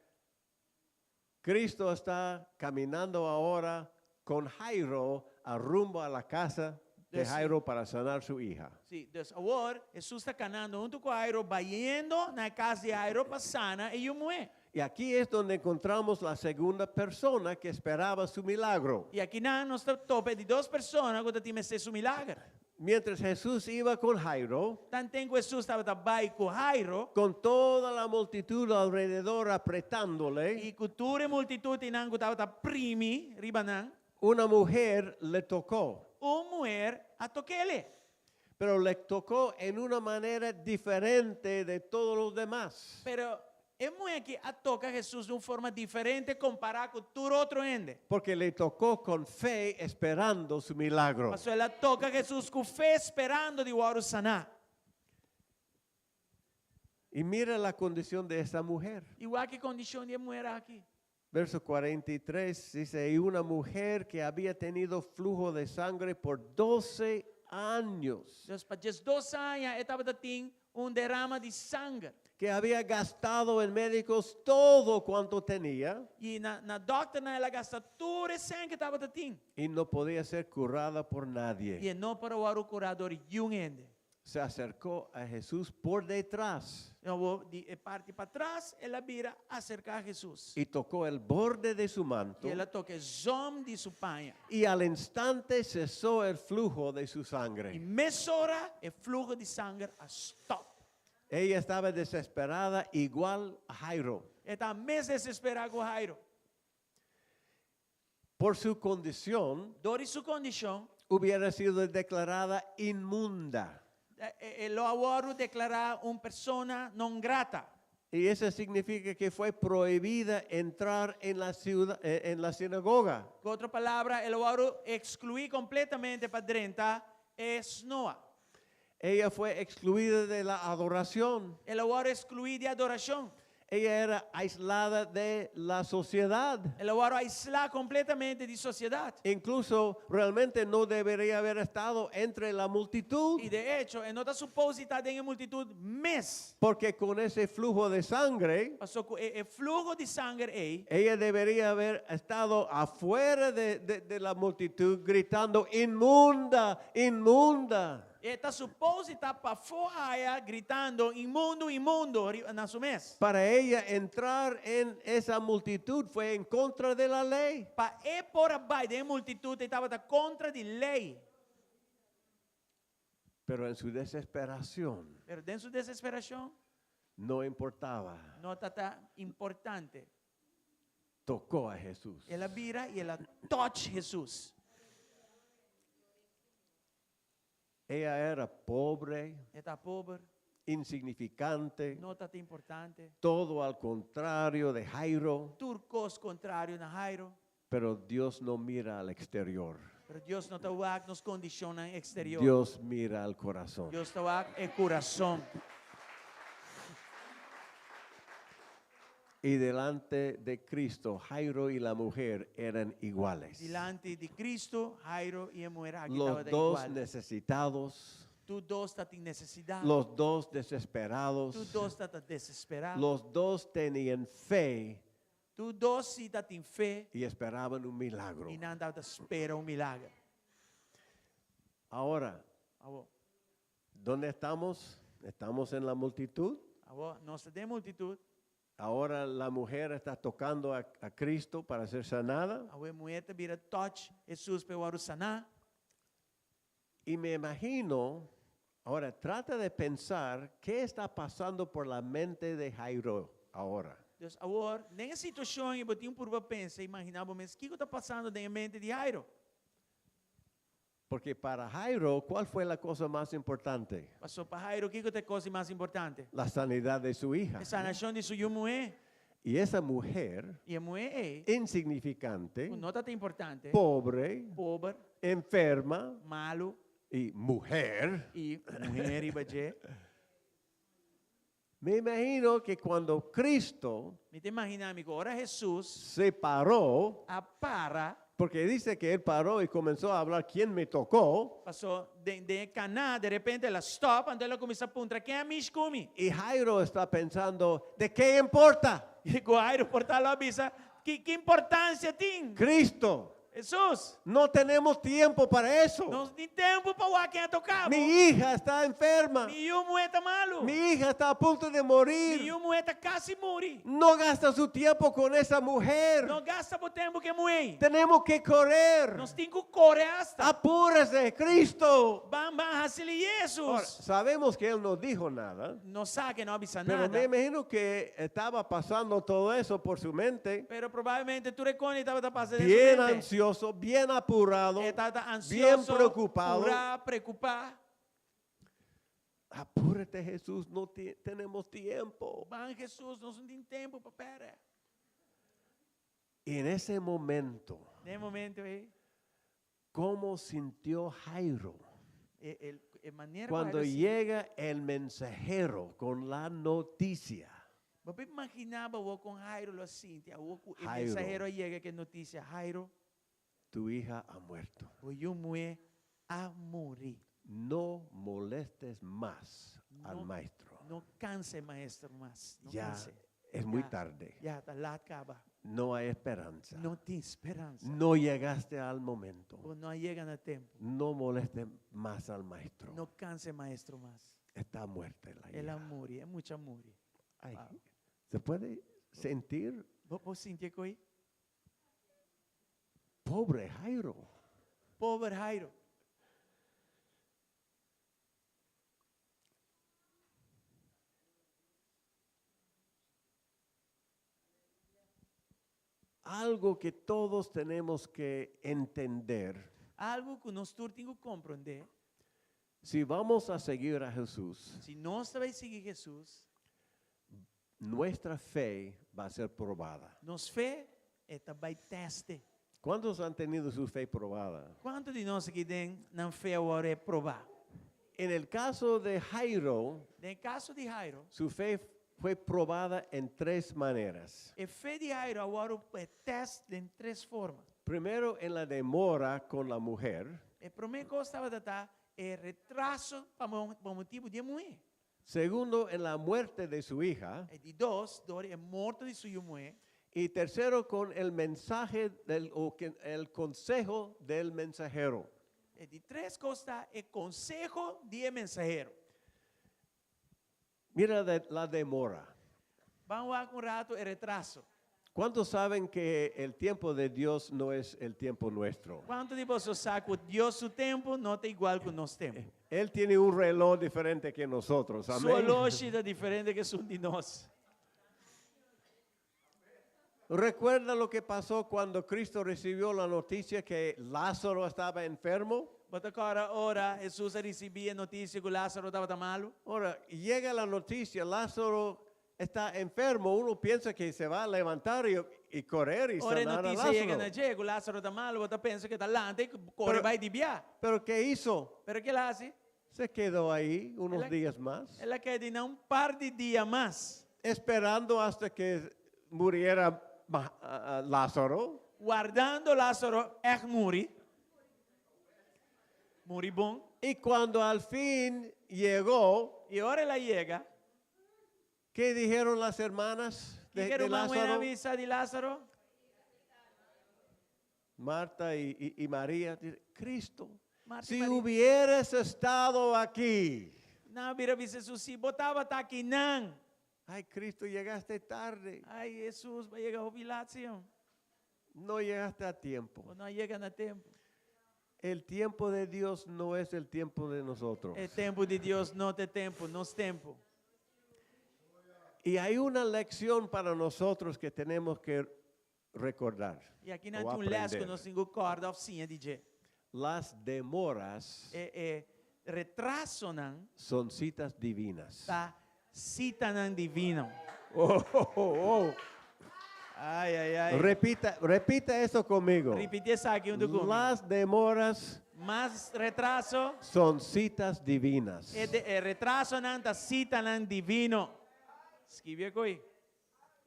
Cristo está caminando ahora con Jairo a rumbo a la casa de Jairo para sanar su hija. Si, dus awor, Hesus ta kanando huntu ku Jairo, bayendo na kas di Jairo pa sana e yu muhé. Y aquí es donde encontramos la segunda persona que esperaba su milagro. I akinan nos ta topa e di dos persona ku tabatin mester su milager. Mientras Jesús iba con Jairo, Tanten ku Hesus tabata bai ku Jairo, con toda la multitud alrededor apretándole, i ku tur e multitut einan ku tabata primi, riba nan, una mujer le tocó, un muhé a tok'é. pero le tocó en una manera diferente de todos los demás. Pero e muhé aki a toka Hesus di un forma diferente kompará ku tur otro hende. Porque le tocó con fe esperando su milagro. Pasobra el a toka Hesus ku fe sperando di wòrdu saná. Y mira la condición de esta mujer. I wak e kondishon di e muhé aki. Verso 43 dice, y una mujer que había tenido flujo de sangre por 12 años, Dus pa 12 aña e tabatin un derame di sanger. que había gastado en médicos todo cuanto tenía I na, na dòkternan el a gasta tur e sèn ku e tabatin. y no podía ser curada por nadie. I e no por a wòrdu kurá dor di niun hende. Se acercó a Jesús por detrás Anto, di e parti patras, el a bira aserká Hesus. y tocó el borde de su manto I el a toka e zòm di su paña. y al instante cesó el flujo de su I sangre. mesora e fluho di sanger a stòp. Ella estaba desesperada igual a Jairo. E tabata mes desesperá ku Jairo. Por su condición Dor di su kondishon, hubiera sido declarada inmunda. E lo a wòrdu deklará un persona non grata. Y eso significa que fue prohibida entrar en la ciudad, en la sinagoga. Ku otro palabra, e lo wòrdu ekskluí kompletamente pa drenta e snoa. Ella fue excluida de la adoración. E lo wòrdu ekskluí di adorashon. Ella era aislada de la sociedad. El a wòrdu aislá kompletamente di sosiedat. Incluso realmente no debería haber estado entre la multitud. I de echo, e no ta supos di ta den e multitut mes. Porque con ese flujo de sangre, Paso ku e e fluho di sanger ei, ella debería haber estado afuera de, de- de la multitud gritando, inmunda, inmunda. E ta supos di ta pafó aya gritando, Inmundo, inmundo, riba na su mes. Para ella entrar en esa multitud fue en contra de la ley. Pa e por a bai den e multitut ei tabata kontra di lei. Pero en su desesperación Pero den su desesperashon no importaba. no tabata importante. Tocó a Jesús. El a bira i el a touch Hesus. Ella era pobre, E ta pober, insignificante, no tabata importante. todo al contrario de Jairo, Tur kos kontrario na Jairo. pero Dios no mira al exterior. Pero Dios no ta wak nos kondishonnan eksterior. Dios mira al corazón. Dios ta wak e kurason. Y delante de Cristo, Jairo y la mujer eran iguales. Dilanti di Cristo, Jairo i e muher aki Los tabata dos igual. necesitados, Tur dos tatin nesesidat. los dos desesperados, Tur dos tata desesperá. los dos tenían fe Tur dos si tatin fe y esperaban un milagro. i nan tabata spera un milager. Ahora, Awor, ¿dónde estamos? ¿Estamos en la multitud? awor, nos ta den multitut. Ahora la mujer está tocando a, a Cristo para ser sanada. Awor e muher ta bira touch Hesus pa e wòrdu saná. Y me imagino, ahora trata de pensar qué está pasando por la mente de Jairo ahora. Dus awor, den e situashon ei bo tin purba pensa, imaginá bo mes kiko ta pasando den e mente di Jairo. Porque para Jairo, ¿cuál fue la cosa más importante? Paso pa Jairo, kiko ta e kos di mas importante? La sanidad de su hija. E sanashon di su yu muhé. Y esa mujer, I e muhé ei, insignificante, ku no tabata importante, pobre, pober, enferma malu y mujer, i muhé riba dje. me imagino que cuando Cristo Mi ta imaginá mi ku ora Hesus se paró, a para, porque dice que él paró y comenzó a hablar, ¿quién me tocó? Pasó den den e kaná, de repente el a stòp, anto el a kuminsá puntra, Ken a mish ku mi? Y Jairo está pensando, ¿de qué importa? I ku Jairo por ta lo a bisa, Ki ki importansia tin? Cristo, Hesus, no tenemos tiempo para eso. nos tin tempu pa wak ken a toka bo. Mi hija está enferma. Mi yu muhé ta malu. Mi hija está a punto de morir. Mi yu muhé ta kasi muri. No gasta su tiempo con esa mujer. No gasta bo tempu ku e muhé. Tenemos que correr. Nos tin ku kore asta. Apúrese, Cristo. Ban ban hasi lihé, Ahora, Hesus. sabemos que él no dijo nada, Nos sa ku e no a bisa pero me nada. imagino que estaba pasando todo eso por su mente. Pero probablemente tur e kos ei tabata pasa den su Bien mente. ansioso, bien apurado, E tabata bien ansioso, preocupado. purá, preokupá. Apúrate, Jesús, no tenemos tiempo. Ban Hesus, nos no tin tempu pa pèrdè. Y en ese momento, Den e momento ei, ¿cómo sintió Jairo e, e, e manera ku cuando Jairo sinti. llega el mensajero con la noticia? Bo por imaginá bo kon Jairo lo a sinti, awor ku e Jairo. mensahero a yega ku e notisia, Jairo, Tu hija ha muerto. bo yu muhé a muri. No molestes más al No, maestro. no kansa e maestro mas. No Ya kansa. es muy Ya, tarde. ya ta lat kaba. No hay esperanza. No tin speransa. No llegaste al momento. Bo no a yega na tempu. No molestes más al maestro. No kansa e maestro mas. Está muerta la El a hija. muri, e mucha a muri. Ay, Wow. ¿Se puede sentir? Bo por sinti e koi? Pobre Jairo. Pober Jairo. Algo que todos tenemos que entender Algu ku nos tur tin ku komprondé. Si vamos a seguir a Jesús, Si nos ta bai sigui Hesus, nuestra fe va a ser probada. nos fe e ta bai tèst. ¿Cuántos han tenido su fe probada? Kuantu di nos aki den nan fe a wòrdu probá? En el caso de Jairo, Den kaso di Jairo, su fe fue probada en tres maneras. e fe di Jairo a wòrdu tèst den tres forma. Primero, en la demora con la mujer. E promé kos tabata e retraso pa motibu di e muhé. Segundo, en la muerte de su hija. E di dos, dor e morto di su yu muhé. Y tercero, con el mensaje del, o que, el consejo del mensajero. E di tres kos ta e konseho di e mensahero. Mira la demora. Ban wak un ratu e retraso. ¿Cuántos saben que el tiempo de Dios no es el tiempo nuestro? Kuantu di boso sa ku Dios su tempu no ta igual ku nos tempu? Él tiene un reloj diferente que nosotros. Su Amén. oloshi ta diferente ku esun di nos. ¿Recuerda lo que pasó cuando Cristo recibió la noticia que Lázaro estaba enfermo? Bo ta kòrda ora Hesus a risibí e notisia ku Lázaro tabata malu? Ahora, llega la noticia, Lázaro está enfermo, uno piensa que se va a levantar y, y correr y Ora e sanar a notisia yega na Lázaro. dje ku Lázaro ta malu, bo ta pensa ku e ta lanta i kore Pero, bai di bia. pero ¿qué hizo? Pero ke el a hasi? Se quedó ahí unos El a, días más, el a keda einan un par di dia mas. esperando hasta que muriera Lázaro. Wardando Lázaro ègt muri. Muri bon. Y cuando al fin llegó, I ora el a yega, ¿qué dijeron las hermanas Kiko de, de ruman muhénan a Lázaro? bisa di Lázaro? Marta y, y- y María, dice, Cristo, Marta i si Maria. hubieras estado aquí. Nan a bira bisa Hesus, si bo tabata akinan. Ay, Cristo, llegaste tarde. Ay, Hesus, b'a yega hopi lat, Señor. No llegaste a tiempo. Bo no a yega na tempu. El tiempo de Dios no es el tiempo de nosotros. E tempu di Dios no ta e tempu, nos tempu. Y hay una lección para nosotros que tenemos que recordar I akinan o tin un lès ku aprender. nos tin ku kòrda òf siña di dje. Las demoras E, e retrasonan son citas divinas. ta sitanan divino. Oh, oh, oh, oh. Ai, ai, ai. Repita, repita eso conmigo. Ripití esaki huntu ku mi. Las demoras Mas retraso. son citas divinas. E, de, e retrasonan ta sitanan divino. Skibi e koi.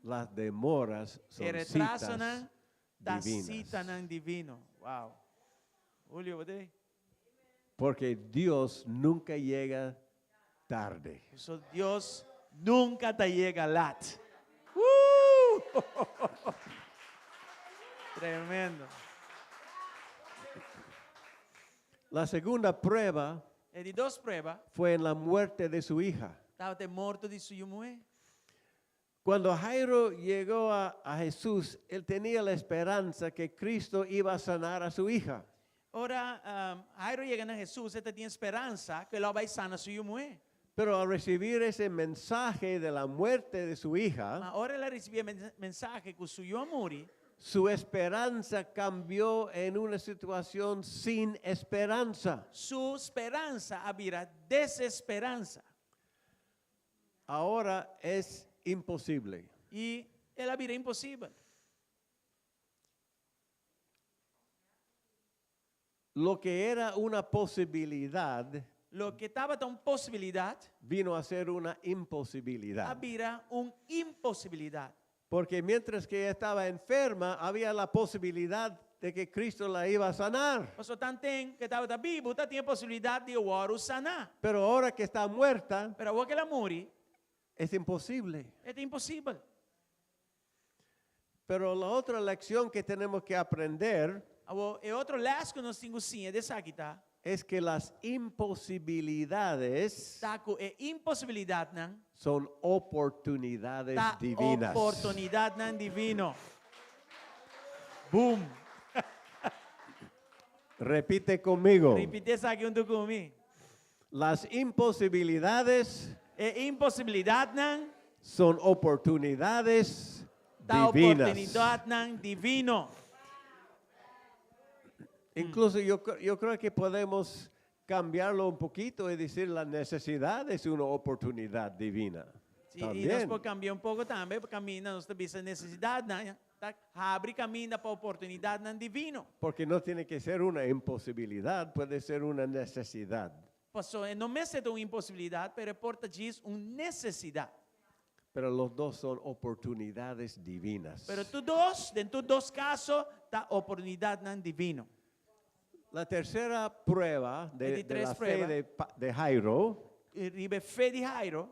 Las demoras son E retrasonan citas ta divinas. sitanan divino. Wow. Julio, bo t'ei? Porque Dios nunca llega tarde. So Dios nunka ta yega lat. Uh! Tremendo. La segunda prueba E di dos prueba fue en la muerte de su hija. tabata e morto di su yu muhé. Cuando Jairo llegó a, a Jesús, él tenía la esperanza que Cristo iba a sanar a su hija. Ora um, Jairo yega na Hesus, e tabatin speransa ku e lo bai sana su yu muhé. Pero al recibir ese mensaje de la muerte de su hija, Ma ora el a risibí e mensahe ku su yu a muri, su esperanza cambió en una situación sin esperanza. su speransa a bira desesperansa. Ahora es imposible. I el a bira imposibel. Lo que era una posibilidad Loke tabata un posibilidat vino a ser una a imposibilidad. bira un imposibilidat. Porque mientras que ella estaba enferma, había la posibilidad de que Cristo la iba a sanar. Pasobra tanten ku e tabata bibu, tabatin e posibilidat di e wòrdu saná. Pero ahora que está muerta, Pero awor ku el a muri, es imposible. e ta imposibel. Pero la otra lección que tenemos que aprender Awor, e otro lès ku nos tin ku siña di esaki ta, es que las imposibilidades ta ku e imposibilidatnan son oportunidades ta divinas. oportunidatnan divino. Boom. Repite conmigo. Ripití esaki huntu ku mi. Las imposibilidades E imposibilidatnan son oportunidades ta divinas. oportunidatnan divino. Incluso yo, yo creo que podemos cambiarlo un poquito y decir la necesidad es una oportunidad divina. Si, i nos También. por kambia un poko tambe, kaminda nos ta bisa nesesidatnan, ta habri kaminda pa oportunidatnan divino. Porque no tiene que ser una imposibilidad, puede ser una necesidad. Paso, no mester ta un imposibilidat, pero por ta djis un nesesidat. Pero los dos son oportunidades divinas. Pero tur dos, den tur dos kaso, ta oportunidatnan divino. La tercera prueba E de, di de tres la fe prueba. de Jairo Riba e fe di Jairo.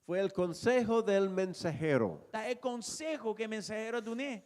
fue el consejo del mensajero. Ta e konseho ku e mensahero a dun'é.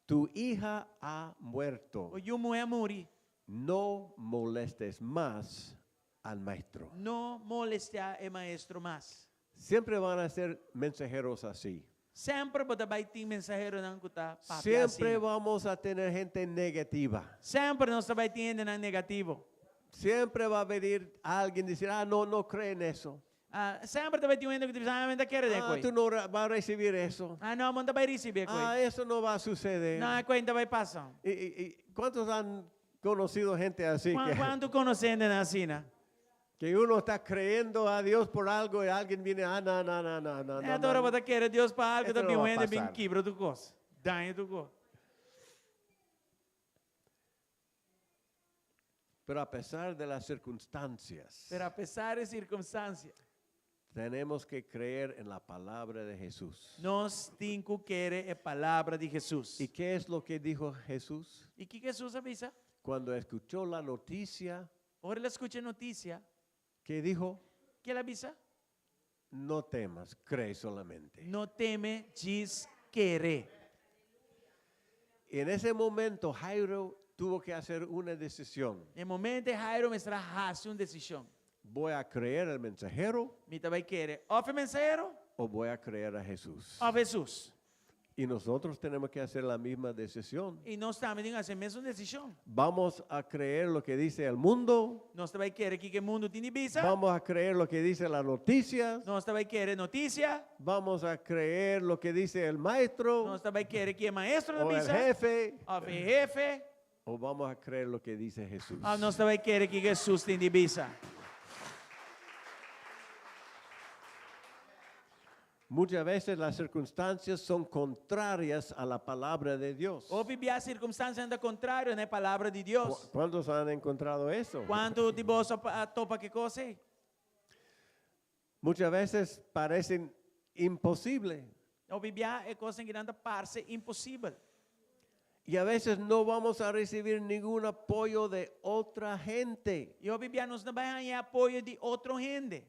Tu hija ha muerto. Bo yu muhé a muri. No molestes más al maestro. No molestiá e maestro mas. Siempre van a ser mensajeros así. Semper bo ta bai tin mensaheronan ku ta papia Siempre asina. vamos a tener gente negativa. Semper nos ta bai tin hendenan negativo. Siempre va a venir alguien y decir, ah, no, no cree en eso. Ah, semper ta bai tin un hende ku ta bisa, ah, mi no ta kere den Ah, koi. tú no vas a recibir eso. Ah, no, bo no ta bai risibí e koi. Ah, eso no va a suceder. No, e koi no ta bai pasa. ¿Y cuántos han conocido gente así? Kuan, kuantu konosé hendenan asina? Que uno está creyendo a Dios por algo y alguien viene, ah, no, no, no, no, no, Eh, no, ora no. bo ta kere Dios pa algu, Esto ta no bin va a un hende bin pasar. kibra tur kos, daña tur kos. Pero a pesar de las circunstancias, Pero a pesar di sirkunstansia, tenemos que creer en la palabra de Jesús. Nos tin ku kere e palabra di Hesus. ¿Y qué es lo que dijo Jesús? I kiko Hesus a bisa? Cuando escuchó la noticia, Ora el a skucha e notisia, ¿qué dijo? Kiko el a bisa? No temas, cree solamente. No teme, djis kere. En ese momento Jairo tuvo que hacer una decisión. E momento Jairo mester a hasi un desishon. Voy a creer al mensajero Mi ta bai kere òf e mensahero o voy a creer a Jesús. òf Hesus. Y nosotros tenemos que hacer la misma decisión. I nos tambe tin ku hasi e mesun desishon. Vamos a creer lo que dice el mundo. Nos ta bai kere kiko e mundu tin di bisa. Vamos a creer lo que dice las noticias. Nos ta bai kere notisia. Vamos a creer lo que dice el maestro. Nos ta bai kere kiko e maestro ta O el bisa. jefe. Òf e hefe. O vamos a creer lo que dice Jesús. Òf nos ta bai kere kiko Hesus tin di bisa. Muchas veces las circunstancias son contrarias a la palabra de Dios. Hopi bia sirkunstansianan ta kontrario na e palabra di Dios. ¿Cuántos han encontrado eso? Kuantu di boso a topa ku e kos ei? Muchas veces parecen imposibles. Hopi bia e kosnan ta parse imposibel. Y a veces no vamos a recibir ningún apoyo de otra gente. I hopi bia nos no ta bai haña apoyo di otro hende.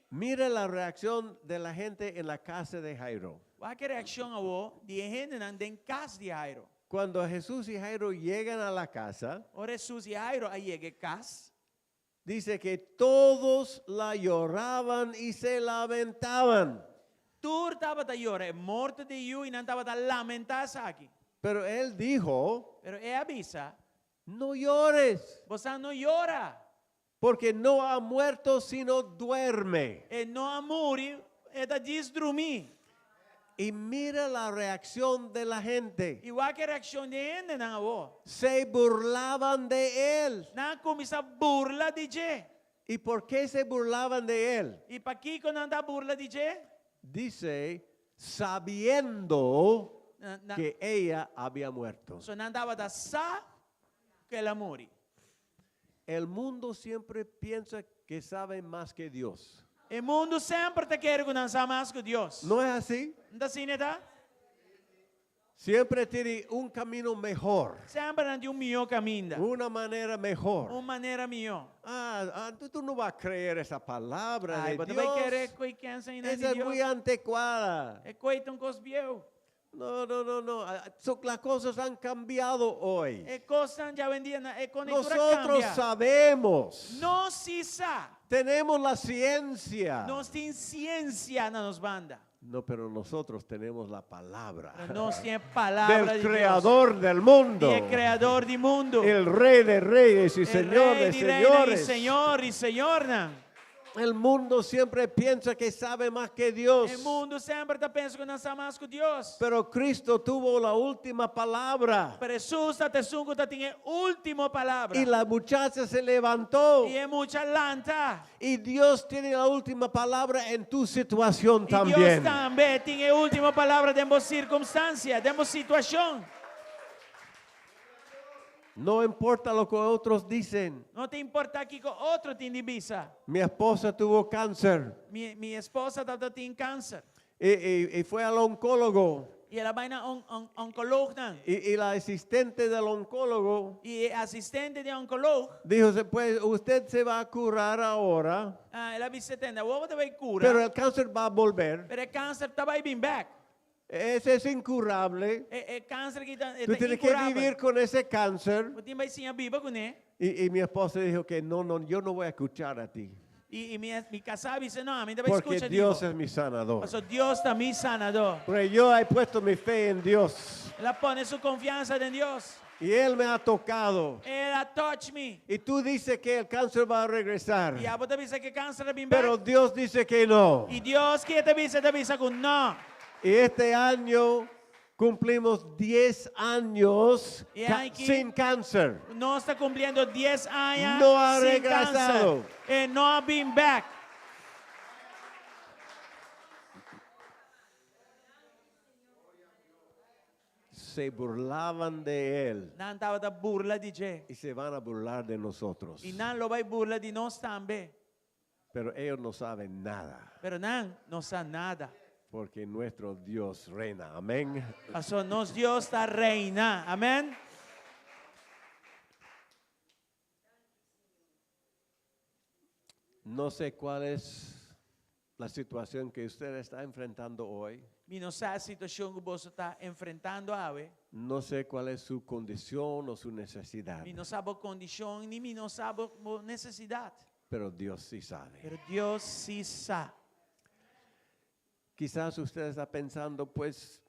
Mira la reacción de la gente en la casa de Jairo. Wak e reakshon awor di e hendenan den kas di Jairo. Cuando Jesús y Jairo llegan a la casa, Ora Hesus i Jairo a yega kas. Dice que todos la lloraban y se lamentaban. Tur tabata yora e morto di e yu i nan tabata lamentá esaki. Pero él dijo, Pero el a bisa, no llores, Boso no yora. porque no ha muerto, sino duerme. E no a muri, e ta djis drumi. Y mira la reacción de la gente. I wak e reakshon di e hendenan awor. Se burlaban de él. Nan a kuminsá burla di dje. ¿Y por qué se burlaban de él? I pakiko nan ta burla di dje? Dice, sabiendo Na, na, que ella había muerto. so nan tabata sa ku el a muri. El mundo siempre piensa que sabe más que Dios. E mundu semper ta kere ku nan sa mas ku Dios. ¿No es así? No ta asina, ta? Siempre tiene un camino mejor, Semper nan tin un mihó kaminda. una manera mejor. Un manera mihó. Ah, ah, tú no vas a creer esa palabra Ai, de bo no ta bai kere Dios. e kos ei di Esa es Dios. muy anticuada. E kos ei ta un kos bieu. No, no, no, no. Ah, las cosas han cambiado hoy. E kosnan djawendia na e konektura Nosotros kambia. sabemos. Nos sí sa. Tenemos la ciencia. Nos tin siensia na nos banda. No, pero nosotros tenemos la palabra Pero nos tin palabra del di Dios. creador del mundo. Di e kreador di mundu. El rey de reyes y E señor rei de di reinan i señores. Señor i señornan. El mundo siempre piensa que sabe más que Dios. E mundu semper ta pensa ku nan sa mas ku Dios. Pero Cristo tuvo la última palabra. Pero Hesus ta esun ku tin e último palabra. Y la muchacha se levantó. I e mucha a lanta. Y Dios tiene la última palabra en tu situación I Dios también. tambe tin e último palabra den bo sirkunstansia, den bo situashon. No importa lo que otros dicen. No ta importá kiko otro tin di bisa. Mi esposa tuvo cáncer Mi esposa tabatin kanser. y fue al oncólogo. I el a bai na on, on, onkólogo. Y la asistente del oncólogo I e asistente di onkólogo, dijo, pues usted se va a curar ahora, ah, el a bisa, tende, bo ta bai kura, pero el cáncer va a volver. pero e kanser ta bai bin bèk. Ese es incurable. E, e kanser aki ta, Tú tienes que inkurabel. vivir con ese cáncer. Bo tin bai siña biba kuné. Y mi esposa dijo que no, no, yo no voy a escuchar a ti. I, i mi, mi kasá a bisa, no, ami n' ta bai Porque skucha Dios es mi sanador. Paso Dios ta mi sanadó. Porque yo he puesto mi fe en Dios. El a pone su konfiansa den Dios. Y Él me ha tocado. El a touch mi. Y tú dices que el cáncer va a regresar. I abo ta bisa ku e kanser ta bin bèk. Pero Dios dice que no. I Dios ku ta bisa, ta bisa ku no. Y este año cumplimos 10 años Y aquí- sin cáncer. Nos ta kumpliendo 10 aña No ha sin regresado. kanser. E no a bin bèk. Se burlaban de él Nan tabata burla di dje. y se van a burlar de nosotros. I nan lo bai burla di nos tambe. Pero ellos no saben nada, Pero nan no sa nada. porque nuestro Dios reina. Amén. Paso nos Dios ta reina. Amèn. No sé cuál es la situación que usted está enfrentando hoy. Mi no sa e situashon ku bo ta enfrentando awe. No sé cuál es su condición o su necesidad, Mi no sa bo kondishon ni mi no sa bo nesesidat. pero Dios sí sabe. Pero Dios sí sa. Quizás usted está pensando, pues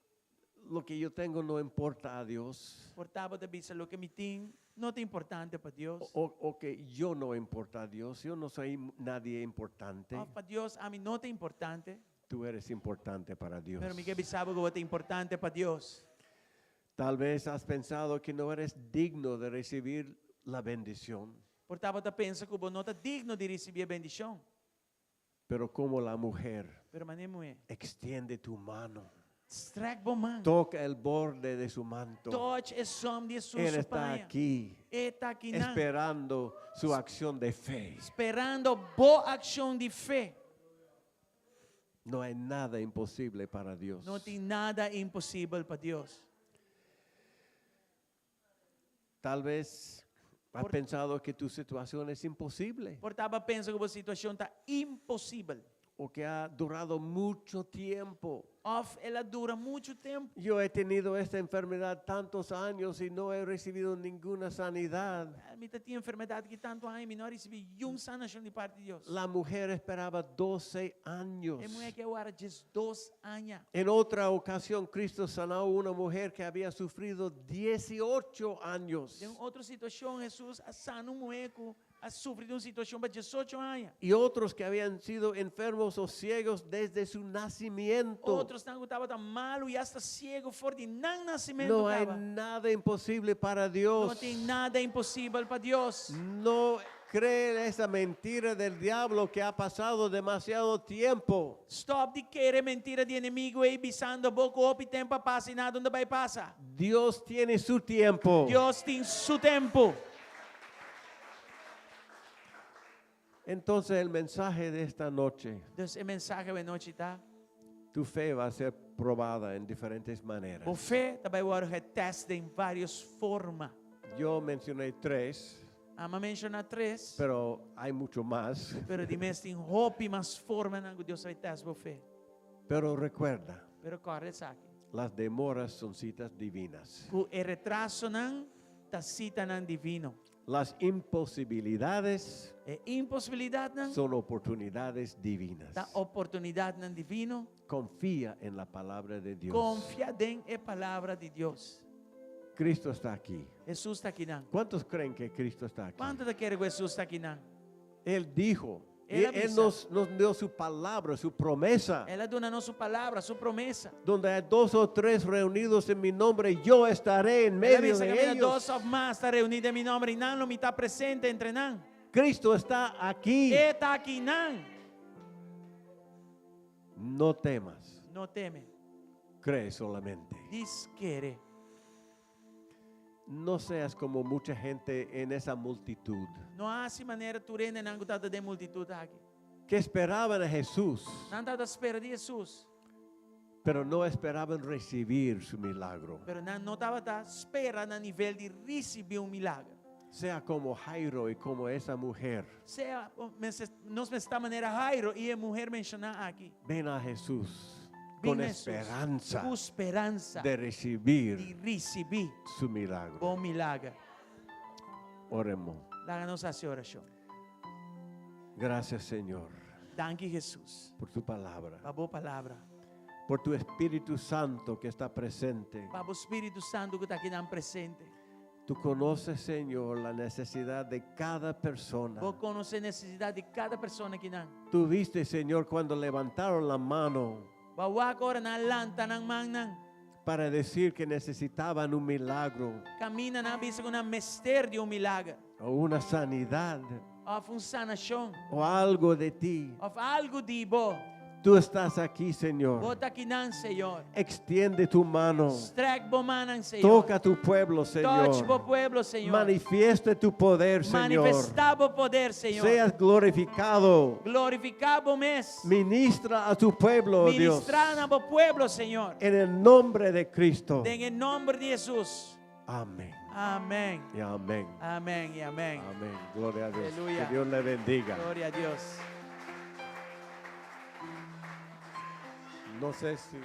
lo que yo tengo no importa a Dios, Por ta bo ta bisa loke mi tin no ta importante pa Dios. o que yo no importa a Dios, yo no soy nadie importante. Òf pa Dios, ami no ta importante. Tú eres importante para Dios. Pero mi ke bisa bo ku bo ta importante pa Dios. Tal vez has pensado que no eres digno de recibir la bendición, Por ta bo ta pensa ku bo no ta digno di risibí bendishon. pero como la mujer, Pero manera e muhé, extiende tu mano, Strek bo man. toca el borde de su manto. Touch e zòm di su Él está paña. aquí E ta akinan. esperando su acción de fe. Sperando bo akshon di fe. No hay nada imposible para Dios. No tin nada imposibel pa Dios. Tal vez has pensado que tu situación es imposible Por ta bo a pensa ku bo situashon ta imposibel. o que ha durado mucho tiempo. Òf el a dura muchu tempu. Yo he tenido esta enfermedad tantos años y no he recibido ninguna sanidad. Ah, Mi tin e enfermedat aki tantu aña, mi no a risibí un sanashon di parti di Dios. La mujer esperaba 12 años. E muhé a warda 12 aña. En otra ocasión, Cristo sanó a una mujer que había sufrido 18 años. Den otro situashon, Hesus a sana un muhé ku a sufri un situashon pa 18 aña. Y otros que habían sido enfermos o ciegos desde su nacimiento. Otronan ku tabata malu i asta siegu for di nan nasementu. No hay kaba. nada imposible para No Dios. tin nada imposibel pa Dios. No cree esa mentira del diablo que ha pasado demasiado tiempo. Stòp di kere mentira di enemigu ei bisando bo ku hopi tempu a pasa i nada no ta bai pasa. Dios tiene su tiempo. Dios tin su tempu. Entonces el mensaje de esta noche, Anto e mensahe di awe nochi ta. tu fe va a ser probada en diferentes maneras. Bo fe ta bai wòrdu getest den vários forma. Yo mencioné tres, Ami a menshoná tres, pero hay mucho más. pero di mes tin hopi mas formanan ku Dios ta bai test bo fe. Pero recuerda, Pero kòrda esaki. las demoras son citas divinas. Ku e retrasonan ta sitanan divino. Las imposibilidades E imposibilidatnan son oportunidades divinas. ta oportunidatnan divino. Confía en la palabra de Dios. Konfia den e palabra di Dios. Cristo está aquí. Hesus ta akinan. ¿Cuántos creen que Cristo está aquí? Kuantu ta kere ku Hesus ta akinan? Él dijo, Y El a Él bisa. nos dio su palabra, su promesa. El a duna nos su palabra, su promesa. Donde hay dos o tres reunidos en mi nombre, yo estaré en El a medio bisa de kaminda ellos. dos òf mas ta reuní den mi nòmber einan lo mi ta presente entre nan. Cristo está aquí. E ta akinan. No temas, No teme. cree solamente. Djis kere. No seas como mucha gente en esa multitud No hasi manera tur hendenan ku tabata den multitut aki. que esperaban a Jesús, Nan tabata spera di Hesus, pero no esperaban recibir su milagro. pero nan no tabata spera na nivel di risibí un milager. Sea como Jairo y como esa mujer. Sea, nos mester ta manera Jairo i e muhé menshoná aki. Ven a Jesús Bin con na Hesus esperanza ku speransa de recibir di risibí su milagro. bo milager. Oremos. Laga nos hasi orashon. Gracias, Señor, Danki Hesus por tu palabra, pa bo palabra. por tu Espíritu Santo que está presente. Pa bo Spiritu Santu ku ta akinan presente. Tú conoces, Señor, la necesidad de cada persona. Bo konosé nesesidat di kada persona akinan. Tú viste, Señor, cuando levantaron la mano Bo a wak ora nan a lanta nan mannan. para decir que necesitaban un milagro Kaminda nan a bisa ku nan mester di un milager. o una sanidad Òf un sanashon. o algo de ti. Òf algu di bo. Tú estás aquí, Señor. Bo ta akinan, Señor. Extiende tu mano. Strek bo mannan, Señor. Toca tu pueblo, Touch bo Señor. pueblo, Señor. Manifiesta tu poder, Señor. Manifestá bo poder, Señor. Seas glorificado. Glorifiká bo mes. Ministra a tu pueblo, oh Dios. Ministrá na bo pueblo, Señor. En el nombre de Cristo. Den nòmber di Hesus. Amén. Amèn. Y amén. Amèn i amèn. Amén. Gloria a Dios. Aleluya. Que Dios le bendiga. Gloria na Dios. No sé si.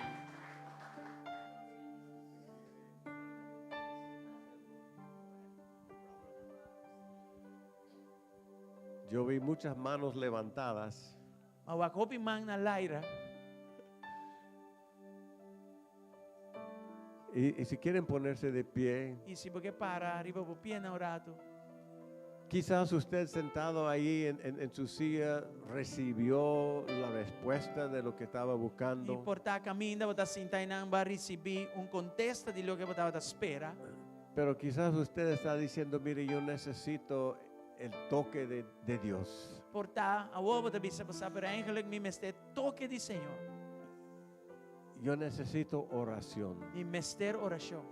Yo vi muchas manos levantadas. Mi a wak hopi man na laira. Y si quieren ponerse de pie, I si bo ke para riba bo pianan un ratu. quizás usted sentado ahí en su silla recibió la respuesta de lo que estaba I buscando. por ta kaminda, bo ta sintá einan b'a risibí un kontesta di loke bo tabata spera. Pero quizás usted está diciendo, mire, yo necesito el toque de Dios. Por ta awor bo ta bisa bo sa, pero eigenlijk mi mester toke di Señor. Yo necesito oración. Mi mester orashon.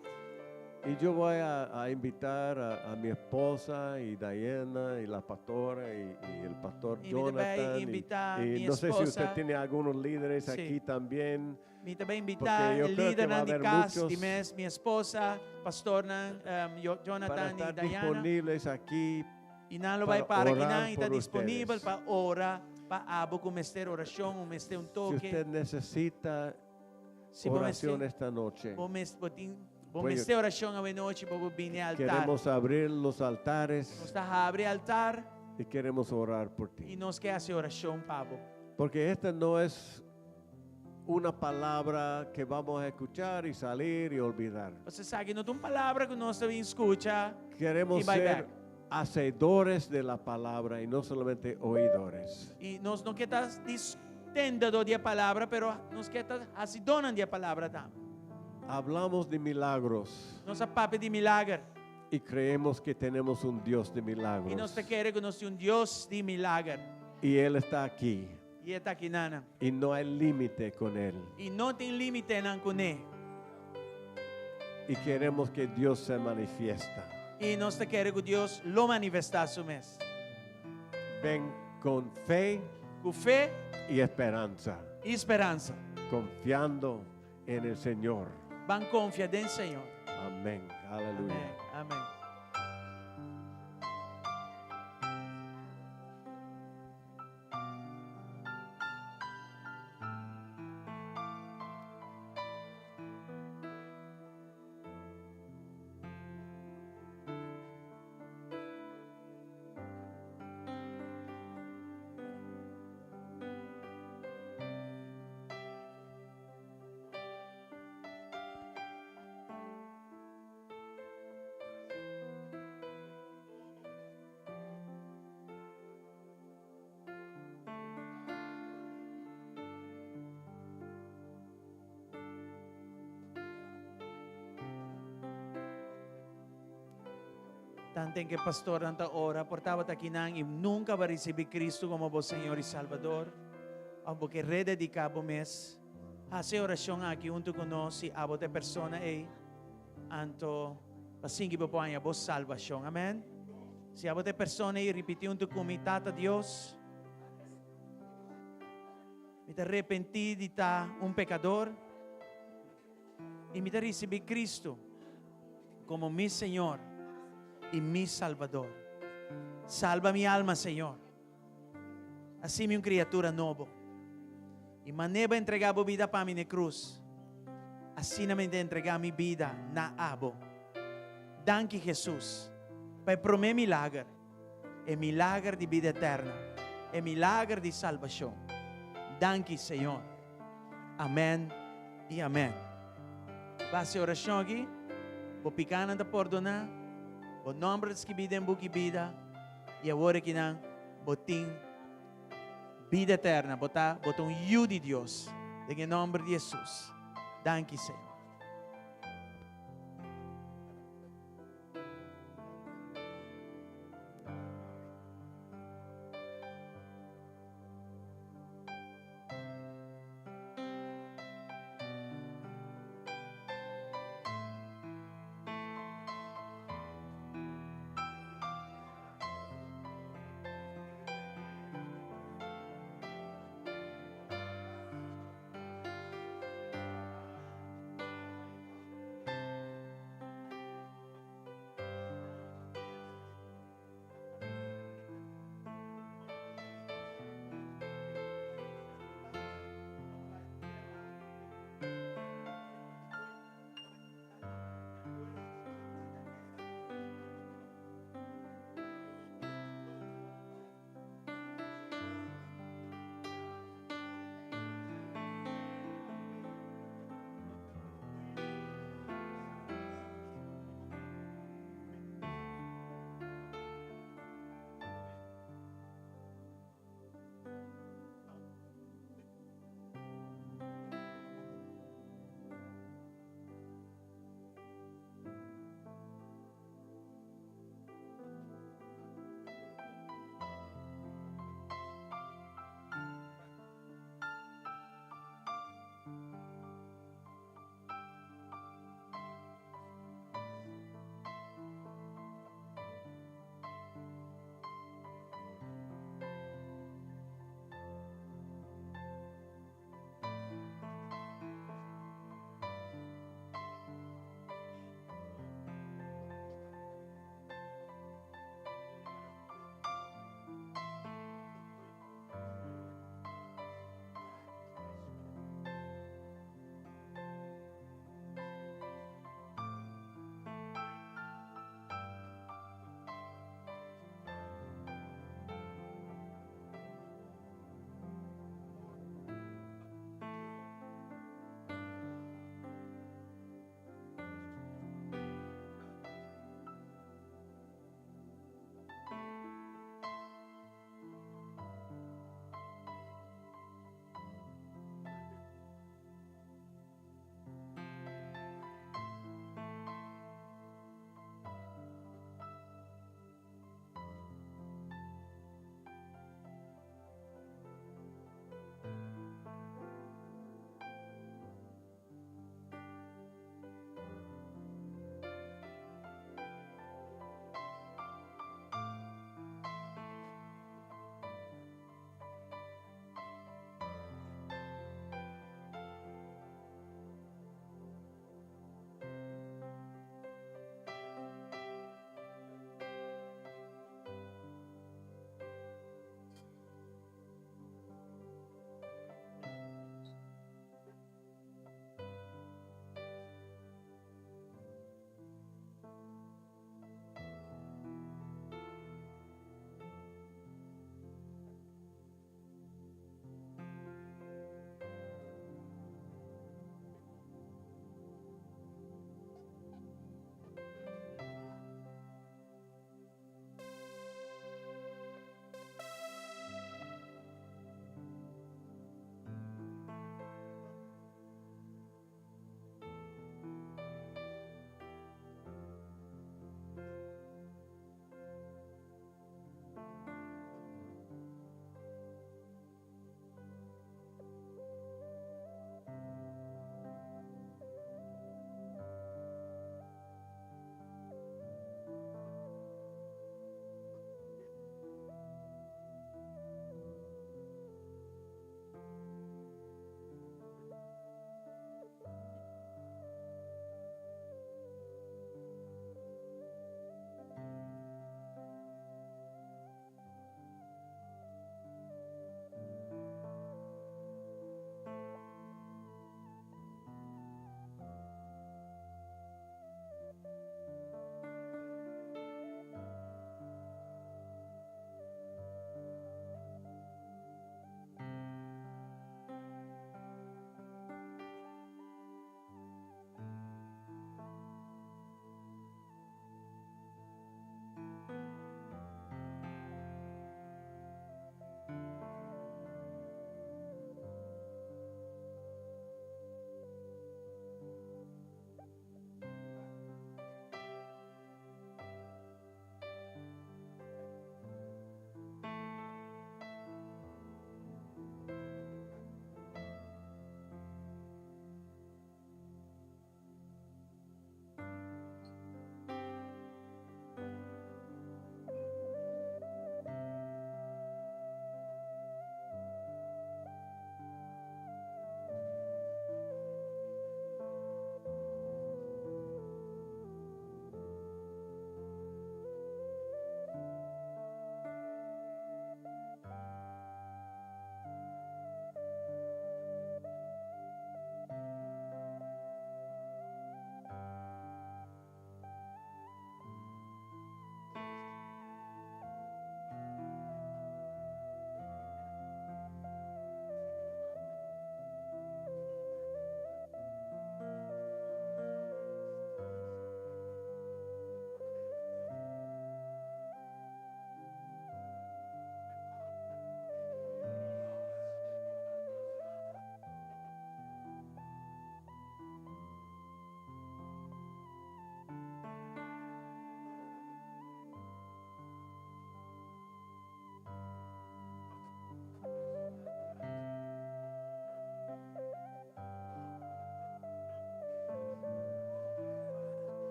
Y yo voy a invitar a mi esposa y Diana y la pastora y el pastor I mi ta bai Jonathan. Y, invitá y mi no sé si usted esposa. tiene algunos líderes Sí. aquí también. Mi ta bai invitá Porque yo e creo que va a lidernan di haber kas, muchos di mes, mi esposa, pastornan, para Jonathan i estar Diana. disponibles aquí. I nan lo bai para para orar akinan i ta por disponibel ustedes. pa ora, pa abo ku mester orashon, un mester un Si toke. usted necesita Si bo oración mester, esta noche, bo mes, bo tin, bo Pues yo- mester orashon awe nochi, bo por bini altar. queremos abrir los altares Nos ta habri altar y queremos orar por i ti. nos ke hasi orashon pa bo. Porque esta no es una palabra que vamos a escuchar y salir y olvidar. Bo sa ku no ta un palabra ku nos ta bin skucha Queremos i bai ser bèk. hacedores de la palabra y no solamente oidores. I nos no ke ta tendedó di e palabra, pero nos ke ta hasidónan di e palabra tambe. Hablamos de milagros Nos a papia di milager. y creemos que tenemos un Dios de I nos milagros. ta kere ku nos tin un Dios di milager. Y Él está aquí I E ta akinan. y no hay límite con Él. I no tin límitenan kuné. Y queremos que Dios se manifiesta. I nos ta kere ku Dios lo manifestá su mes. Ven con fe Ku fe y esperanza, i speransa. confiando en el Señor. Ban konfia den Señor. Amén. Aleluya. Amèn. Amèn. Tanten ku e pastornan ta ora, por tabata akinan i nunka bo a risibí Kristu komo bo Señor i Salbador, òf bo ke redediká bo mes, hasi e orashon aki huntu ku nos si abo ta e persona ei, anto pa sinki bo por haña bo salbashon. Amèn. Si abo ta e persona ei, ripití huntu ku mi, Tata Dios, mi ta repentí di ta un pekador i mi ta risibí Kristu komo mi Señor i mi Salbador. Salba mi alma, Señor. Hasi mi un kriatura nobo. I manera bo a entregá bo bida pa mi na e krus, asina mi ta entregá mi bida na abo. Danki, Hesus, pa e promé milager, e milager di bida eterna, e milager di salbashon. Danki, Señor. Amèn i amèn. Base e orashon aki, bo pikanan ta pordoná, bo nòmber ta skibí den buki bida, i awor akinan bo tin bida eterna, bo ta bo ta un yu di Dios. Den e nòmber di Hesus. Danki, Señor.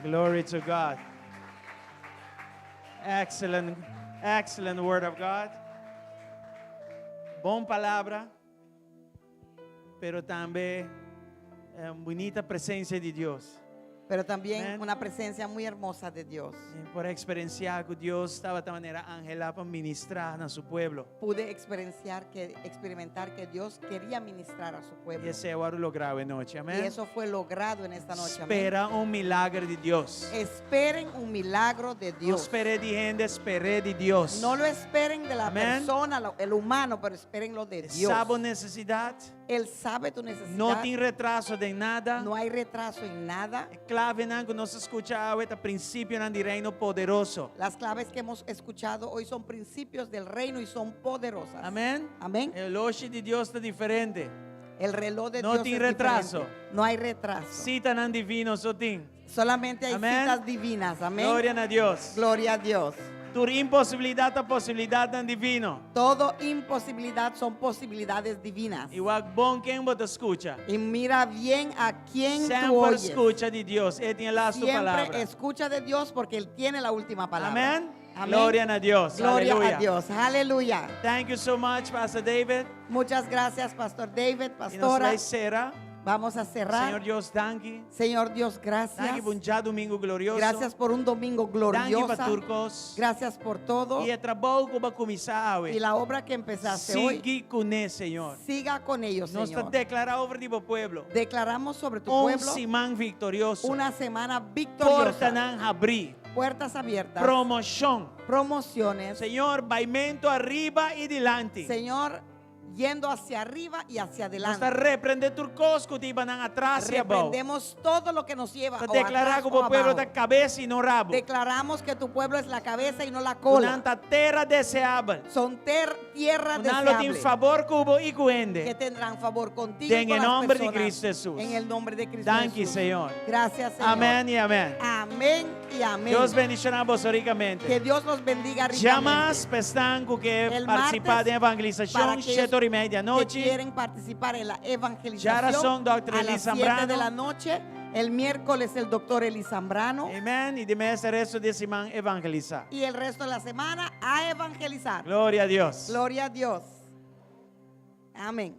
Glory to God. Excellent, excellent word of God. Bon palabra, pero tambe bunita presensia di Dios. Pero también Amén. una presencia muy hermosa de Dios. Mi por eksperensiá ku Dios tabata manera anhelá pa ministrá na su pueblo. Pude experienciar que, experimentar que Dios quería ministrar a su pueblo. I esei a wòrdu lográ awe nochi. Amèn. Y eso fue logrado en esta noche. Amén. Spera un milager di Dios. Esperen un milagro de No Dios. sper'é di hende, sper'é di Dios. No lo esperen de la Amén. persona, el humano, pero esperen lo de Dios. Sa bo nesesidat. Él sabe tu necesidad. No tin retraso den nada. No hay retraso en nada. Klavenan ku nos a skucha awe ta prinsipionan di reino poderoso. Las claves que hemos escuchado hoy son principios del reino y son poderosas. Amén. Amén. E oloshi di Dios ta diferente. El reloj de No Dios tin es retraso. diferente. No hay retraso. Sitanan divino so tin. Solamente hay Amén. citas divinas. Amén. Gloria na Dios. Gloria a Dios. Tur imposibilidat ta posibilidatnan divino. Todo imposibilidad son posibilidades divinas. I wak bon ken bo ta skucha. Y mira bien a quién tú Semper oyes. skucha di Dios. E tin e lastu Siempre palabra. escucha de Dios porque Él tiene la última palabra. Amén. Amén. Gloria na Dios. Gloria Aleluya. a Dios. Aleluya. Thank you so much, Pastor David. Muchas gracias, Pastor David, I nos pastora. ta bai sera. Vamos a cerrar. Señor Dios, danki. Señor Dios, gracias. Danki pa un djadumingu glorioso. Gracias por un domingo Danki pa glorioso. tur kos. Gracias por todo. I e trabou ku bo a kuminsá awe. Y la obra que empezaste hoy, Sigui kuné, Señor. siga con ellos, Nos ta Señor. deklará over di bo pueblo. Declaramos sobre tu Un pueblo siman viktorioso. una semana victoriosa. Portanan habrí. Puertas abiertas. Promoshon. Promociones. Señor, baimentu ariba i dilanti. Señor, yendo hacia arriba y hacia Nos ta adelante. reprendé tur kos ku ta hiba nan atras i abou. Reprendemos todo lo que nos lleva Ta o deklará atrás ku o bo pueblo abajo. ta kabes i no rabo. Declaramos que tu pueblo es la cabeza y no la cola. Ku nan ta tera deseabel. Son tierra Ku nan lo tin deseable. fabor ku bo i ku hende. Que tendrán favor contigo y Den con e las nòmber di personas. Kristu Hesus. En el nombre de Cristo Danki, Jesús. Señor. Gracias, Señor. Amèn i amèn. Amén y amén. Dios bendishoná boso rikamente. Que Dios los bendiga ricamente. Djamars pa esnan ku ke El partisipá martes, den evangelisashon, para aquellos 7:30 que anochi. quieren participar en la evangelización Djarason, Dr. a Eli las 7 Zambrano. de la noche. El miércoles el doctor Eli Zambrano. Amèn. I demas e resto di siman evangelisá. Y el resto de la semana a evangelizar. Gloria na Dios. Gloria a Dios. Amén.